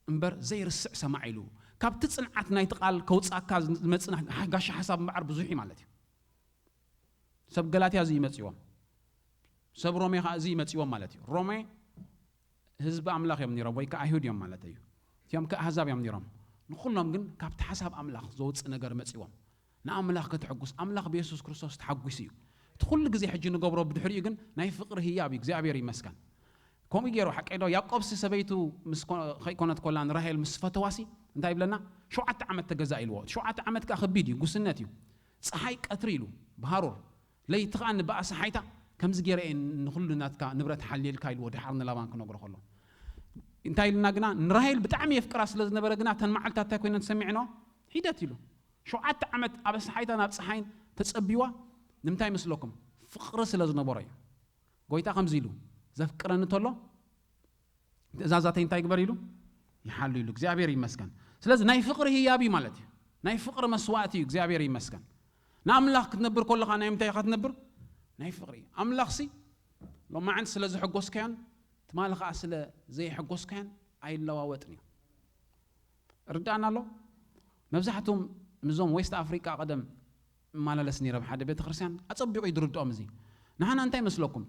እምበር ዘይርስዕ ሰማዕ ኢሉ። ካብቲ ጽንዓት ናይቲ ቃል ከውጻካ ዝመጽእ ጋሻ ሓሳብ እምበኣር ብዙሕ እዩ ማለት እዩ። ሰብ ገላትያ እዚ ይመጽዎም። ሰብ ሮሜ ከኣ እዚ ይመጽዎም ማለት እዩ። ሮሜ ህዝቢ ኣምላኽ እዮም ነይሮም ወይ ከዓ ኣይሁድ እዮም ማለት እዩ። እቲኦም ከ ኣህዛብ እዮም ነይሮም። ንኹሎም ግን ካብቲ ሓሳብ ኣምላኽ ዘውፅእ ነገር መጺዎም። ንኣምላኽ ከተሐጉስ ኣምላኽ ብየሱስ ክርስቶስ ተሓጒሱ እዩ። እቲ ኩሉ ግዜ ሕጂ ንገብሮ ብድሕሪኡ ግን ናይ ፍቕሪ ህያብ እዩ። እግዚኣብሔር ይመስገን። ከምኡ ገይሩ ሓቀይ ዶ? ያዕቆብሲ ሰበይቱ ምስ ኮ- ከይኮነት ኮላ ንራሄል ምስ ፈተዋሲ እንታይ ይብለና? ሸውዓተ ዓመት ተገዛ ኢልዎ። እቲ ሸውዓተ ዓመት ከዓ ከቢድ እዩ፣ ጉስነት እዩ። ፀሓይ ቀትሪ ኢሉ ብሃሩር ለይቲ ከዓ ንበኣሲ ሓይታ ከምዚ ገይረ እየ ንኹሉ ናትካ ንብረት ሓልየልካ ኢልዎ ድሓር ንላባን ክነግሮ ከሎ እንታይ ኢልና ግና ንራሄል ብጣዕሚ የፍቅራ ስለ ዝነበረ ግና እተን መዓልታት እንታይ ኮይነን ተሰሚዕኖ? ሒደት ኢሉ ሸውዓተ ዓመት ኣብ ኣስሓይታ ናብ ፀሓይን ተፀቢዋ ንምንታይ መስለኩም? ፍቕሪ ስለ ዝነበሮ እዩ። ጎይታ ከምዚ ኢሉ ዘፍቅረኒ ተሎ ትእዛዛተይ እንታይ ግበር ኢሉ ይሓሉ ኢሉ እግዚኣብሔር ይመስገን። ስለዚ ናይ ፍቕሪ ህያብ እዩ ማለት እዩ። ናይ ፍቕሪ መስዋእቲ እዩ እግዚኣብሔር ይመስገን። ንኣምላኽ ክትነብር ከለኻ ናይ ምንታይ ኢኻ ትነብር? ናይ ፍቕሪ እዩ። ኣምላኽሲ ሎማዓንቲ ስለ ዘሐጎስካዮን ትማሊ ከዓ ስለ ዘይሐጎስካዮን ኣይለዋወጥን እዩ። ርዳእና ኣሎ። መብዛሕትኦም ምዞም ዌስት ኣፍሪቃ ቀደም እመላለስ ነይረ ኣብ ሓደ ቤተክርስትያን ኣጸቢቑ እዩ ዝርድኦም እዚ። ንሓና እንታይ መስለኩም?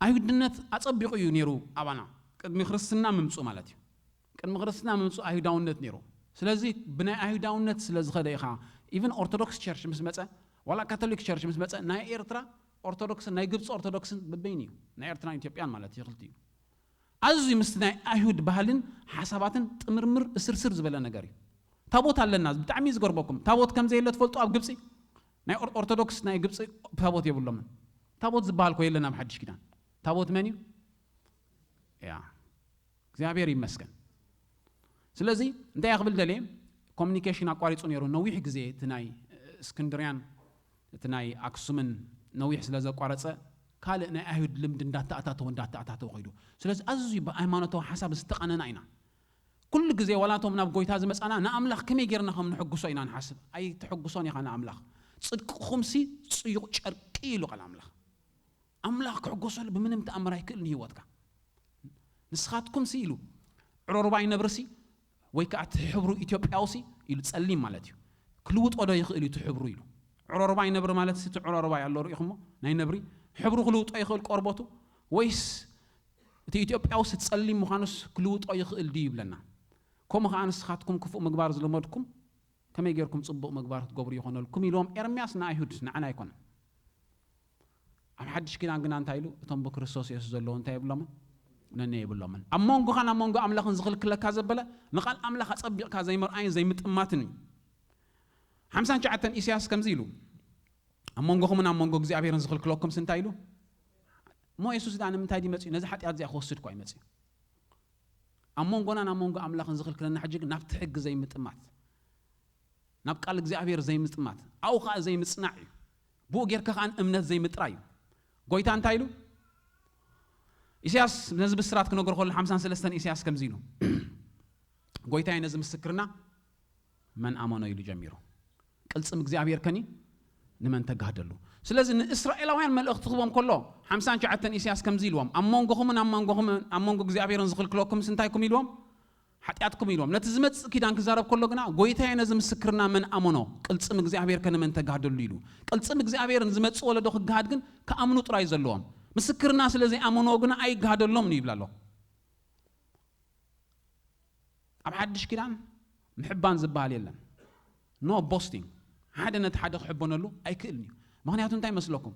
ኣይሁድነት ኣጸቢቑ እዩ ነይሩ ኣባና ቅድሚ ክርስትና ምምፁ ማለት እዩ። ቅድሚ ክርስትና ምምፁ ኣይሁዳውነት ነይሩ። ስለዚ ብናይ ኣይሁዳውነት ስለ ዝኸደ ኢኻ ኢቨን ኦርቶዶክስ ቸርች ምስ መፀ ዋላ ካቶሊክ ቸርች ምስ መፀ ናይ ኤርትራ ኦርቶዶክስን ናይ ግብፂ ኦርቶዶክስን በበይን እዩ ናይ ኤርትራን ኢትዮጵያን ማለት እዩ ክልቲ እዩ። ኣዝዩ ምስቲ ናይ ኣይሁድ ባህልን ሓሳባትን ጥምርምር እስርስር ዝበለ ነገር እዩ። ታቦት ኣለና ብጣዕሚ እዩ ዝገርመኩም። ታቦት ከም ዘየለ ትፈልጡ ኣብ ግብፂ ናይ ኦር- ኦርቶዶክስ ናይ ግብፂ ታቦት የብሎምን። ታቦት ዝበሃል ኮ የለን ኣብ ሓድሽ ኪዳን። ታቦት መን እዩ? ያ እግዚኣብሔር ይመስገን። ስለዚ እንታይ ክብል ደልየ ኮሚኒኬሽን ኣቋሪፁ ነይሩ ነዊሕ ግዜ እቲ ናይ እስክንድርያን እቲ ናይ ኣክሱምን ነዊሕ ስለ ዘቋረፀ ካልእ ናይ ኣይሁድ ልምዲ እንዳተኣታተወ እንዳተኣታተወ ከይዱ። ስለዚ ኣዝዩ ብሃይማኖታዊ ሓሳብ ዝተቐነና ኢና። ኩሉ ግዜ ዋላ እቶም ናብ ጎይታ ዝመፃና ንኣምላኽ ከመይ ጌርና ከም ንሕጉሶ ኢና ንሓስብ። ኣይትሕጉሶን ኢኻ ንኣምላኽ። ፅድቅኹምሲ ፅዩቕ ጨርቂ ኢሉ ቃል ኣምላኽ። ኣምላኽ ክሕጎሰሉ ብምንም ተኣምር ኣይክእልን ህይወትካ። ንስኻትኩምሲ ኢሉ ዕሮርባይ ነብርሲ ወይ ከዓ እቲ ሕብሩ ኢትዮጵያውሲ ኢሉ ፀሊም ማለት እዩ ክልውጦ ዶ ይኽእል እዩ እቲ ሕብሩ ኢሉ። ዕሮርባይ ነብሪ ማለት እቲ ዕሮርባይ ኣሎ ርኢኹሞ ናይ ነብሪ ሕብሩ ክልውጦ ይኽእል ቆርበቱ ወይስ እቲ ኢትዮጵያውስ ጸሊም ምዃኑስ ክልውጦ ይኽእል ድዩ ይብለና። ከምኡ ኸዓ ንስኻትኩም ክፉእ ምግባር ዝለመድኩም ከመይ ጌርኩም ጽቡቕ ምግባር ክትገብሩ ይኾነልኩም ኢልዎም ኤርምያስ ንኣይሁድ ንዓና ኣይኮነን። ኣብ ሓድሽ ኪዳን ግና እንታይ ኢሉ እቶም ብክርስቶስ የሱስ ዘለዉ እንታይ የብሎምን ነነ የብሎምን። ኣብ መንጎኻን ኣብ መንጎ ኣምላኽን ዝኽልክለካ ዘበለ ንቓል ኣምላኽ ኣጸቢቕካ ዘይምርኣይን ዘይምጥማትን እዩ። ሓምሳን ትሽዓተን ኢሳያስ ከምዚ ኢሉ ኣብ መንጎኹምን ኣብ መንጎ እግዚኣብሔርን ዝኽልክለኩምስ እንታይ ኢሉ እሞ የሱስ ደኣ ንምንታይ ድዩ መጺኡ ነዚ ሓጢኣት እዚኣ ክወስድ እኳ እዩ መጺኡ። ኣብ መንጎናን ኣብ መንጎ ኣምላኽን ዝኽልክለና ሕጂ ግን ናብቲ ሕጊ ዘይምጥማት ናብ ቃል እግዚኣብሔር ዘይምጥማት ኣብኡ ከዓ ዘይምፅናዕ እዩ። ብኡ ጌርካ ከዓ እምነት ዘይምጥራይ እዩ። ጎይታ እንታይ ኢሉ? ኢሳያስ ነዚ ብስራት ክነግሮ ከሎ ሓምሳን ሰለስተን ኢሳያስ ከምዚ ኢሉ ጎይታዬ ነዚ ምስክርና መን ኣመኖ ኢሉ ጀሚሩ። ቅልጽም እግዚኣብሔር ከኒ ንመን ተጋህደሉ? ስለዚ ንእስራኤላውያን መልእኽቲ ክህቦም ከሎ፣ ሓምሳን ትሽዓተን ኢሳያስ ከምዚ ኢልዎም፣ ኣብ መንጎኹምን ኣብ መንጎኹምን ኣብ መንጎ እግዚኣብሔርን ዝኽልክለኩምስ እንታይ ኢኩም ኢልዎም? ሓጢኣትኩም ኢልዎም። ነቲ ዝመጽእ ኪዳን ክዛረብ ከሎ ግና፣ ጎይታየ ነዚ ምስክርና መን ኣመኖ? ቅልጽም እግዚኣብሔር ከኒ መን ተጋህደሉ ኢሉ። ቅልጽም እግዚኣብሔር ንዝመጽእ ወለዶ ክጋሃድ ግን ክኣምኑ ጥራይ ዘለዎም። ምስክርና ስለ ዘይኣመንዎ ግና ኣይጋሃደሎም እዩ ይብል ኣሎ። ኣብ ሓድሽ ኪዳን ምሕባን ዝበሃል የለን። ኖ ቦስቲንግ። ሓደ ነቲ ሓደ ክሕበነሉ ኣይክእልን እዩ። ምኽንያቱ እንታይ መስለኩም?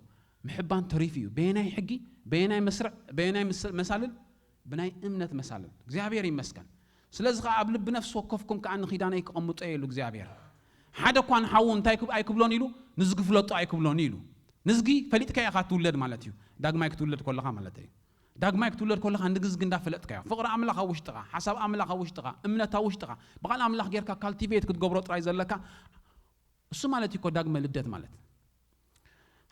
ምሕባን ተሪፉ እዩ። በየናይ ሕጊ? በየናይ መስርዕ? በየናይ መሳልል? ብናይ እምነት መሳልል። እግዚኣብሔር ይመስገን። ስለዚ ከዓ ኣብ ልቢ ነፍሲ ወከፍኩም ከዓ ንኪዳነይ ክቐምጦ ኢሉ እግዚኣብሔር። ሓደ እኳ ንሓዉ እንታይ ኣይክብሎን ኢሉ? ንዝጊ ፍለጦ ኣይክብሎን ኢሉ። ንዝጊ ፈሊጥካ ኢኻ ትውለድ ማለት እዩ። ዳግማይ ክትውለድ ከለኻ ማለት እዩ። ዳግማይ ክትውለድ ከለኻ ንግዝጊ እንዳፈለጥካዮ፣ ፍቕሪ ኣምላኽ ኣብ ውሽጥኻ፣ ሓሳብ ኣምላኽ ኣብ ውሽጥኻ፣ እምነት ኣብ ውሽጥኻ፣ ብቓል ኣምላኽ ጌርካ ካልቲቬት ክትገብሮ ጥራይ ዘለካ። እሱ ማለት እዩ እኮ ዳግመ ልደት ማለት።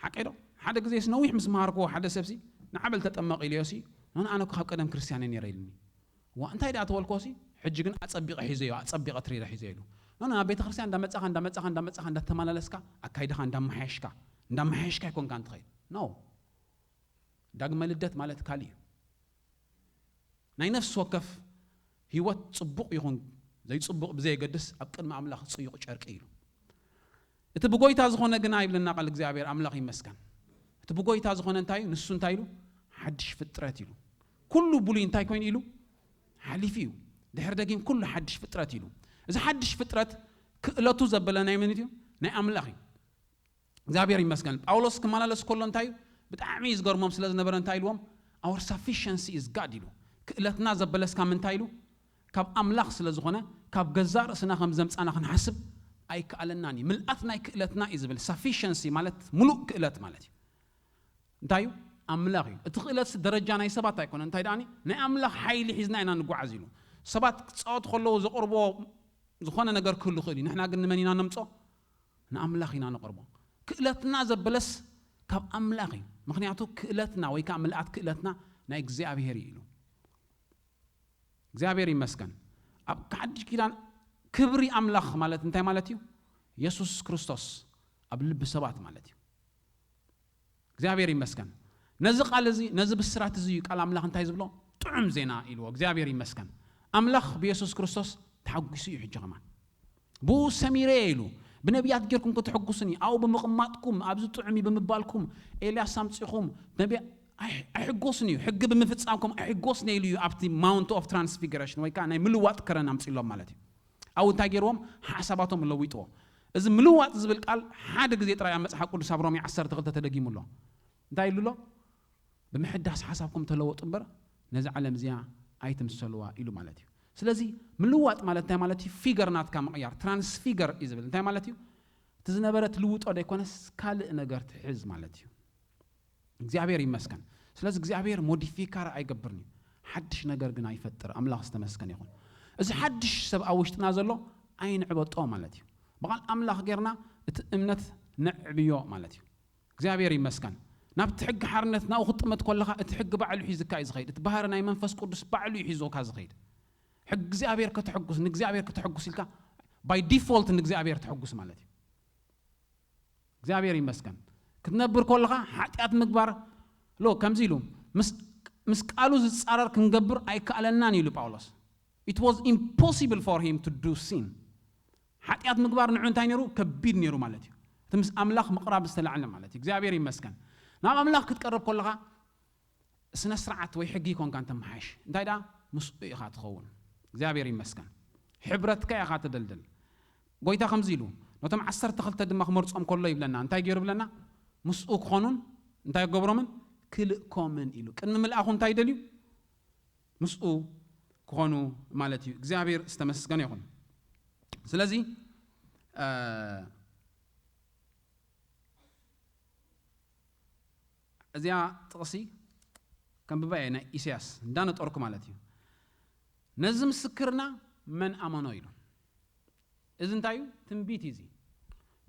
ሓቀይ ዶ? ሓደ ግዜስ ነዊሕ ምስ መሃርክዎ ሓደ ሰብሲ፣ "ንዓበል ተጠመቕ" ኢልዮሲ፣ "ኖን ኣነ እኮ ካብ ቀደም ክርስትያን እየ ነይረ" ኢልኒ። "ዋ እንታይ ደኣ ተበልክዎሲ፣ ሕጂ ግን ኣጸቢቐ ሒዘዮ፣ ኣጸቢቐ ትሪረ ሒዘዮ" ኢሉ። ኖን ኣብ ቤተ ክርስትያን እንዳመጻኻ እንዳመጻኻ እንዳመጻኻ እንዳተመላለስካ ኣካይድኻ እንዳመሓየሽካ እንዳመሓየሽካ ኣይኮንካ እንትኸይድ ኖ። ዳግመ ልደት ማለት ካልእ እዩ። ናይ ነፍሲ ወከፍ ህይወት ጽቡቕ ይኹን ዘይጽቡቕ ብዘየገድስ ኣብ ቅድሚ ኣምላኽ ጽዩቕ ጨርቂ ኢሉ። እቲ ብጎይታ ዝኾነ ግና ይብለና ቃል እግዚኣብሔር ኣምላኽ ይመስገን። እቲ ብጎይታ ዝኾነ እንታይ እዩ? ንሱ እንታይ ኢሉ? ሓድሽ ፍጥረት ኢሉ። ኩሉ ብሉይ እንታይ ኮይኑ ኢሉ? ሓሊፉ እዩ። ድሕሪ ደጊም ኩሉ ሓድሽ ፍጥረት ኢሉ። እዚ ሓድሽ ፍጥረት ክእለቱ ዘበለ ናይ መን እዩ? ናይ ኣምላኽ እዩ። እግዚኣብሔር ይመስገን። ጳውሎስ ክመላለስ ከሎ እንታይ እዩ? ብጣዕሚ እዩ ዝገርሞም ስለ ዝነበረ እንታይ ኢልዎም? Our sufficiency is God ኢሉ። ክእለትና ዘበለስ ካብ ምንታይ ኢሉ? ካብ ኣምላኽ ስለ ዝኾነ ካብ ገዛእ ርእስና ከም ዘምጻና ክንሓስብ ኣይከኣለናን እዩ። ምልኣት ናይ ክእለትና እዩ ዝብል። Sufficiency ማለት ሙሉእ ክእለት ማለት እዩ። እንታይ እዩ? ኣምላኽ እዩ። እቲ ክእለትሲ ደረጃ ናይ ሰባት ኣይኮነን። እንታይ ደኣኒ? ናይ ኣምላኽ ሓይሊ ሒዝና ኢና ንጓዓዝ ኢሉ። ሰባት ክጻወቱ ከለዉ ዘቕርብዎ ዝኾነ ነገር ክህሉ ይኽእል እዩ። ንሕና ግን ንመን ኢና ነምጾ? ንኣምላኽ ኢና ነቕርቦ። ክእለትና ዘበለስ ካብ ኣምላኽ እዩ። ምኽንያቱ ክእለትና ወይ ከዓ ምልኣት ክእለትና ናይ እግዚኣብሔር እዩ ኢሉ። እግዚኣብሔር ይመስገን። ኣብ ሓድሽ ኪዳን ክብሪ ኣምላኽ ማለት እንታይ ማለት እዩ? የሱስ ክርስቶስ ኣብ ልቢ ሰባት ማለት እዩ። እግዚኣብሔር ይመስገን። ነዚ ቃል እዚ፣ ነዚ ብስራት እዚ እዩ ቃል ኣምላኽ እንታይ ዝብሎ? ጥዑም ዜና ኢልዎ። እግዚኣብሔር ይመስገን። ኣምላኽ ብየሱስ ክርስቶስ ተሓጒሱ እዩ ሕጂ ከማን። ብኡ ሰሚረ ኢሉ። ብነቢያት ጌርኩም ክትሕጉሱኒ፣ ኣብኡ ብምቕማጥኩም፣ ኣብዚ ጥዑም እዩ ብምባልኩም፣ ኤልያስ ኣምጺኹም፣ ነቢያ-፣ ኣይ-፣ ኣይሕጎስን እዩ። ሕጊ ብምፍጻምኩም ኣይሕጎስን ኢሉ እዩ ኣብቲ Mount of Transfiguration ወይ ከዓ ናይ ምልዋጥ ከረን ኣምጺሎም ማለት እዩ። ኣብኡ እንታይ ገይርዎም? ሓሳባቶም ለዊጥዎ። እዚ ምልዋጥ ዝብል ቃል ሓደ ግዜ ጥራይ ኣብ መጽሓፍ ቅዱስ ኣብ ሮሜ ዓሰርተ ክልተ ተደጊሙ ኣሎ። እንታይ ኢሉ ኣሎ? "ብምሕዳስ ሓሳብኩም ተለወጡ እምበር ነዚ ዓለም እዚኣ ኣይትምሰልዋ" ኢሉ ማለት እዩ። ስለዚ ምልዋጥ ማለት እንታይ ማለት እዩ? ፊገር ናትካ ምቕያር፣ ትራንስፊገር እዩ ዝብል። እንታይ ማለት እዩ? እቲ ዝነበረ ትልውጦ ዘይኮነስ ካልእ ነገር ትሕዝ ማለት እዩ። እግዚኣብሔር ይመስገን። ስለዚ እግዚኣብሔር ሞዲፊካር ኣይገብርን እዩ። ሓድሽ ነገር ግን ኣይፈጥር። ኣምላኽ ዝተመስገነ ይኹን። እዚ ሓድሽ ሰብ ኣብ ውሽጥና ዘሎ ኣይንዕበጦ ማለት እዩ። ብቓል ኣምላኽ ጌርና እቲ እምነት ነዕብዮ ማለት እዩ። እግዚኣብሔር ይመስገን። ናብቲ ሕጊ ሓርነት ናብኡ ክትጥመት ከለኻ እቲ ሕጊ ባዕሉ ሒዝካ እዩ ዝኸይድ። እቲ ባህሪ ናይ መንፈስ ቅዱስ ባዕሉ እዩ ሒዞካ ዝኸይድ። ሕጊ እግዚኣብሔር ከተሐጉስ፣ ንእግዚኣብሔር ከተሐጉስ ኢልካ ባይ ዲፎልት ንእግዚኣብሔር ተሐጉስ ማለት እዩ። እግዚኣብሔር ይመስገን። ክትነብር ከለኻ ሓጢኣት ምግባር ሎ ከምዚ ኢሉ ምስ፣ ምስ ቃሉ ዝጻረር ክንገብር ኣይከኣለናን ኢሉ ጳውሎስ። It was impossible for him to do sin. ሓጢኣት ምግባር ንዑ እንታይ ነይሩ? ከቢድ ነይሩ ማለት እዩ። እቲ ምስ ኣምላኽ ምቕራብ ዝተላዕለ ማለት እዩ። እግዚኣብሔር ይመስገን። ናብ ኣምላኽ ክትቀርብ ከለኻ ስነ ስርዓት ወይ ሕጊ ይኮንካ እንተመሓሽ፣ እንታይ ደኣ ምስኡ ኢኻ ትኸውን። እግዚኣብሔር ይመስገን። ሕብረትካ ኢኻ ትደልድል። ጎይታ ከምዚ ኢሉ፣ ነቶም ዓሰርተ ክልተ ድማ ክመርጾም ከሎ ይብለና፣ እንታይ ገይሩ ይብለና? ምስኡ ክኾኑን እንታይ ክገብሮምን? ክልእኮምን ኢሉ። ቅድሚ ምልኣኹ እንታይ ደልዩ? ምስኡ ክኾኑ ማለት እዩ። እግዚኣብሔር ዝተመስገነ ይኹን። ስለዚ፣ እ፣ እዚኣ ጥቕሲ ከንብባ እየ፣ ናይ ኢሳያስ እንዳነጠርኩ ማለት እዩ። "ነዚ ምስክርና መን ኣመኖ?" ኢሉ። እዚ እንታይ እዩ? ትንቢት እዩ እዚ።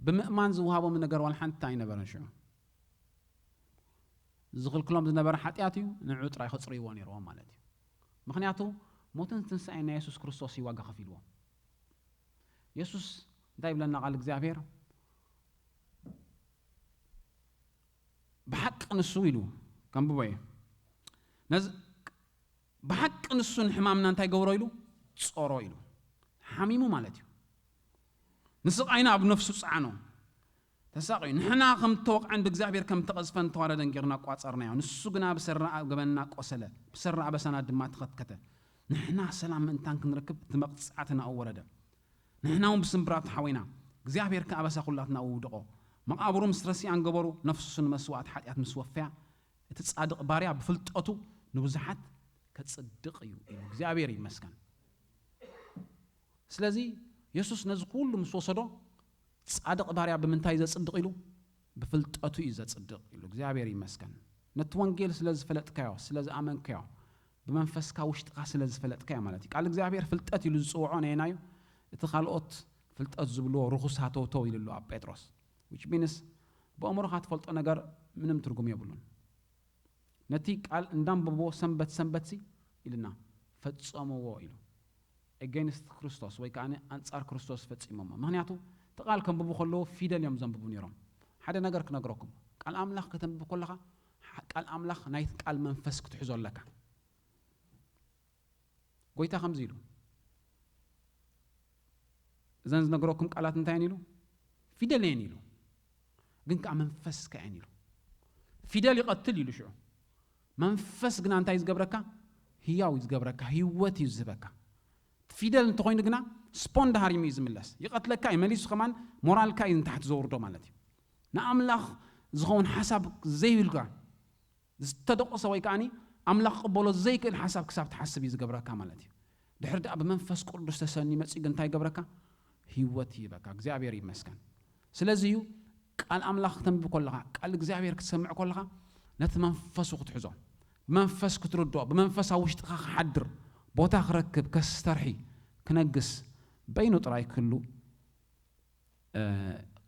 ብምእማን ዝወሃቦም ነገር ዋላ ሓንቲ ኣይነበረን ሽዑ። ዝኽልክሎም ዝነበረ ሓጢኣት እዩ፣ ንዑ ጥራይ ከጽርይዎ ነይርዎም ማለት እዩ። ምኽንያቱ ሞትን ትንሳኤን ናይ የሱስ ክርስቶስ እዩ ዋጋ ከፊልዎም። የሱስ እንታይ ይብለና ቃል እግዚኣብሔር? ብሓቂ ንሱ ኢሉ ከንብቦ እየ። ነዚ ብሓቂ ንሱ ንሕማምና እንታይ ገብሮ ኢሉ? ጾሮ ኢሉ። ሓሚሙ ማለት እዩ። ንስቓይና ኣብ ነፍሱ ጸዓኖ። ተሳቒዩ። ንሕና ከም ተወቕዐን ብእግዚኣብሔር ከም ተቐዝፈን ተዋረደን ጌርና ቋጸርናዮ። ንሱ ግና ብሰራ ገበንና ቆሰለ፣ ብሰራ ኣበሳና ድማ ተኸትከተ። ንሕና ሰላም ምእንታን ክንረክብ እቲ መቕጻዕቲ ናኡ ወረደ። ንሕና እውን ብስምብራቱ ሓወይና። እግዚኣብሔር ከኣ ኣበሳ ኩላትና ኣውድቖ። መቓብሩ ምስ ረሲኣን ገበሩ፣ ነፍሱ ንመስዋእቲ ሓጢኣት ምስ ወፈያ፣ እቲ ጻድቕ ባርያ ብፍልጠቱ ንብዙሓት ከጽድቕ እዩ ኢሉ። እግዚኣብሔር ይመስገን። ስለዚ የሱስ ነዚ ኩሉ ምስ ወሰዶ፣ ጻድቕ ባርያ ብምንታይ ዘጽድቕ ኢሉ? ብፍልጠቱ እዩ ዘጽድቕ ኢሉ። እግዚኣብሔር ይመስገን። ነቲ ወንጌል ስለ ዝፈለጥካዮ፣ ስለ ዝኣመንካዮ፣ ብመንፈስካ ውሽጥኻ ስለ ዝፈለጥካዮ ማለት እዩ። ቃል እግዚኣብሔር ፍልጠት ኢሉ ዝጽውዖ ነየናዩ? እቲ ካልኦት ፍልጠት ዝብልዎ ርኹስ ሃተውተው ኢሉ ኣሎ ኣብ ጴጥሮስ። Which means ብኣእምሮኻ ትፈልጦ ነገር ምንም ትርጉም የብሉን። ነቲ ቃል እንዳንበብዎ ሰንበት ሰንበትሲ ኢልና ፈጸምዎ ኢሉ። Against ክርስቶስ ወይ ከኣ ኣንጻር ክርስቶስ ፈጺሞሞ። ምኽንያቱ እቲ ቃል ከንብቡ ከለዉ ፊደል እዮም ዘንብቡ ነይሮም። ሓደ ነገር ክነግረኩም። ቃል ኣምላኽ ከተንብብ ከለኻ፣ ሓ-፣ ቃል ኣምላኽ ናይቲ ቃል መንፈስ ክትሕዞ ኣለካ። ጎይታ ከምዚ ኢሉ፣ እዘን ዝነግረኩም ቃላት እንታይ እየን ኢሉ? ፊደል እየን ኢሉ። ግን ከኣ መንፈስ ከ እየን ኢሉ። ፊደል ይቐትል ኢሉ ሽዑ። መንፈስ ግና እንታይ እዩ ዝገብረካ? ህያው እዩ ዝገብረካ፣ ህይወት እዩ ዝህበካ። ፊደል እንተኾይኑ ግና ስፖንድ ሃሪሙ እዩ ዝምለስ። ይቐትለካ እዩ፣ መሊሱ ከማን ሞራልካ እዩ ንታሕቲ ዘውርዶ ማለት እዩ። ንኣምላኽ ዝኸውን ሓሳብ ዘይብልካ፣ ዝተደቆሰ ወይ ከኣኒ ኣምላኽ ክቕበሎ ዘይክእል ሓሳብ ክሳብ ትሓስብ እዩ ዝገብረካ ማለት እዩ። ድሕሪ ደኣ ብመንፈስ ቅዱስ ተሰንዩ መጺኡ ግን እንታይ ይገብረካ? ህይወት ይህበካ። እግዚኣብሔር ይመስገን። ስለዚ እዩ ቃል ኣምላኽ ክተንብብ ከለኻ፣ ቃል እግዚኣብሔር ክትሰምዕ ከለኻ፣ ነቲ መንፈሱ ክትሕዞ፣ ብመንፈስ ክትርድኦ፣ ብመንፈስ ኣብ ውሽጥኻ ክሓድር፣ ቦታ ክረክብ፣ ከስተርሒ፣ ክነግስ፣ በይኑ ጥራይ ክህሉ፣ እ፣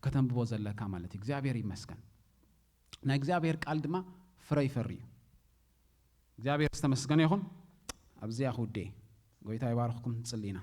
ከተንብቦ ዘለካ ማለት እዩ። እግዚኣብሔር ይመስገን። ናይ እግዚኣብሔር ቃል ድማ ፍረ ይፈሪ እዩ። እግዚኣብሔር ዝተመስገነ ይኹን። ኣብዚኣ ክውዴ። ጎይታ ይባርኽኩም። ጽሊ ኢና።